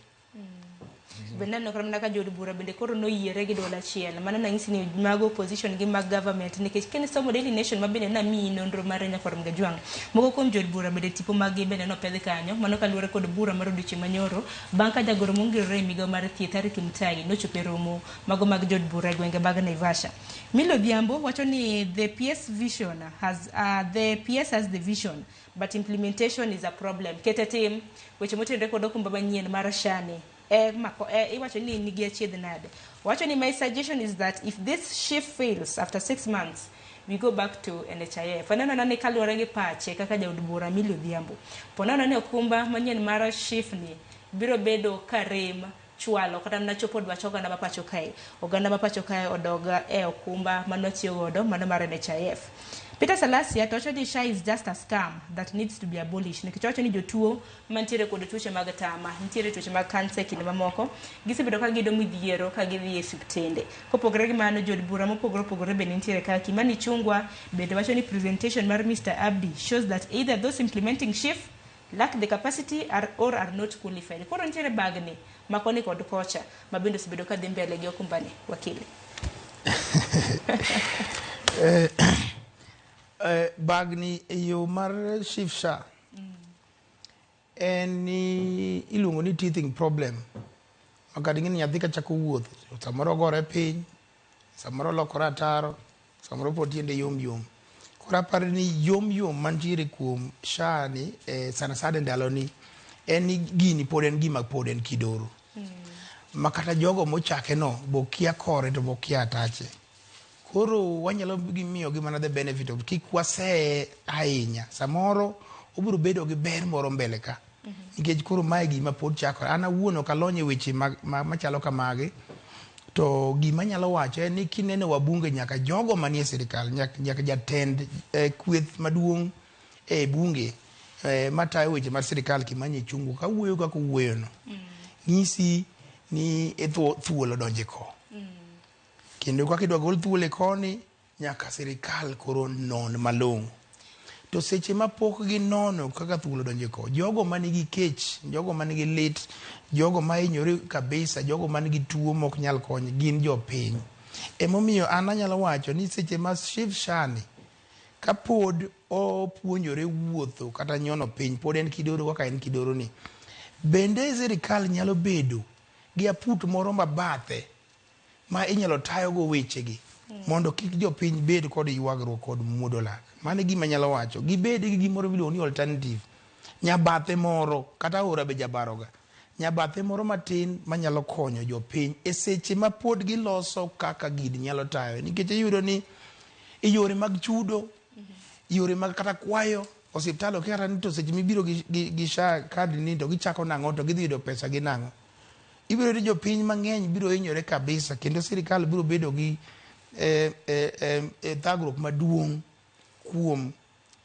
Bende aneno kata mana ka jood bura bende koro noyiere gi duol achiel. Mano nanyisi ni mago opposition gi mag government nikech kinisomo Daily Nation ma bende namiyi nonro mar Nyakwar Mgajwang'. Moko kuom jood bura bende tipo maggi bende nopedh kanyo. Mano kaluwore kod bura mar odiochieng' manyoro bang' ka jagoro mongirore e migawo mar thieth Eric Mutai nochopo e romo mago mag jood bura e gwenge mag Naivasha. Milo Odhiambo wacho ni the PS vision has the PS has the vision but implementation is a problem. Kete tim weche motenore kod okumba manyien mar SHA ni. Iwacho ni nigi achiedh nade. Wacho ni my suggestion is that if this SHIF fails after 6 months we go back to NHIF. Aneno ni kaluwore gi pache kaka jaod bura Milly Odhiambo. Poneno ni okumba manyien mar SHIF ni biro bedo karem chwalo kata mana chopo dwach oganda ma pacho kae. Oganda ma pacho kae odog e okumba manotiyo godo mano mar NHIF. Peter Salasia to wacho ni SHA is just a scam that needs to be abolished. Nikech owacho ni jotuo mantiere kod tuoche mag tama, nitiere tuoche mag kansa e kinde mamoko, gisebedo ka giyudo midhiero ka gidhi e osiptende. Kopogore gi mano, jood bura mopogore opogore bende nitiere ka. Kimani Ichung'wa bende wacho ni presentation mar Mr. Abdi shows that either those implementing SHIF lack the capacity or are not qualified. Koro nitiere bagni ma koni kod kocha ma bende osebedo ka dhi mbele gi okumbani. Wakili. Bagni e yo mar SHIF SHA en ni iluongo ni teething problem. Makata ing'e ni nyathi kachako wuoth samoro ogore piny, samoro olokore ataro, samoro pod tiende yom yom. Koro aparo ni yom yom mantiere kuom SHA ni sana sana e ndalo ni en ni gini pod en gima pod en kidoro. Ma kata jogo mochake no bokia kore to bokia atache. Koro wanyalo miyogi mana the benefit of kik waseye ahinya. Samoro obiro bedo gi ber moro mbele ka. Nikech koro mae gima pod chakore. An awuon ok alony e weche machalo kamagi. To gima anyalo wacho en ni kineno wabunge nyaka jogo manie sirikal, nyaka jatend kweth maduong' e bunge matayo weche mar sirikal Kimani Ichung'wa kawuoyo kaka owuoyo no. Nyisi ni thuol odonjo e ko. Kendo kaka idwa gol thuol e koni, nyaka sirikal koro non malong'o. To seche ma pok ginono kaka thuol odonjo e ko, jogo manigi kech, jogo manigi lit, jogo mahinyore kabisa, jogo manigi tuo mok nyal kony gin jopiny. Emomiyo an anyalo wacho ni seche ma SHIF SHA ni kapod opuonjore wuotho kata nyono piny, pod en kidoro kaka en kidoro ni. Bende sirikal nyalo bedo gi aput moro mabathe ma inyalo tayogo wechegi mondo kik jopiny bed kod ywagruok kod muodo lak. Mano e gima anyalo wacho. Gibed gi gimoro miluongo ni alternative. Nyabathe moro, kata aora be jabaroga. Nyabathe moro matin manyalo konyo jopiny e seche ma pod giloso kaka gini nyalo tayo. Nikech iyudo ni e yore mag chudo, yore mag kata kwayo osiptal ok kata ni to seche mibiro gi SHA card ni to gichako nang'o to gidhi yudo pesa gi nang'o. Ibiro yudo jopiny mang'eny biro hinyore kabisa kendo sirikal biro bedo gi thagruok maduong' kuom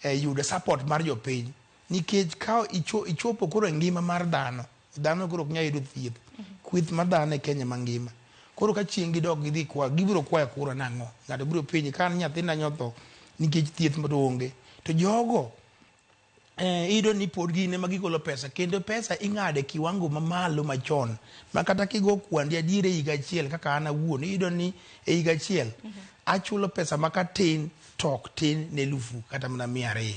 yudo support mar jopiny. Nikech ka ichopo koro e ngima mar dhano, dhano koro ok nyal yudo thieth. Kweth mar dhano e Kenya mangima. Koro ka chieng' gidok gidhi kwa, gibiro kwayo kura nang'o? Ng'ato biro penji ka an nyathina nyotho nikech thieth to onge. To jogo iyudo ni pod gin ema gigolo pesa kendo pesa ing'ado e kiwango mamalo machon ma kata kigo kwandi adier e higa achiel kaka an awuon iyudo ni e higa achiel achulo pesa ma katin to ok tin ne 1,200 kata mana 200.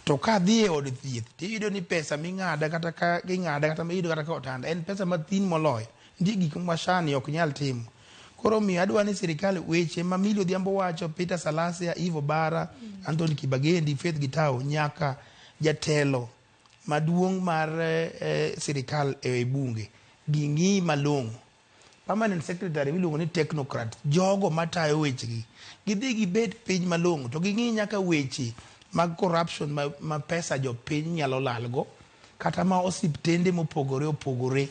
To kadhi e od thieth tiyudo ni pesa ming'ada kata ka ging'ada kata miyudo kata ka otanda en pesa mathin moloyo. Nitie gik ma SHA ni ok nyal timo. Koro omiyo adwa ni sirikal weche ma Millie Odhiambo wacho, Peter Salasya, Eve Obara, Anthony Kibagendi, Faith Gitau nyaka jatelo maduong' mar sirikal e bunge ging'i malong'o. Permanent secretary miluongo ni technocrat, jogo matayo wechegi, gidhi gibed piny malong'o to ging'i nyaka weche mag corruption ma pesa jopiny nyalo lalgo kata ma osiptende mopogore opogore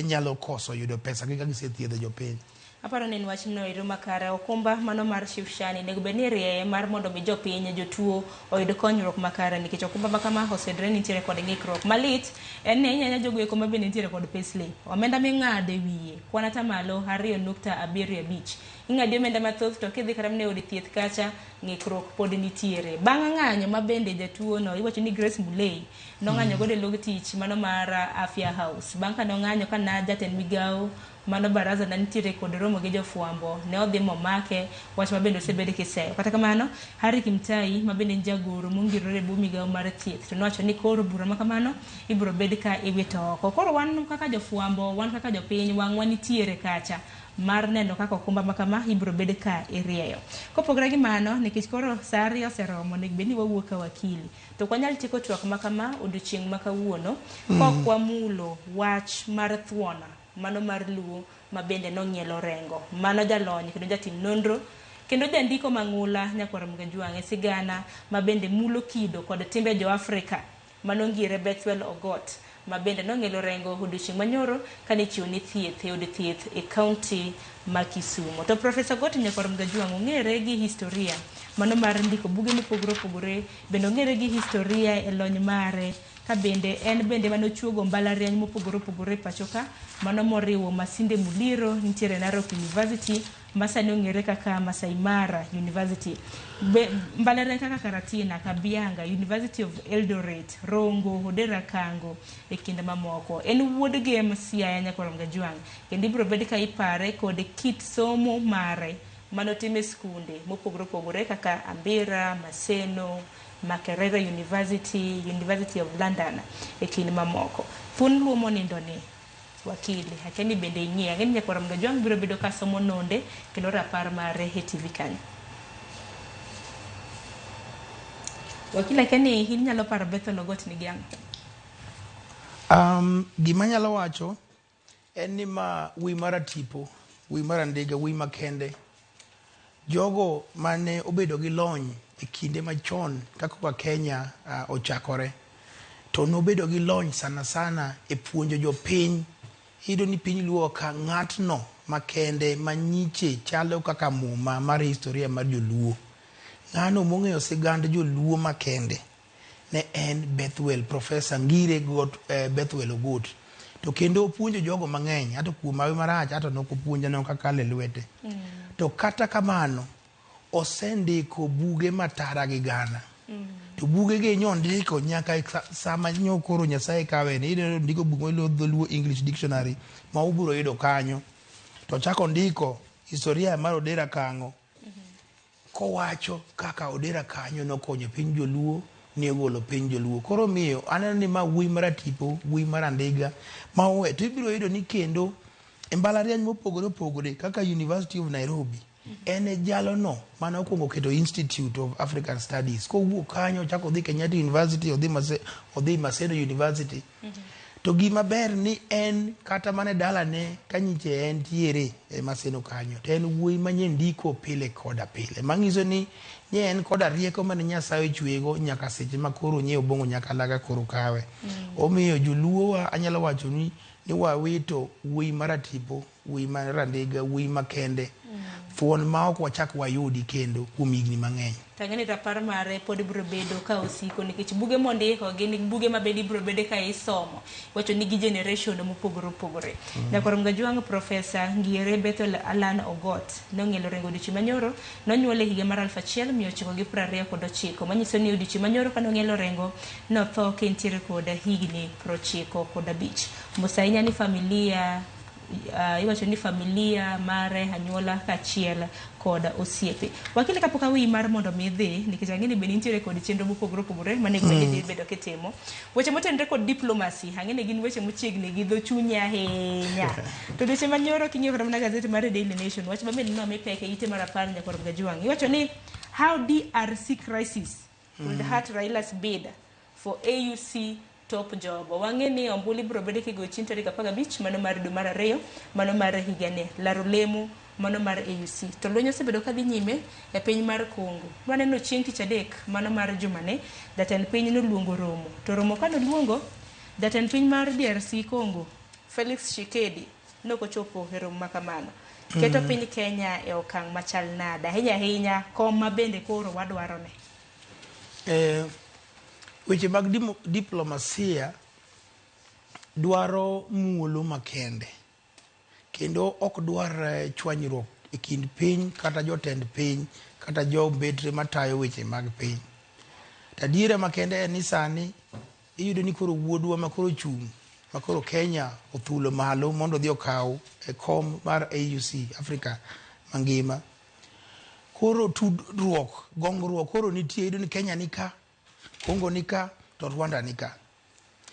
nyalo koso yudo pesa gi ka gisethiedho jopiny. Aparo ni en wachno ero makare. Okumba mano mar Chief Shani onego bed ni irieye mar mondo mi jopiny, jotuo oyud konyruok makare nikech okumba ma kama oseyudore ni nitiere kod ng'ikruok. Malit en ni ahinya ahinya jogo eko ma bende nitiere kod payslip. Omenda ming'ado e wiye kwan atamalo 2.75. Ing'adi omenda mathoth to kidhi kata mana e od thieth kacha ng'ikruok pod nitiere. Bang' ng'anyo ma bende jatuo no iwacho ni Grace Mulei nong'anyo godo e log tich mano mar Afya House. Bang' ka nong'anyo ka na jatend migawo mano baraza na nitiere kod romo gi jofwambo ne odhi momake wach ma bende osebed kiseyo. Kata kamano Harry Kimtai ma bende en jagoro mongirore e bwo migawo mar thieth to nowacho ni koro bura ma kamano ibiro bed ka iwito oko. Koro wan kaka jofwambo, wan kaka jopiny wang'wa nitiere kacha mar neno kaka okumba ma kama ibiro bed ka irieyo. Kopogore gi mano, nikech koro saa 2 oseromo, onego bed ni wawuok ka wakili. To ok wanyal tieko twak ma kama odiochieng' ma kawuono kok wamulo wach mar thuon mano mar Luo ma bende nong'ielo Orengo. Mano jalony kendo jatim nonro kendo jandiko mang'ula Nyakwar Ramogi Ajwang' e sigana ma bende mulo kido kod timbe jo-Afrika manongire Bethwel Ogot ma bende nong'ielo Orengo odiochieng' manyoro kane ichiwo ne thieth e od thieth e kaunti ma Kisumo. To Profesa Ogot Nyakwar Ramogi Ajwang' ong'ere gi historia mano mar ndiko buge mopogore opogore, bende ong'ere gi historia e lony mare ka bende en bende manochuogo mbalariany mopogore opogore e pacho ka, mano moriwo Masinde Muliro nitiere Narok University ma sani ong'ere kaka Masai Mara University. Mbalariany kaka Karatina, Kabianga, University of Eldoret, Rongo, Odera Kango e kind mamoko. En wuod Gem Siaya Nyakwar Ramogi Ajwang' kendo ibiro bed ka ipare kod kit somo mare manotime skunde mopogore opogore kaka Ambira, Maseno, Makerere University, University of London e kind mamoko. Thuon Luo monindo ni wakili, akia ni bende ing'eyo, ang'e ni Nyakwar Ramogi Ajwang' biro bedo ka somo nonde kendo rapar mare e TV kanyo. Wakili, akia ni in nyalo paro Bethel Ogot ni gi ang'o? Gima anyalo wacho en ni ma wuoyi mar atipo, wuoyi mar andega, wuoyi makende. Jogo mane obedo gi lony e kinde machon kaka Kenya ochakore, to nobedo gi lony sana sana e puonjo jopiny. Iyudo ni piny Luo ka ng'atno makende manyiche chalo kaka muma mar historia mar joluo. Ng'ano mong'eyo sigand joluo makende ne en Bethwel, Professor Ngire Got, Bethwel Ogot. To kendo opuonjo jogo mang'eny, ato kuom hawi marach ato nokopuonja nokakalo e lwete. To kata kamano, osendiko buge matara gi gana. To buge gi nyondiko nyaka sama nyo koro Nyasaye kawe ni iyudo ndiko buk miluongo Dholuo English Dictionary ma ubiro yudo kanyo. To ochako ndiko historia mar Odera Kang'o kowacho kaka Odera kanyo nokonyo piny joluo ni ogolo piny joluo. Koro miyo aneno ni ma wuoyi mar atipo, wuoyi mar andiga ma owe. To ibiro yudo ni kendo e mbalariany mopogore opogore kaka University of Nairobi en e jalono mane okwongo keto Institute of African Studies. Kowuok kanyo ochako odhi Kenyatta University, odhi Maseno University. To gima ber ni en kata mana e dalane ka nyiche entiere e Maseno kanyo, to en wuoyi manye ndiko pile koda pile. Manyiso ni nye en koda rieko mane Nyasaye ochwego nyaka seche ma koro nye Obong'o Nyakalaga koro kawe. Omiyo joluowa anyalo wacho ni wawito wuoyi mar atipo, wuoyi mar andiga, wuoyi makende, thuon ma ok wachak wayudi kendo kuom higni mang'eny. Tang'e ni rapar mare pod biro bedo ka osiko nikech buge mondiko gin buge ma bende ibiro bede ka isomo. Wacho ni gi generation mopogore opogore. Nyakwar Ramogi Ajwang' Profesa Ngire Bethel Alan Ogot nong'ielo Orengo odiochieng' manyoro, nonyuole higa mar 1929, manyiso ni odiochieng' manyoro kane ong'ielo Orengo notho ka entiere kod higni 95. Mos ahinya ni familia Iwacho ni familia mare, anyuola kaachiel kod osiepe. Wakili, kapok aweyi mar mondo mi idhi, nikech ang'e ni be nitiere kod chenro mopogore opogore manego bed ni dhi bedo kitimo. Weche motenore kod diplomacy, ang'e ni gin weche mochiegni gi dho chunyi ahinya. To weche manyoro king'iyo kata mana gazeti mar Daily Nation, wach mabende nomi pek e ite mar 10 nyakwar Gajwang'. Iwacho ni how DRC crisis will hurt Raila's bid for AUC top job. Wang'e ni ombulu ibiro bedo kigoyo chieng' tarik 15 mano mar dwe mar ariyo mano mar higani laro lemo mano mar AUC. To lweny osebedo kadhi nyime e piny mar Congo. Waneno chieng' tich adek mano mar jumane jatend piny noluongo romo. To romo kanoluongo jatend piny mar DRC Congo Felix Tshisekedi nokochopo e romo makamano. Keto piny Kenya e okang' machal nade ahinya ahinya kom ma bende koro wadwaro ne. Weche mag diplomasia dwaro muolo makende kendo ok dwar chwanyruok e kind piny kata jotend piny kata jombetre matayo weche mag piny. To adiera makende en ni sani iyudo ni koro wuodwa makoro chung' makoro Kenya othulo malo mondo odhi okaw e kom mar AUC Africa mangima. Koro tudruok, gongruok koro nitie, iyudo ni Kenya ni ka, Congo ni ka, to Rwanda ni ka.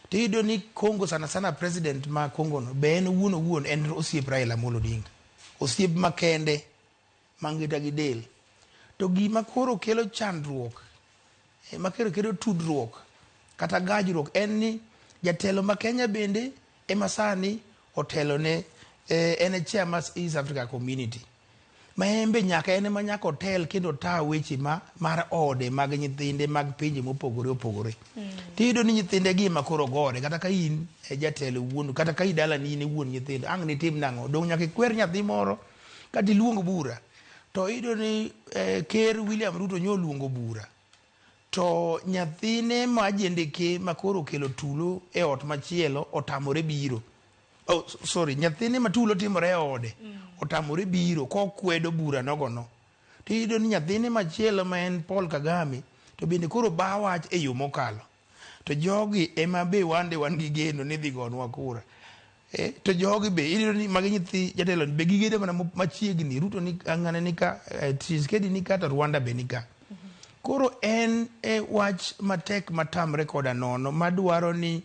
To iyudo ni Congo sana sana president ma Congo no be en owuon owuon en osiep Raila Amolo Odinga. Osiep makende mangita gi del. To gima koro kelo chandruok, makoro kelo tudruok kata gajruok en ni jatelo ma Kenya bende ema sani otelo ne en e chair mar East Africa Community. Ma en be nyaka en ema nyaka otel kendo ota weche ma mar ode mag nyithinde mag pinje mopogore opogore. Tiyudo ni nyithinde gi ema koro gore kata ka in e jatelo wuon kata ka idalani in e wuon nyithindo ang' nitim nang'o dong' nyaka ikwer nyathi moro kata iluong bura. To iyudo ni ker William Ruto nyo oluongo bura to nyathine ma jendeke ma koro okelo tulo e ot machielo otamore biro. Oh, sorry, nyathine ma tulo timore e ode otamore biro kokwedo bura nogono. To iyudo ni nyathine machielo ma en Paul Kagame to bende koro ba wach e yo mokalo. To jogi ema be wande wan gi geno ni dhi gonwa kura. To jogi be iyudo ni magi nyithi jatelo be gigedo mana machiegni. Ruto ni ng'ane ni ka, Tshisekedi ni ka to Rwanda be ni ka. Koro en e wach matek matamre koda nono madwaro ni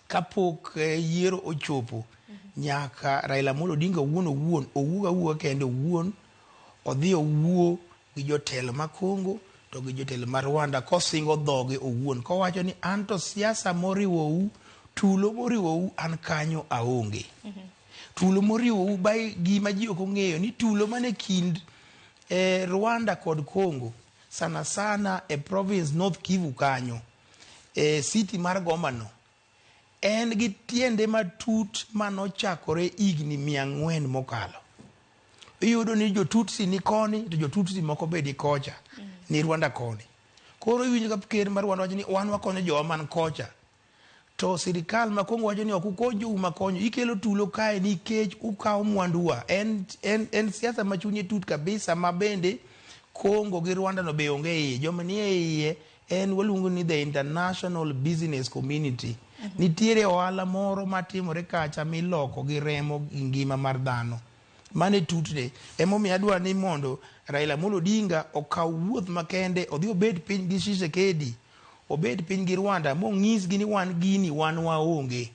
kapok yiero ochopo nyaka Raila Amolo Odinga owuon owuon owuog awuoga kende owuon odhi owuo gi jotelo ma Congo to gi jotelo ma Rwanda kosingo dhoge owuon kowacho ni an to siasa moriwou tulo moriwou an kanyo aonge. Tulo moriwou by gima ji ok ong'eyo ni tulo mane kind Rwanda kod Congo sana sana e province North Kivu kanyo e city mar Goma no en gi tiende matut manochakore higni 400 mokalo. Iyudo ni jo-Tutsi ni koni to jo-Tutsi moko be ni kocha ni Rwanda koni. Koro iwinjo ka ker mar Rwanda wacho ni wan wakonyo jowa man kocha. To sirikal ma Congo wacho ni ok ukony jou makonyo, ikelo tulo kae nikech ukawo mwanduwa. En siasa ma chunye tut kabisa ma bende Congo gi Rwanda no be onge iye. Joma nie iye en waluongo ni the international business community. Nitiere ohala moro matimore kacha miloko gi remo gi ngima mar dhano. Mano e tutne. Emomiyo adwa ni mondo Raila Amolo Odinga okaw wuoth makende odhi obed piny gi Tshisekedi, obed piny gi Rwanda mong'isgi ni wan gini wan waonge.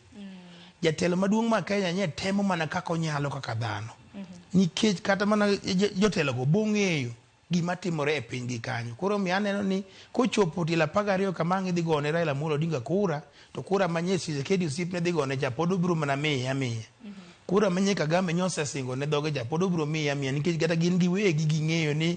Jatelo maduong' ma Kenya nye temo mana kaka onyalo kaka dhano. Nikech kata mana jotelo go bong'eyo gima timore e piny gi kanyo. Koro omiyo aneno ni kochopo tielo 12 kama ang' idhi gone Raila Amolo Odinga kura, to kura manye Tshisekedi osiepne dhi gone cha pod obiro mana miye amiya. Kura manye Kagame nyosesingo ne dhoge cha pod obiro miye amiya nikech kata gin giwegi ging'eyo ni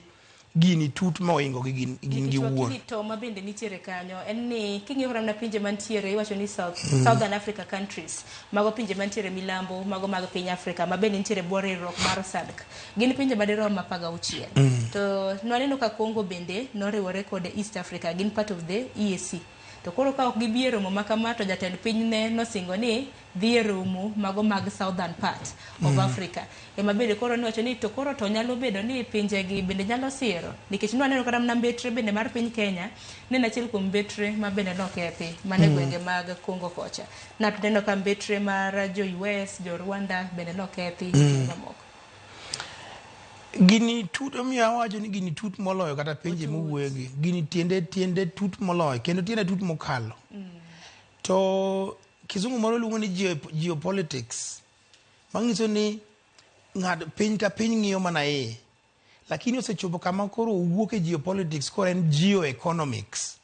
gini tut mohingo gi gin giwuon. Wakili, to ma bende nitiere kanyo en ni king'iyo kata mana pinje mantiere iwacho ni Southern Africa countries, mago pinje mantiere milambo, mago mag piny Afrika ma bende nitiere bwo riwruok mar SADC, gin pinje madirom 16. To nwaneno ka Congo bende noriwore kod East Africa, gin part of the EAC. To koro ka ok gibi e romo ma kama to jatend piny ne nosingo ni dhi e romo mago mag southern part of Africa. Ema bende koro niwacho ni to koro to nyalo bedo ni pinjegi bende nyalo siro nikech nwaneno kata mana mbetre bende mar piny Kenya ne en achiel kuom mbetre ma bende nokethi mana e gwenge mag Congo kocha. Naneno ka mbetre mar jo US, jo Rwanda bende nokethi mamoko. Gini tut omiyo awacho ni gini tut moloyo kata pinje mowuoyogi. Gini tiende tut moloyo kendo tiende tut mokalo. To kizungu moro luongo ni geopolitics. Manyiso ni ng'at piny ka piny ng'iyo mana iye. Lakini osechopo kama koro owuok e geopolitics koro en geoeconomics.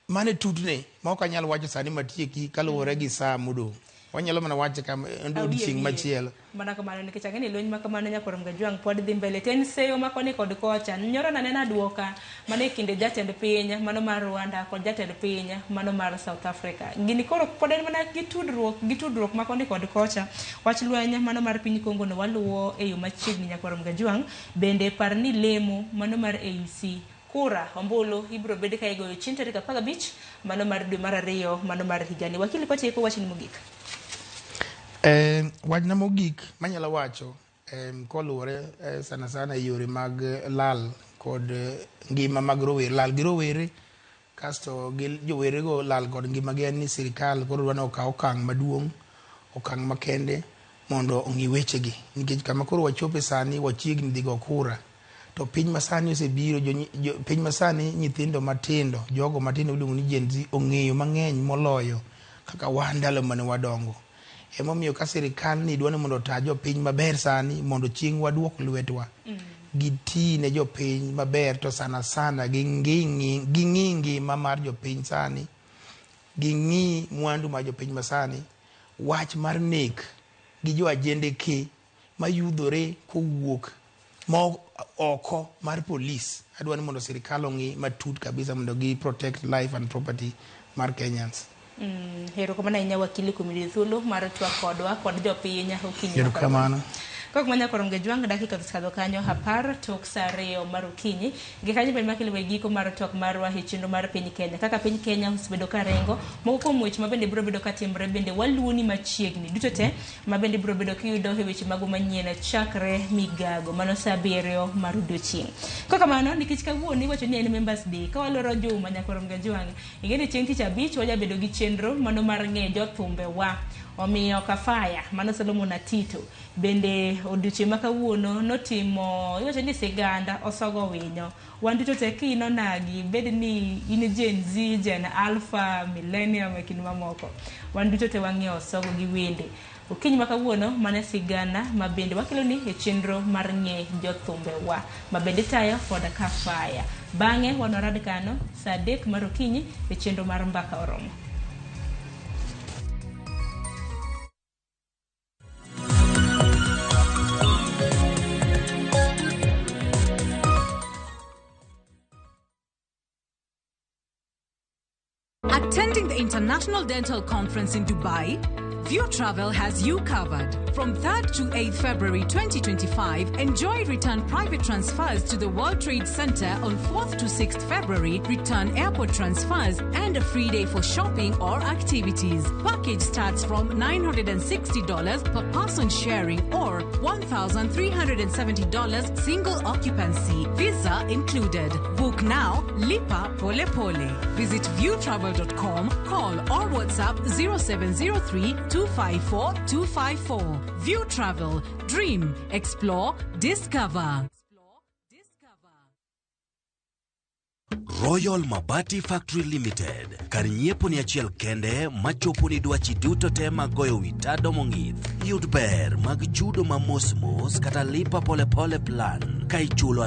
Mano e tutne ma ok anyal wacho sani matieki kaluwore gi saa modong'. Wanyalo mana wache kama odiochieng' machielo. Mana kamano nikech ang'e ni lweny ma kamano Nyakwar Mgajwang' pod dhi mbele. To en seyo ma koni kod kocha. Nyoro naneno aduoka mana e kinde jatend piny mano mar Rwanda kod jatend piny mano mar South Africa. Gini koro pod en mana gi tudruok ma koni kod kocha. Wach lweny mano mar piny Congo no waluwo e yo machiegni Nyakwar Mgajwang'. Bende par ni lemo mano mar AUC. Kura ombulu ibiro bed ka igoyo chieng' tarik 15 mano mar dwe mar 2 mano mar higani. Wakili kwatieko wachni mogik. Wachna mogik manyalo wacho koluwore sana sana e yore mag lal kod ngima mag rowere, lal gi rowere kasto gi jowerego lal kod ngimagi en ni sirikal koro dwa ni okaw okang' maduong', okang' makende mondo ong'i wechegi nikech kama koro wachope sani wachiegni dhi go kura. To piny masani osebiro, piny masani nyithindo matindo, jogo matindo miluongo ni Gen Z ong'eyo mang'eny moloyo kaka wan ndalo mane wadongo. Emomiyo ka sirikal ni dwa ni mondo ota jopiny maber sani mondo chieng' waduok lwetwa. Giti ne jopiny maber to sana sana ging'i ngima mar jopiny sani, ging'i mwandu mar jopiny masani, wach mar nek gi jo ajende ke mayudore kowuok ma oko mar polis. Adwa ni mondo sirikal ong'i matut kabisa mondo gi protect life and property mar Kenyans. Erokamano ahinya wakili kuom yudo thuolo mar twak kodwa kod jopiny okinyi. Erokamano. Kok manya koro Mgajwang' dakika osekadho kanyo 10 tok saa 2 mar okinyi. Gi kanyo bende makelo e giko mar twak marwa e chenro mar piny Kenya. Kaka piny Kenya osebedo ka ringo, moko kuom weche ma bende biro bedo ka timore bende waluoni machiegni. Duto te ma bende biro bedo kiyudo e weche mago manyien chakre migago mano saa 7 mar odiochieng'. Kok kamano nikech kawuono iwacho ni en Members Day, ka waloro juma Nyakwar Mgajwang', ing'e ni chieng' tich abich wajabedo gi chenro mano mar ng'e jothumbe wa. Omiyo Kafaya mano Solomon Atito bende odiochieng' ma kawuono notimo iwacho ni siganda osogo winyo. Wan duto te kinonagi bed ni in Gen Z, Gen Alpha, Millennium e kind mamoko. Wan duto te wang'eyo osogo gi wende. Okinyi ma kawuono mane sigana ma bende wakelo ni e chenro mar ng'e jothumbe wa ma bende tayo kod Kafaya. Bang'e wanorad kano saa 3 mar okinyi e chenro mar Mbaka Oromo. Attending the International Dental Conference in Dubai? View Travel has you covered. From 3rd to 8th February 2025, enjoy return private transfers to the World Trade Center on 4th to 6th February, return airport transfers, and a free day for shopping or activities. Package starts from $960 per person sharing or $1,370 single occupancy. Visa included. Book now, lipa pole pole. Visit viewtravel.com, call or WhatsApp 0703 254 254. View Travel. Dream, explore, discover. Royal Mabati Factory Limited. Kar nyiepo ni achiel kende machopo ni dwachi duto te mag goyo wi tado mong'ith. Yud ber mag chudo ma mos mos kata lipa pole pole plan ka ichulo